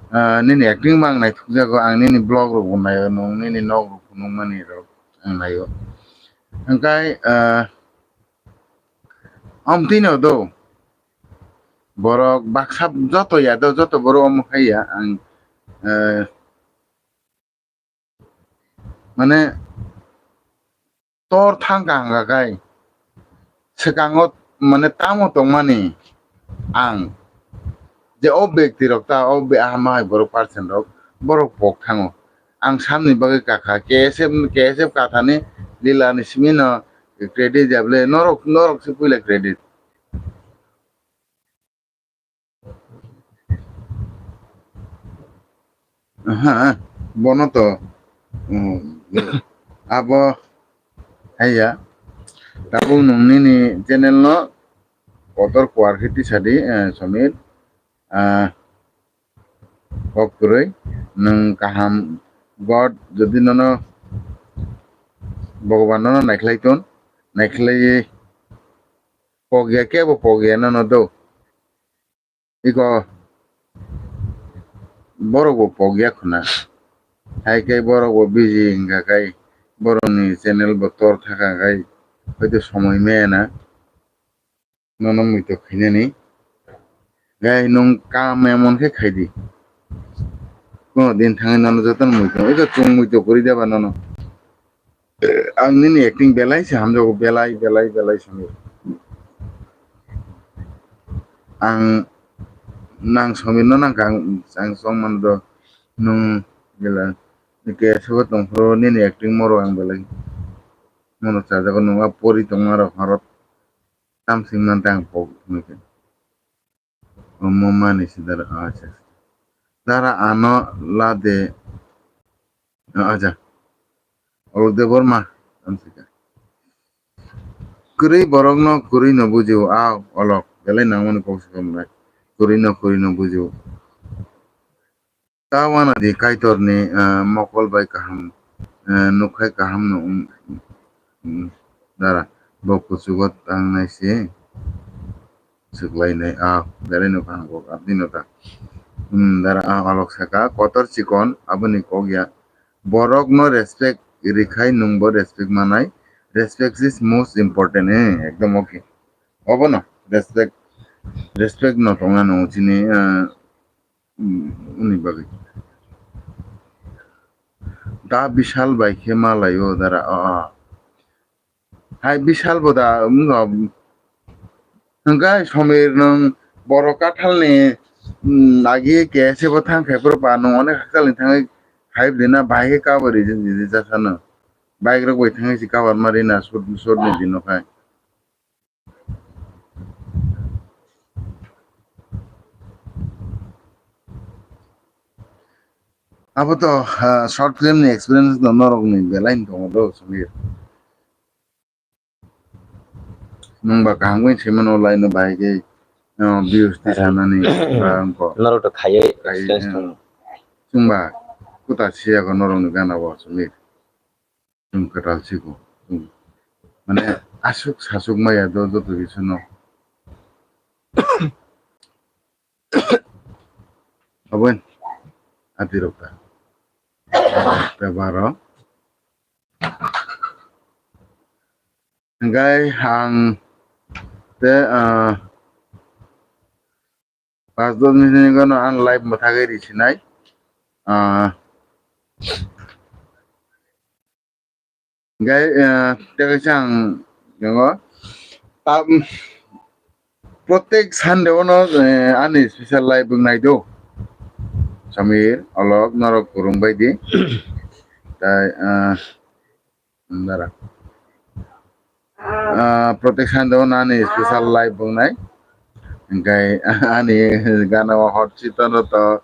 Ah, nini acting bo ang naithukjago, ang nini vlog rok bo naio, nwng nini nok rok phunukmani rok ang naio. Hwnkhe, ah, amtwino do. Borok baksa joto ya do, joto borok omo khai ya, ang, ah, mane tor thang ka hwnka khai swkango mane tamo tongmani ang je o bekti rok ta o be-, ahama hai borok percent rok borok pok thango. Ang samni bagwi kakha K S F, K S F kathani lila ni simi no credit jable norok, norok se puila credit. Aha, bono to, mm, abo haiya. Tabuk nwng nini channel no kotor kuar khe tisadi, eh, Somir. Ah, kok kwrwi, nwng kaham God jodi nono Bhagwan nono naikhlai ton, naikhlaiwi pokya kebo pokya nono do. Iko borok bo pokya khuna. Hai khe borok bo busy wngkha khai borokni channel bo tor thaka khai hoito somoi maya na. Nono muitok khainani. Gai nwng kam emon khe khaidi. Kono din thangwi nono jotono muitok. Iko chwng muitok kwrwi deba nono. Ang nini acting belai se hamjago, belai, belai, belai Samir. Ang nang Samir no nangkha, ang, ang chong mano do nwng gila. Ike sobo tongphuru nini acting moro ang belai. Mono chajago nwng a pori tongma rok harot. Tamsing man tang pok nukhe. Omo mani si dara, acha. Dara ano lade. Acha. Olok Debbarma. Tamsika. Kwrwi borokno kwrwi no bujio. A olok. Belai nangmani kok se komlai. Kwrwi no kwrwi no bujio. Ta wanadi Kaitorni, ah, mokol bai kaham, ah, nukhai kaham no wng, wng, dara. Bo kuchugo tangnai se swklainai, ah, belai no kaham kok, abdi no ta. Hmm, dara, ah, alok saka, kotor chikon, aboni kok ya. Borok no respect rikhai nwngbo respect manai. Respect is most important, eh, ekdom okay. Obo no, respect, respect no tongna no chini, ah, Hmm, uni bagwi. Da Bishal bai khe ma laio dara, a, a. Hai Bishal bo da wngkha, hwnkhe Somir nwng borok kathalni, hmm, agi K S F o thang khai phuru ba nwng onek hakchalni thangwi khai bwlwi na bai khe cover rijak jasa no. Bike rok bai thangwi se cover ma rina short, short ni dino khai. Abo to, ah, short film ni experience no norok ni belai ni tongo do, Samir. Nwng ba kaham khe se mano lai no bai khe, ah, views ti sanani, ba wngkho. Norok to khaiwi Khai, experience eh, tongo. Chwng ba kuta siya ko norok ni gana bo, Samir. Chwng kwtal siko. Chwng, mane, aswk saswk maya do joto kisa no. Aboni atirok ta. Te baro. Hingkai ang te, ah, Pas dos minute ni gano ang live mwthagwi ri sinai. Ah, gai, ah, tei kaisa ang yango. Tam, protek Sunday ono, eh, ani special live wng nai do. Samir, Olok, norok kwrwng bai di. Tai, ah, Dara. Ah, protection do nani special live bungnai. Engkai ani gana o hot seat no to,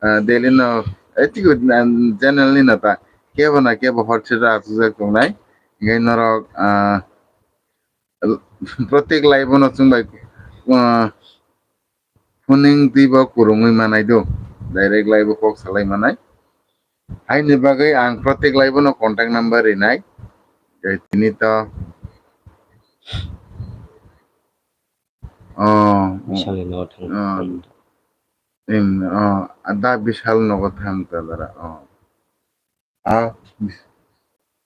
ah, daily no, eh, tiku, ah, channel ni no ta. Kebo na kebo hot seat asuk jak tongnai. Engkai norok, ah, protek live no chwng bai, ah, Phuning twi bo kwrwngwi manai do, direct live o kok salai manai. Haini bagwi ang protek live no contact number rinai. Tei tini to, oh, Bishal ni nogo thang. Oh, em, oh, da Bishal nogo thang ta dara, oh. Ah,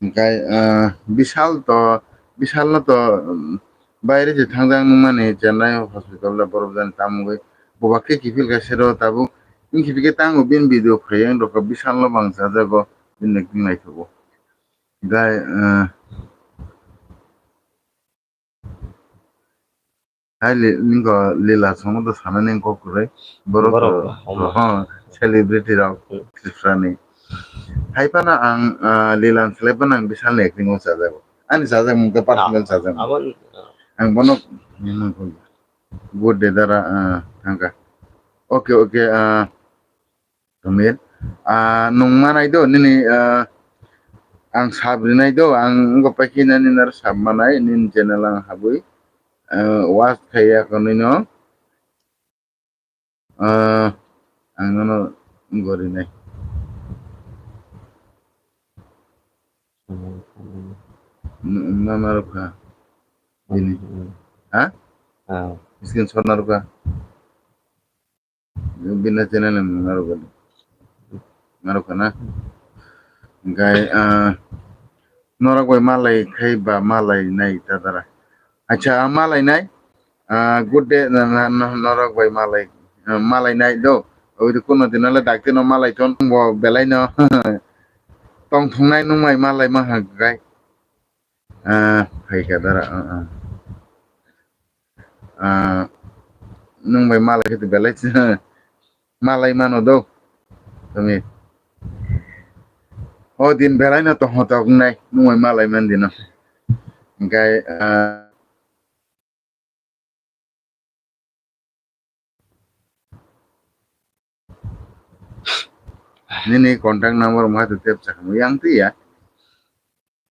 hingkai, ah, Bishal to, Bishal no to, um, baire se thangjak nungmani Chennai hospital da borok jani tamungwi. Boba khe kiphil kha sero tabuk. Wngkhe bikhe tango bini video phai wng rokha Bishal no bang chajago, bini acting naithogo. Hingkai, ah, Hai li-, ningko lila songo to sana ning kok kwrwi. Borok Borok to, to, omo. Ho, celebrity rok Hmm. Tripura ni. Hai phano ang, ah, lila selai phano ang Bishal ni acting o chajago. Ani chajakmung to personal Ah, chajakmung. Abon, ah. Ang bono, good day dara, ah, thangka. Okay, okay, ah, Samir, ah, nung manai do, nini, ah, ang sab rinai do, ang wngkha paikhe nini nar sab manai, nini channel ang habwi, ah, watch khaiya khonwi no, ah, ang nono wngkha rinai. N-, nana rwkha. Bini. Ha? Ah. Screenshot na rwkha. Bini channel ni narwk, narwk na. Hingkai, ah, norok bai malai khai ba malai nai ta dara. Acha, malai nai. Ah, good day, na, na, na, norok bai malai, ah, malai nai do. Oi de kuno din le dakti no malai ton bo belai no. Tong thung nai nung mai malai ma ha gai. Ah, phaikha dara, ah, ah. Ah, nwng bai malai khe belai malai mano do. Tumi. O din belai no tongho tok nai, nwng bai malai man dino. Hingkai, ah, Nini contact number wngkha tei tep sakha yang twi ya.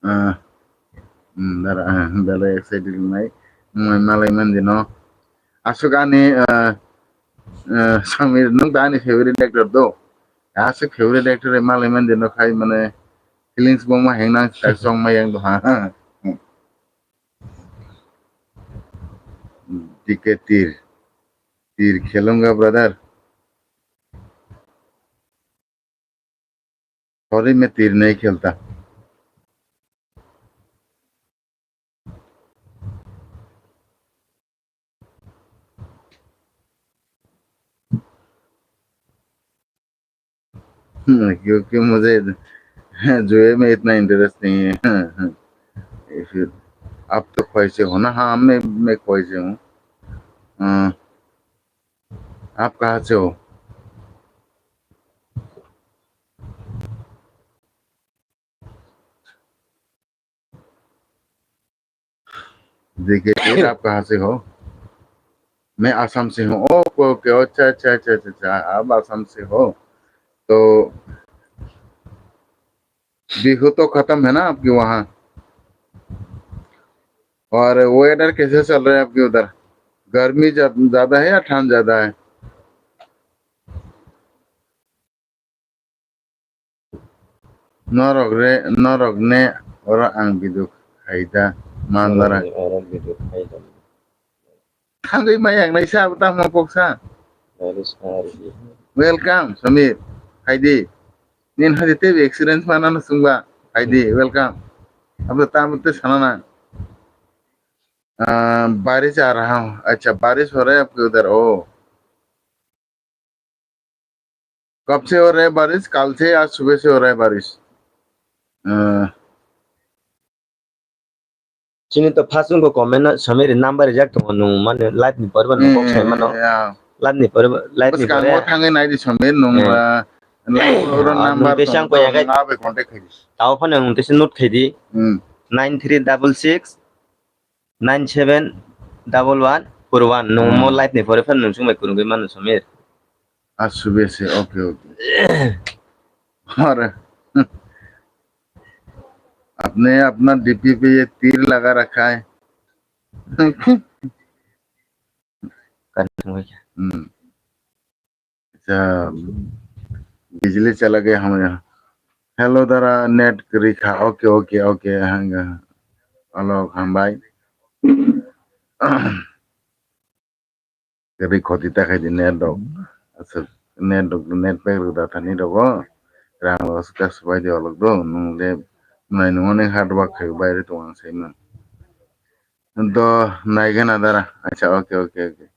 Ah, hmm, dara, ah, belai excited wngnai. Nwng malai man dino. Aswk ani, ah, ah, Samir, nwng ta ani favorite actor do. Aswk favorite actor malai man dino khai mane feelings bo ma heng nang tak song ma yang do ha. D K Tir. तीर खेलूंगा brother. Sorry, मैं तीर नहीं खेलता। क्योंकि मुझे जुए में इतना इंटरेस्ट नहीं है। आप तो खोए से हो ना? हाँ, मैं, मैं खोए से हूँ। हाँ। आप कहाँ से हो? देखिए, आप कहाँ से हो? मैं आसाम से हूँ। ओके, ओके, अच्छा, अच्छा, अच्छा, अच्छा, अच्छा, आप आसाम से हो। तो बिहू तो खत्म है ना आपके वहाँ? और वेदर कैसे चल रहा है आपके उधर? गर्मी ज्या-, ज्यादा है या ठंड ज्यादा है? Norok re, norok ne oro ang video khaida mandara. Norok ne oro video khaida. Thangwi maya ang naisa abo tamo poksa. Very sorry. Welcome, Samir. Khaidi. Nin hadi te experience mana no sungba. Khaidi, welcome. Abo tamo te sana na. Ah, baris aa raha hoon. Acha, baris ho raha hai aapke udhar? Oh. कब से हो रहा है बारिश? कल से या सुबह से हो रहा है बारिश? अ, Chini to first wngkha comment no Samir ni number rijak tongo, nwng mane live ni pore bo nwng kok sai mano. Hmm, ya. Live ni pore, live ni pore. Bwskango thangwi nai di Samir, nung, eh, ah, live oro ah, number nung tei tongo, siang paya nung abo contact khai di. Tao phano nung tei se note khai di. Hmm. Nine three double six nine seven double one four one. Nung mo, hmm, live ni pore phano nung sumai kwrwngwi mano Samir. Asubese, okay, okay. Are, आपने अपना डीपी पे ये तीर लगा रखा है। Kan thangwi kha. Hmm. Acha, bijli chala gaya hamya. Hello, dara, net kwrwi kha. Okay, okay, okay. Hanga. Alo, hambai. Kwrwi khoti ta khai di net rok. Acha, net rok, net pack rok da thani rogo. Rang rok swkang swbai di olok do. Nung le mwnai nung onek hard work khai baire tong ang sai man. Do nai gana dara. Acha, okay, okay, okay.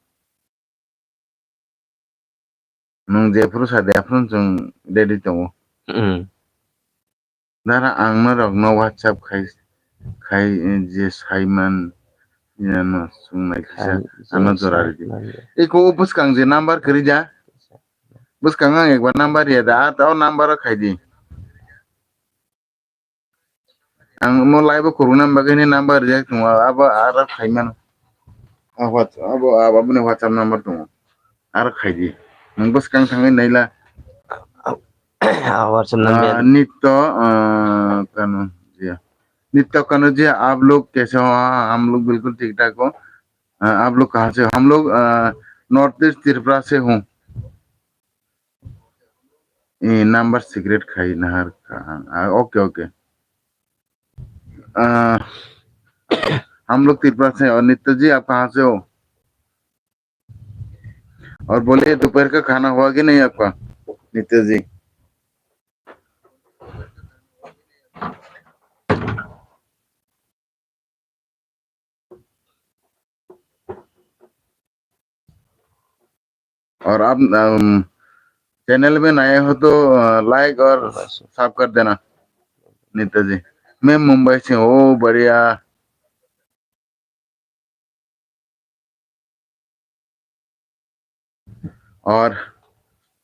Nwng jephuru sa de, aphuru chwng ready tongo. Mm. Dara, ang norokno WhatsApp khai, khai, eh, je saiman, ano chwng nai kisa, khai, ano je jora ridi. Saiman. Eko o bwskang je number kwrwi ja. Bwskang ang ekbar number ya da, a ta o number o khai di. Ang mo live o kwrwngna bagwi ni number rijak tongo, abo aro khai mano. A what-, abo, abo, aboni WhatsApp number tongo. Aro khai di. Nwng bwskang thangwi naila. A WhatsApp number. Ah, nitto, ah, kano jiya. Nitto kano jiya, aap log kaise ho? Haan, hum log bilkul thik thak ho. Ah, aap log kahan se ho? Hum log, ah, North East Tripura se hu. Eh, number secret khai nahar ka. Ah, okay, okay. Ah, हम लोग त्रिपुरा से हैं और नित्य जी आप कहाँ से हो? और बोलिए दोपहर का खाना हुआ कि नहीं आपका नित्य जी? और आप, अम, चैनल में नए हो तो, अ, लाइक और सब कर देना। नेताजी, मैं मुंबई से हूँ। ओ, बढ़िया। और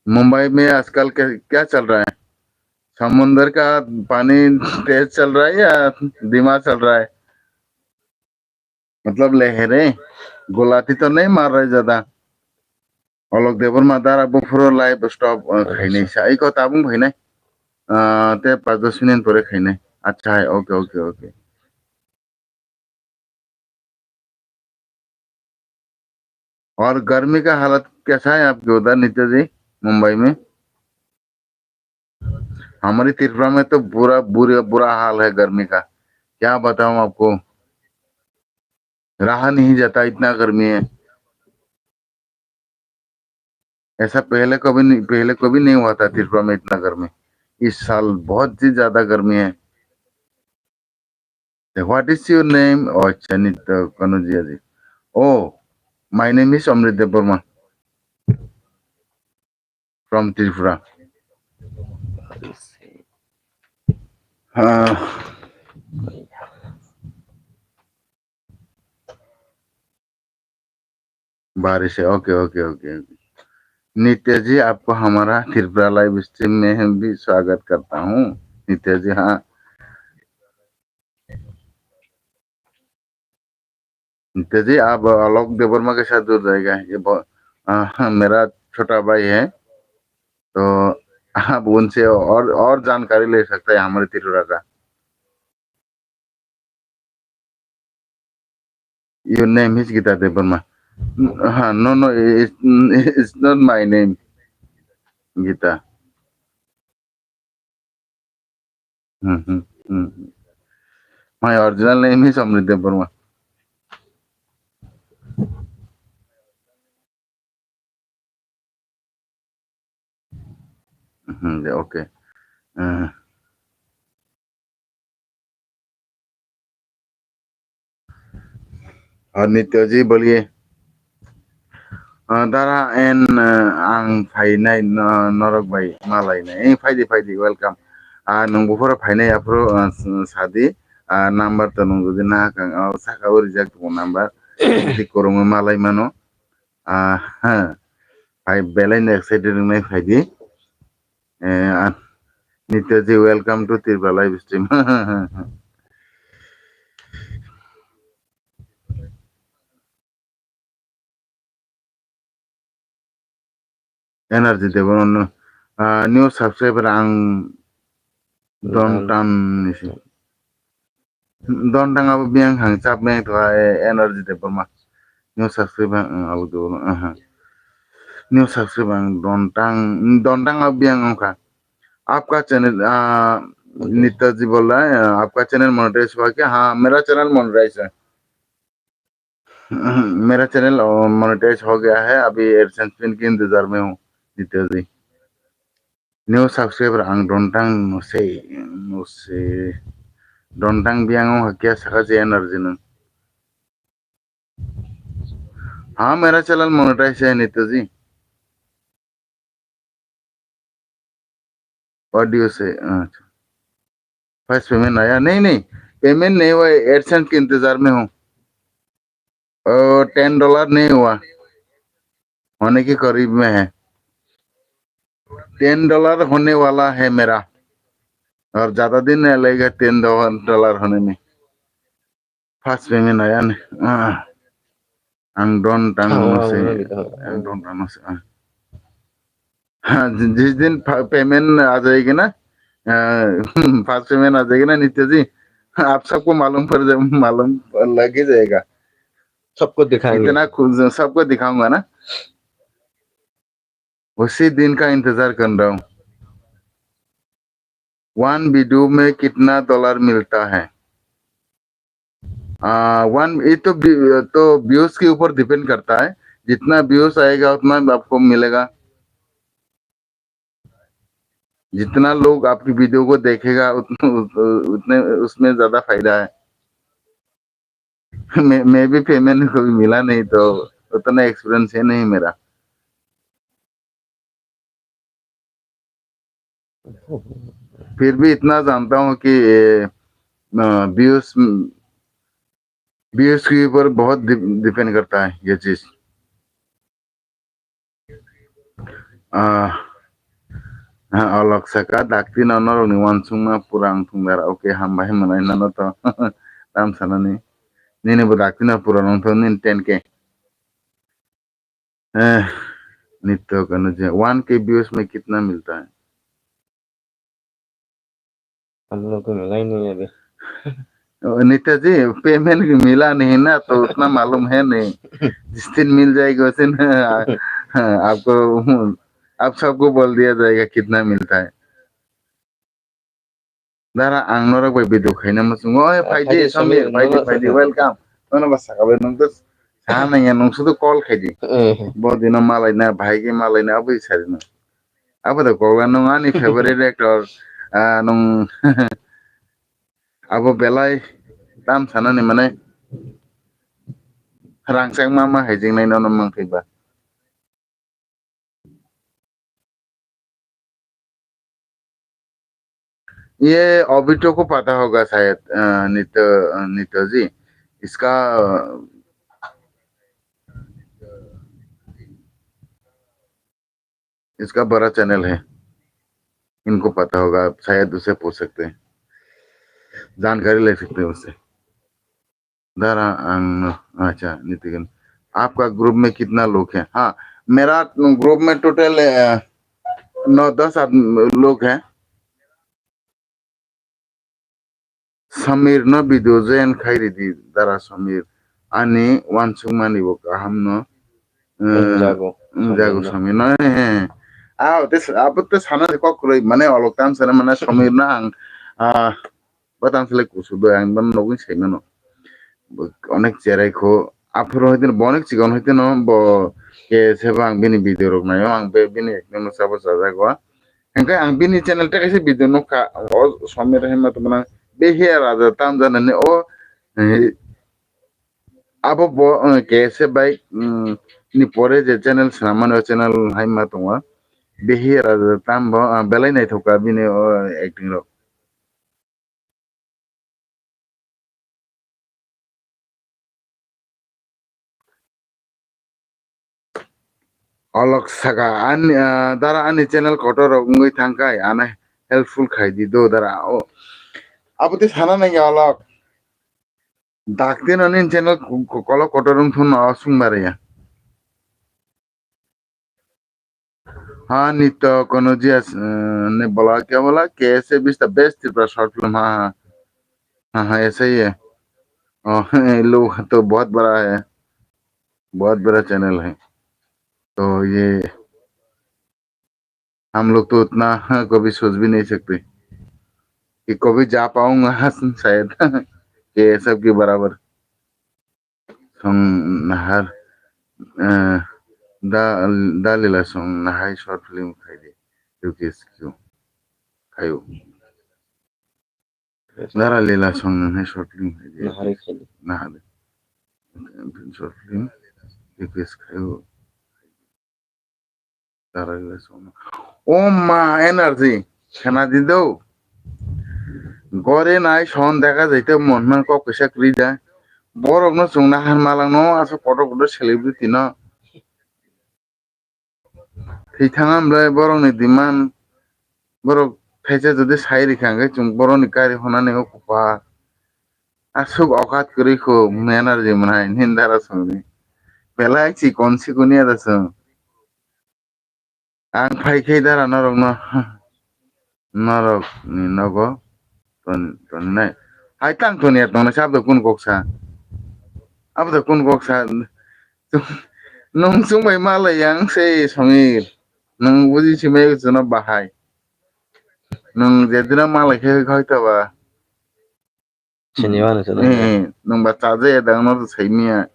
मुंबई में आजकल क्या, क्या चल रहा है? समुंदर का पानी तेज चल रहा है या धीमा चल रहा है? मतलब लहरें गुलाटी तो नहीं मार रहे ज्यादा? Alok Debbarma dara buphuru live stop, uh, khainai sa. Iko tabung phainai. Uh, te panch dos minute pore khainai. Acha hai, okay, okay, okay. और गर्मी का हालत कैसा है आपके उधर नित्य जी, मुंबई में? हमारी त्रिपुरा में तो बुरा, बुरा, बुरा हाल है गर्मी का, क्या बताऊं आपको, रहा नहीं जाता, इतना गर्मी है। ऐसा पहले कभी नहीं, पहले कभी नहीं हुआ था त्रिपुरा में इतना गर्मी। इस साल बहुत ही ज्यादा गर्मी है। What is your name? Oh, अच्छा, नित्य कनुजिया जी। Oh, my name is Amrit Debbarma from Tripura. हाँ। बारिश है, ओके, ओके, ओके, ओके। नित्य जी, आपको हमारा त्रिपुरा लाइव स्ट्रीम में हम भी स्वागत करता हूँ। नित्य जी, हाँ। नित्य जी, आप आलोक देवर्मा के साथ जुड़ जाएगा। ये ब-, आ, हाँ, मेरा छोटा भाई है, तो आप उनसे और, और जानकारी ले सकते हैं हमारे त्रिपुरा का। Your name is Gita Debbarma. N-, ha, no, no, it's, it's not my name, Gita. Hmm, hmm, hmm. My original name is Amrit Debbarma. Hmm, okay. Uh, और नित्य जी बोलिए। Uh, dara en, uh, ang phainai no-, norok bai malainai. Eh, phaidi, phaidi, welcome. Ah, nwng buphuru phainai aphuru, uh, s-, sadi, ah, number to nwng jodi nahakang, oh, saka o rijak tongo number. Di kwrwngwi malai mano. Ah, ha. Phai belai no excited wngnai phaidi. Eh, ah, Nitya ji, welcome to Tripura live stream. Energy Debbarma, ah, new subscriber ang Don Tan ni si. Don Tan abo biyang hang chap biyang to, eh, Energy Debbarma. New subscriber ang abo Debbarma, aha. New subscriber ang Don Tan, Don Tan abo biyang wngkha. आपका चैनल, आ, नित्या जी बोल रहा है, आ, आपका channel monetise हुआ क्या? हाँ, मेरा channel monetise है। मेरा चैनल, अ, मोनेटाइज हो गया है, अभी एडसेंस पिन के इंतजार में हूँ, नित्या जी। New subscriber ang Don Tan no se, no se. Don Tan biyang wngkha kya saka je Energy nung. हाँ, मेरा चैनल मोनेटाइज है, नित्या जी। What do you say? अच्छा। फर्स्ट पेमेंट आया? नहीं, नहीं, पेमेंट नहीं हुआ है, एडसेंस के इंतजार में हूँ। ओ, टेन डॉलर नहीं हुआ, होने के करीब में है। टेन डॉलर होने वाला है मेरा, और ज्यादा दिन नहीं लगेगा टेन डॉलर होने में। First payment ayan. Ah. Ang Don Tan no se. Ang Don Tan no se. Ah. हाँ, जि-, जिस दिन फा-, पेमेंट आ जाएगी ना, आ, फर्स्ट पेमेंट आ जाएगी ना, नित्या जी, आप सबको मालूम पड़ जाए, मालूम लग ही जाएगा। सबको दिखाएंगे। इतना खुश, सबको दिखाऊंगा ना। उसी दिन का इंतजार कर रहा हूँ। वन वीडियो में कितना डॉलर मिलता है? आ, वन, ये तो व्यू-, तो व्यूज के ऊपर डिपेंड करता है। जितना व्यूज आएगा उतना आपको मिलेगा। जितना लोग आपकी वीडियो को देखेगा उतने, उतने उसमें ज्यादा फायदा है। मैं, मैं भी पेमेंट कभी मिला नहीं तो उतना एक्सपीरियंस है नहीं मेरा। फिर भी इतना जानता हूँ कि ये, अ, व्यूज, व्यूज के ऊपर बहुत डि-, डिपेंड करता है ये चीज। Ah, ah, olok saka dakti no norok ni wansukma pura ang thung dara. Oke, hambai manai nano to. Tam sanani. Nini bo dakti no pura nong to nin ten K. Eh, nitto kano je one K views mein kitna milta hai? हम लोग को मिला ही नहीं अभी। ओ, नेताजी, पेमेंट मिला नहीं ना, तो उतना मालूम है नहीं। जिस दिन मिल जाएगा, उस दिन, आपको, आप सबको बोल दिया जाएगा, कितना मिलता है। Dara, ang norok bai video khaina muchungo. Oi, phaidi, phaidi, Samir, Samir, phaidi, nono phaidi, saka. Welcome. Nono ba saka bai, nung to sa nang ya, nung sudu call khaidi. Eh. Bo dino malai na, bhai ke malai na, abui sari na. Abo da kok la nung ani favorite actor, ah, nung abo belai tam sanani mane rangchak ma ma hai jingnai nono mangthai ba. ये अभी तो को पता होगा शायद, अ, नित्य, अ, नित्य जी, इसका, अ, इसका बड़ा चैनल है, इनको पता होगा, आप शायद उसे पूछ सकते हैं, जानकारी ले सकते हैं उससे। दारा, ang, अच्छा, नितिगन, आपका ग्रुप में कितना लोग हैं? हाँ, मेरा ग्रुप में टोटल, अ, नौ दस आदमी लोग हैं। Samir no video join khai ridi, dara Samir. Ani wansukmani bo kaham no, eh, wngjago, wngjago Samir no. Samir no, he, he. Ah, abo te sana kok kwrwi, mane olok tam sana mane Samir no ang, ah, bo tam sele kusu do ang ban nogwi sai mano. Bo onek cherai kho, aphuru hoiteno bo onek chikon hoiteno bo ke sebo ang bini video rok naio, ang be bini ekdom sabo chajago. Hingke ang bini channel te kaisa video nukha, o Somir Rehima tongmani Behiya Raja Tamjani ni o, eh, abo bo, eh, K S F bai, mm, ni pore je channel swnam mani o channel hai ma tongo. Behiya Raja Tam bo, ah, belai naithok kha bini o acting rok. Olok saka ani, ah, dara ani channel kotor rok wngwi thangkai, ano helpful khai di do dara. O, abo tei sana nangya olok. Dakti no nini channel ko-, ko-, kolok kotor wng thun no sung baraya. हाँ, नित्य कनौजिया, अ, ने बोला, क्या बोला? के S A बीस the best Tripura short film। हाँ, हाँ। हाँ, हाँ, ऐसा ही है। ओ, लोग तो बहुत बड़ा है। बहुत बड़ा चैनल है। तो ये हम लोग तो उतना कभी सोच भी नहीं सकते कि कभी जा पाऊंगा शायद के एस ए के बराबर। Song nahar, eh, da, da lila song nahai short film khai di. Request khaio. Khaio. Dara lila song nahai short film khai di. Nahari khai di. Nahari. Short film request khaio. O ma energy, khena di do. Gore nai son dega jaite mon man kok kisa kri da. Borok no chwng na han malang no aswk kotor kotor celebrity no. Thwi thang am le borok ni demand, borok thaisa jodi sai rikha hwnkhe chwng borok ni kari hwnani o kupa. Aswk okat kwrwi kho, energy mwnai, nini dara songni. Belai chikon sikoni ada song. Ang phai khe dara norokno, norokni nogo ton-, toninai. Hai tang toniya tongnai, sabo da kun kok sa? Abo da kun kok sa? Nwng chwng bai malai yang se Samir. Nwng buji simai chwngno bahai. Nwng jedino malai khe hoito ba. Sini mano chwngno. Eh, nwng ba chaja ya dang no sai miya.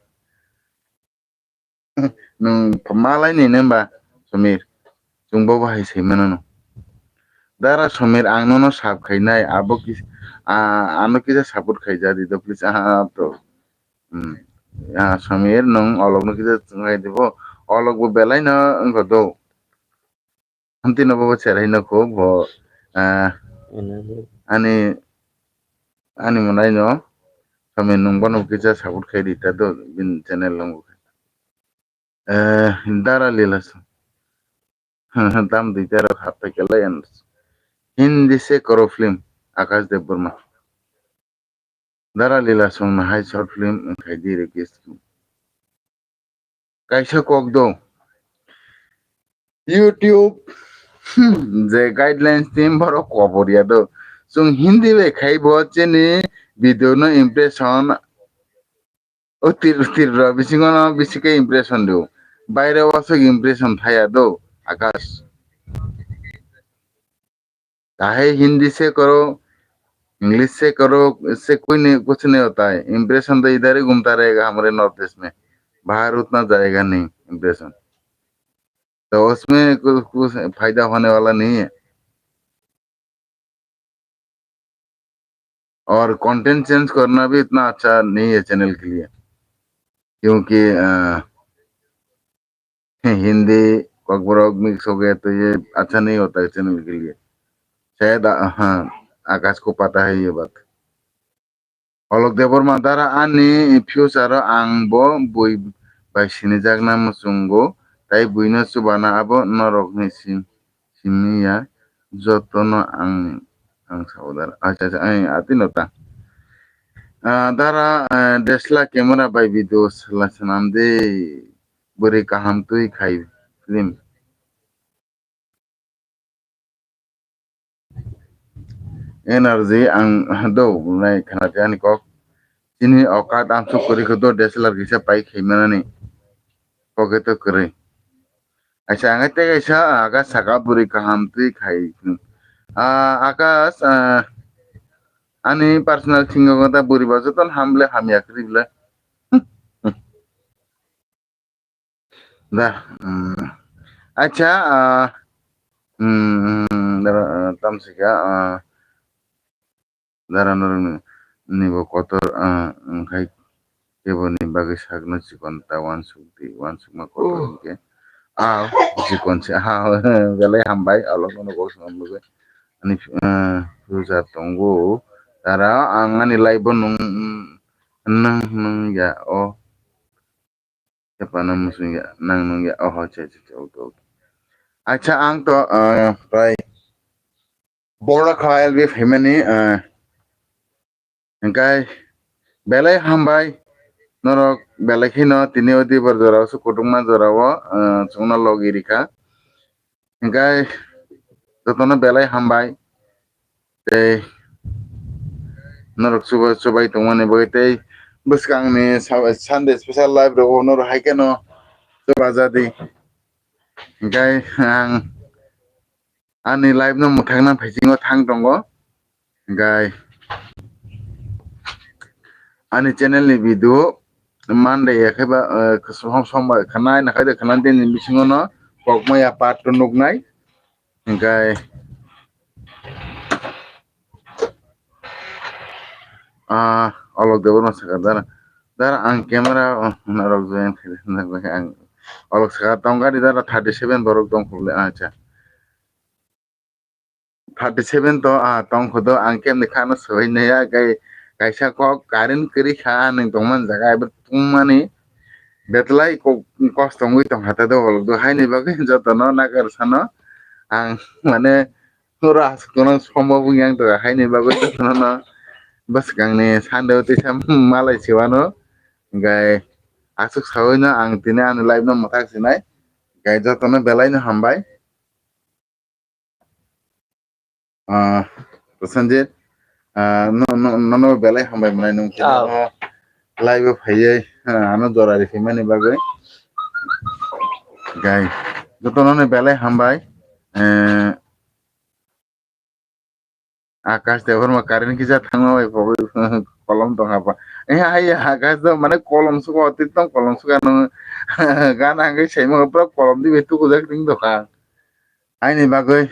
Nwng malai ni nang ba Samir. Chwng bo bahai sai mano no. Dara Samir ang nono sab khainai abo kis-, a-, ano kisa support khaija di do please. Aha, to. Hmm. Ya, Samir, nwng olokno kisa chwngai dibo. Olok bo belai no wngkha do. Hamtwi no bo cherai no kho bo, ah, ani, ani mwnai no. Samir, nwng bono kisa support khai di ta do, bini channel no. Eh, Dara Lila song. Tam duita rok hapta kelai ano. Hindi se koro film, Akash Debbarma. Dara Lila song nahai short film wngkhai di request. Kaisa kok do. YouTube, hmm, je guidelines team borok kobor ya do. Chwng Hindi bai khai bo chini video no impression o tir, tir rok bisingo no bisi khe impression do. Baire o aswk impression thaya do, Akash. चाहे हिंदी से करो, इंग्लिश से करो, इससे कोई नहीं, कुछ नहीं होता है। इम्प्रेशन तो इधर ही घूमता रहेगा हमारे नॉर्थ ईस्ट में, बाहर उतना जाएगा नहीं इम्प्रेशन, तो उसमें कुछ, कुछ फायदा होने वाला नहीं है। और कंटेंट चेंज करना भी इतना अच्छा नहीं है चैनल के लिए, क्योंकि, अ, हिंदी, कॉकबरक मिक्स हो गया तो ये अच्छा नहीं होता है चैनल के लिए। शायद, अ, हाँ, आकाश को पता है ये बात। Olok Debbarma dara ani future o ang bo bui bai sinijakna muchungo, tai buino chubana abo norokni sim-, simi ya, jotono ang, ang sao dara. Acha, acha, ai, atino ta. Ah, dara, eh, D S L R camera bai video sela swnam de, bwrwi kaham twi khai film. Energy ang do nai khana ani kok. Chini okat ang suk kori kho do D S L R kisa pai khai manani. Pocket o kwrwi. Aisa ang tei kaisa aga saka bwrwi kaham twi khai. Ah, Akash, ah, ani personal thingo ta bwrwi ba joton hamle hamya kwrwi bwle. Da, mm, acha, ah, mm, mm, dara, ah, tamsika, ah, dara norokni, nibo kotor, ah, wngkhai keboni bagwi sakno chikon ta uansuk di, uansukma kotor Oh. Hinkhe, ah, chikon se, ah, belai hambai, alokno nogo swnam nugwi. Ani, ah, puja tongo, dara ang ani live bo nung, nung, nung ya, oh. Tepano muchungya, nang nungya, oho, che, che, che, okay, okay. Acha, ang to, ah, prai borok kha L B phaimani, ah, hingkai belai hambai, norok belai kheno tini o dibar jora o, se kutungma jora o, ah, chwngno logi rikha. Hingkai jotono belai hambai. Tei norok chuba-, chubai tongmani bagwi tei bwskangni sa-, Sunday special live rogo norok hai kheno chuba jadi. Hingkai ang ani live no mwthangna phaisingo thang tongo. Hingkai ani channel ni video Monday ya khe ba, eh, som-, sombar khanai, nakhai de khanai, din ni bisingo no kokmaya part two nuknai. Hingkai, ah, Olok Debbarma sakha dara. Dara ang camera, oh, narok join khe, ang Olok sakha tongkha di dara thirty seven borok tongkha bole, acha. Thirty seven to, ah, tongkha do, ang kemni khano soinaya, kai-, kaisa kok current kwrwi kha, nwng tongmani jaga abo tungmani. Betlai ko-, kosto wngwi tongkha ta do, Olok do, haini bagwi jotono nakar sano. Ang mane oro aswk tono sombo wngya wng tongkha, haini bagwi jotono no bwskangni Sunday o teisa malai se wano. Hingkai aswk sawi no ang tini ani live no mwthak sinai. Hingkai jotono belai no hambai. Ah, Prosenjit, ah, no, no, no, no, belai hambai mwnai nung khe Ah. no live o phaiwi, ah, ano jora ri phaimani bagwi. Gai, jotono no belai hambai. Eh, Akash Debbarma current kisa thangma bai pogwi kolom tong apa. Eh, hai Akash do mane kolom suka, otit tong kolom suka nung gana hangke saima pura kolom di betu kujak ting doka. Aini bagwi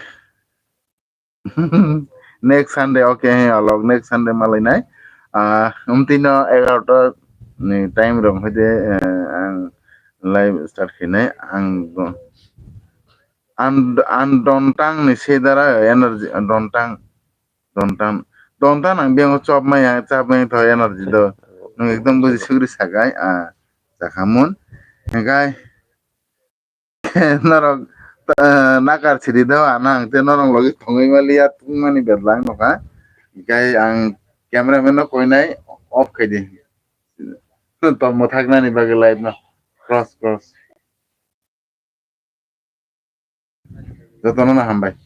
next Sunday, okay, he, Olok, next Sunday malainai. Ah, umtino egarota ni time rok hoide, eh, ang live start khainai. Ang, ang, ang dontang ni sedara energy, dontang, dontang, dontang ang biango chop maya, chap maya tho energy do. Nung ekdom buji sugri sagai, ah, sakhamun. Hingkai, norok, eh, nakar sidi do, anang te norok logi thongwi maliya, tungmani bedlang nokha. Hingkai ang cameraman no koinai off khai di. Tongmo thaknani bagwi live no. Cross, cross. Jotono no hambai.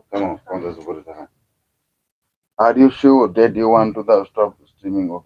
Tamo, ponchash upore thaka. Are you sure that you want to the stop streaming? Okay.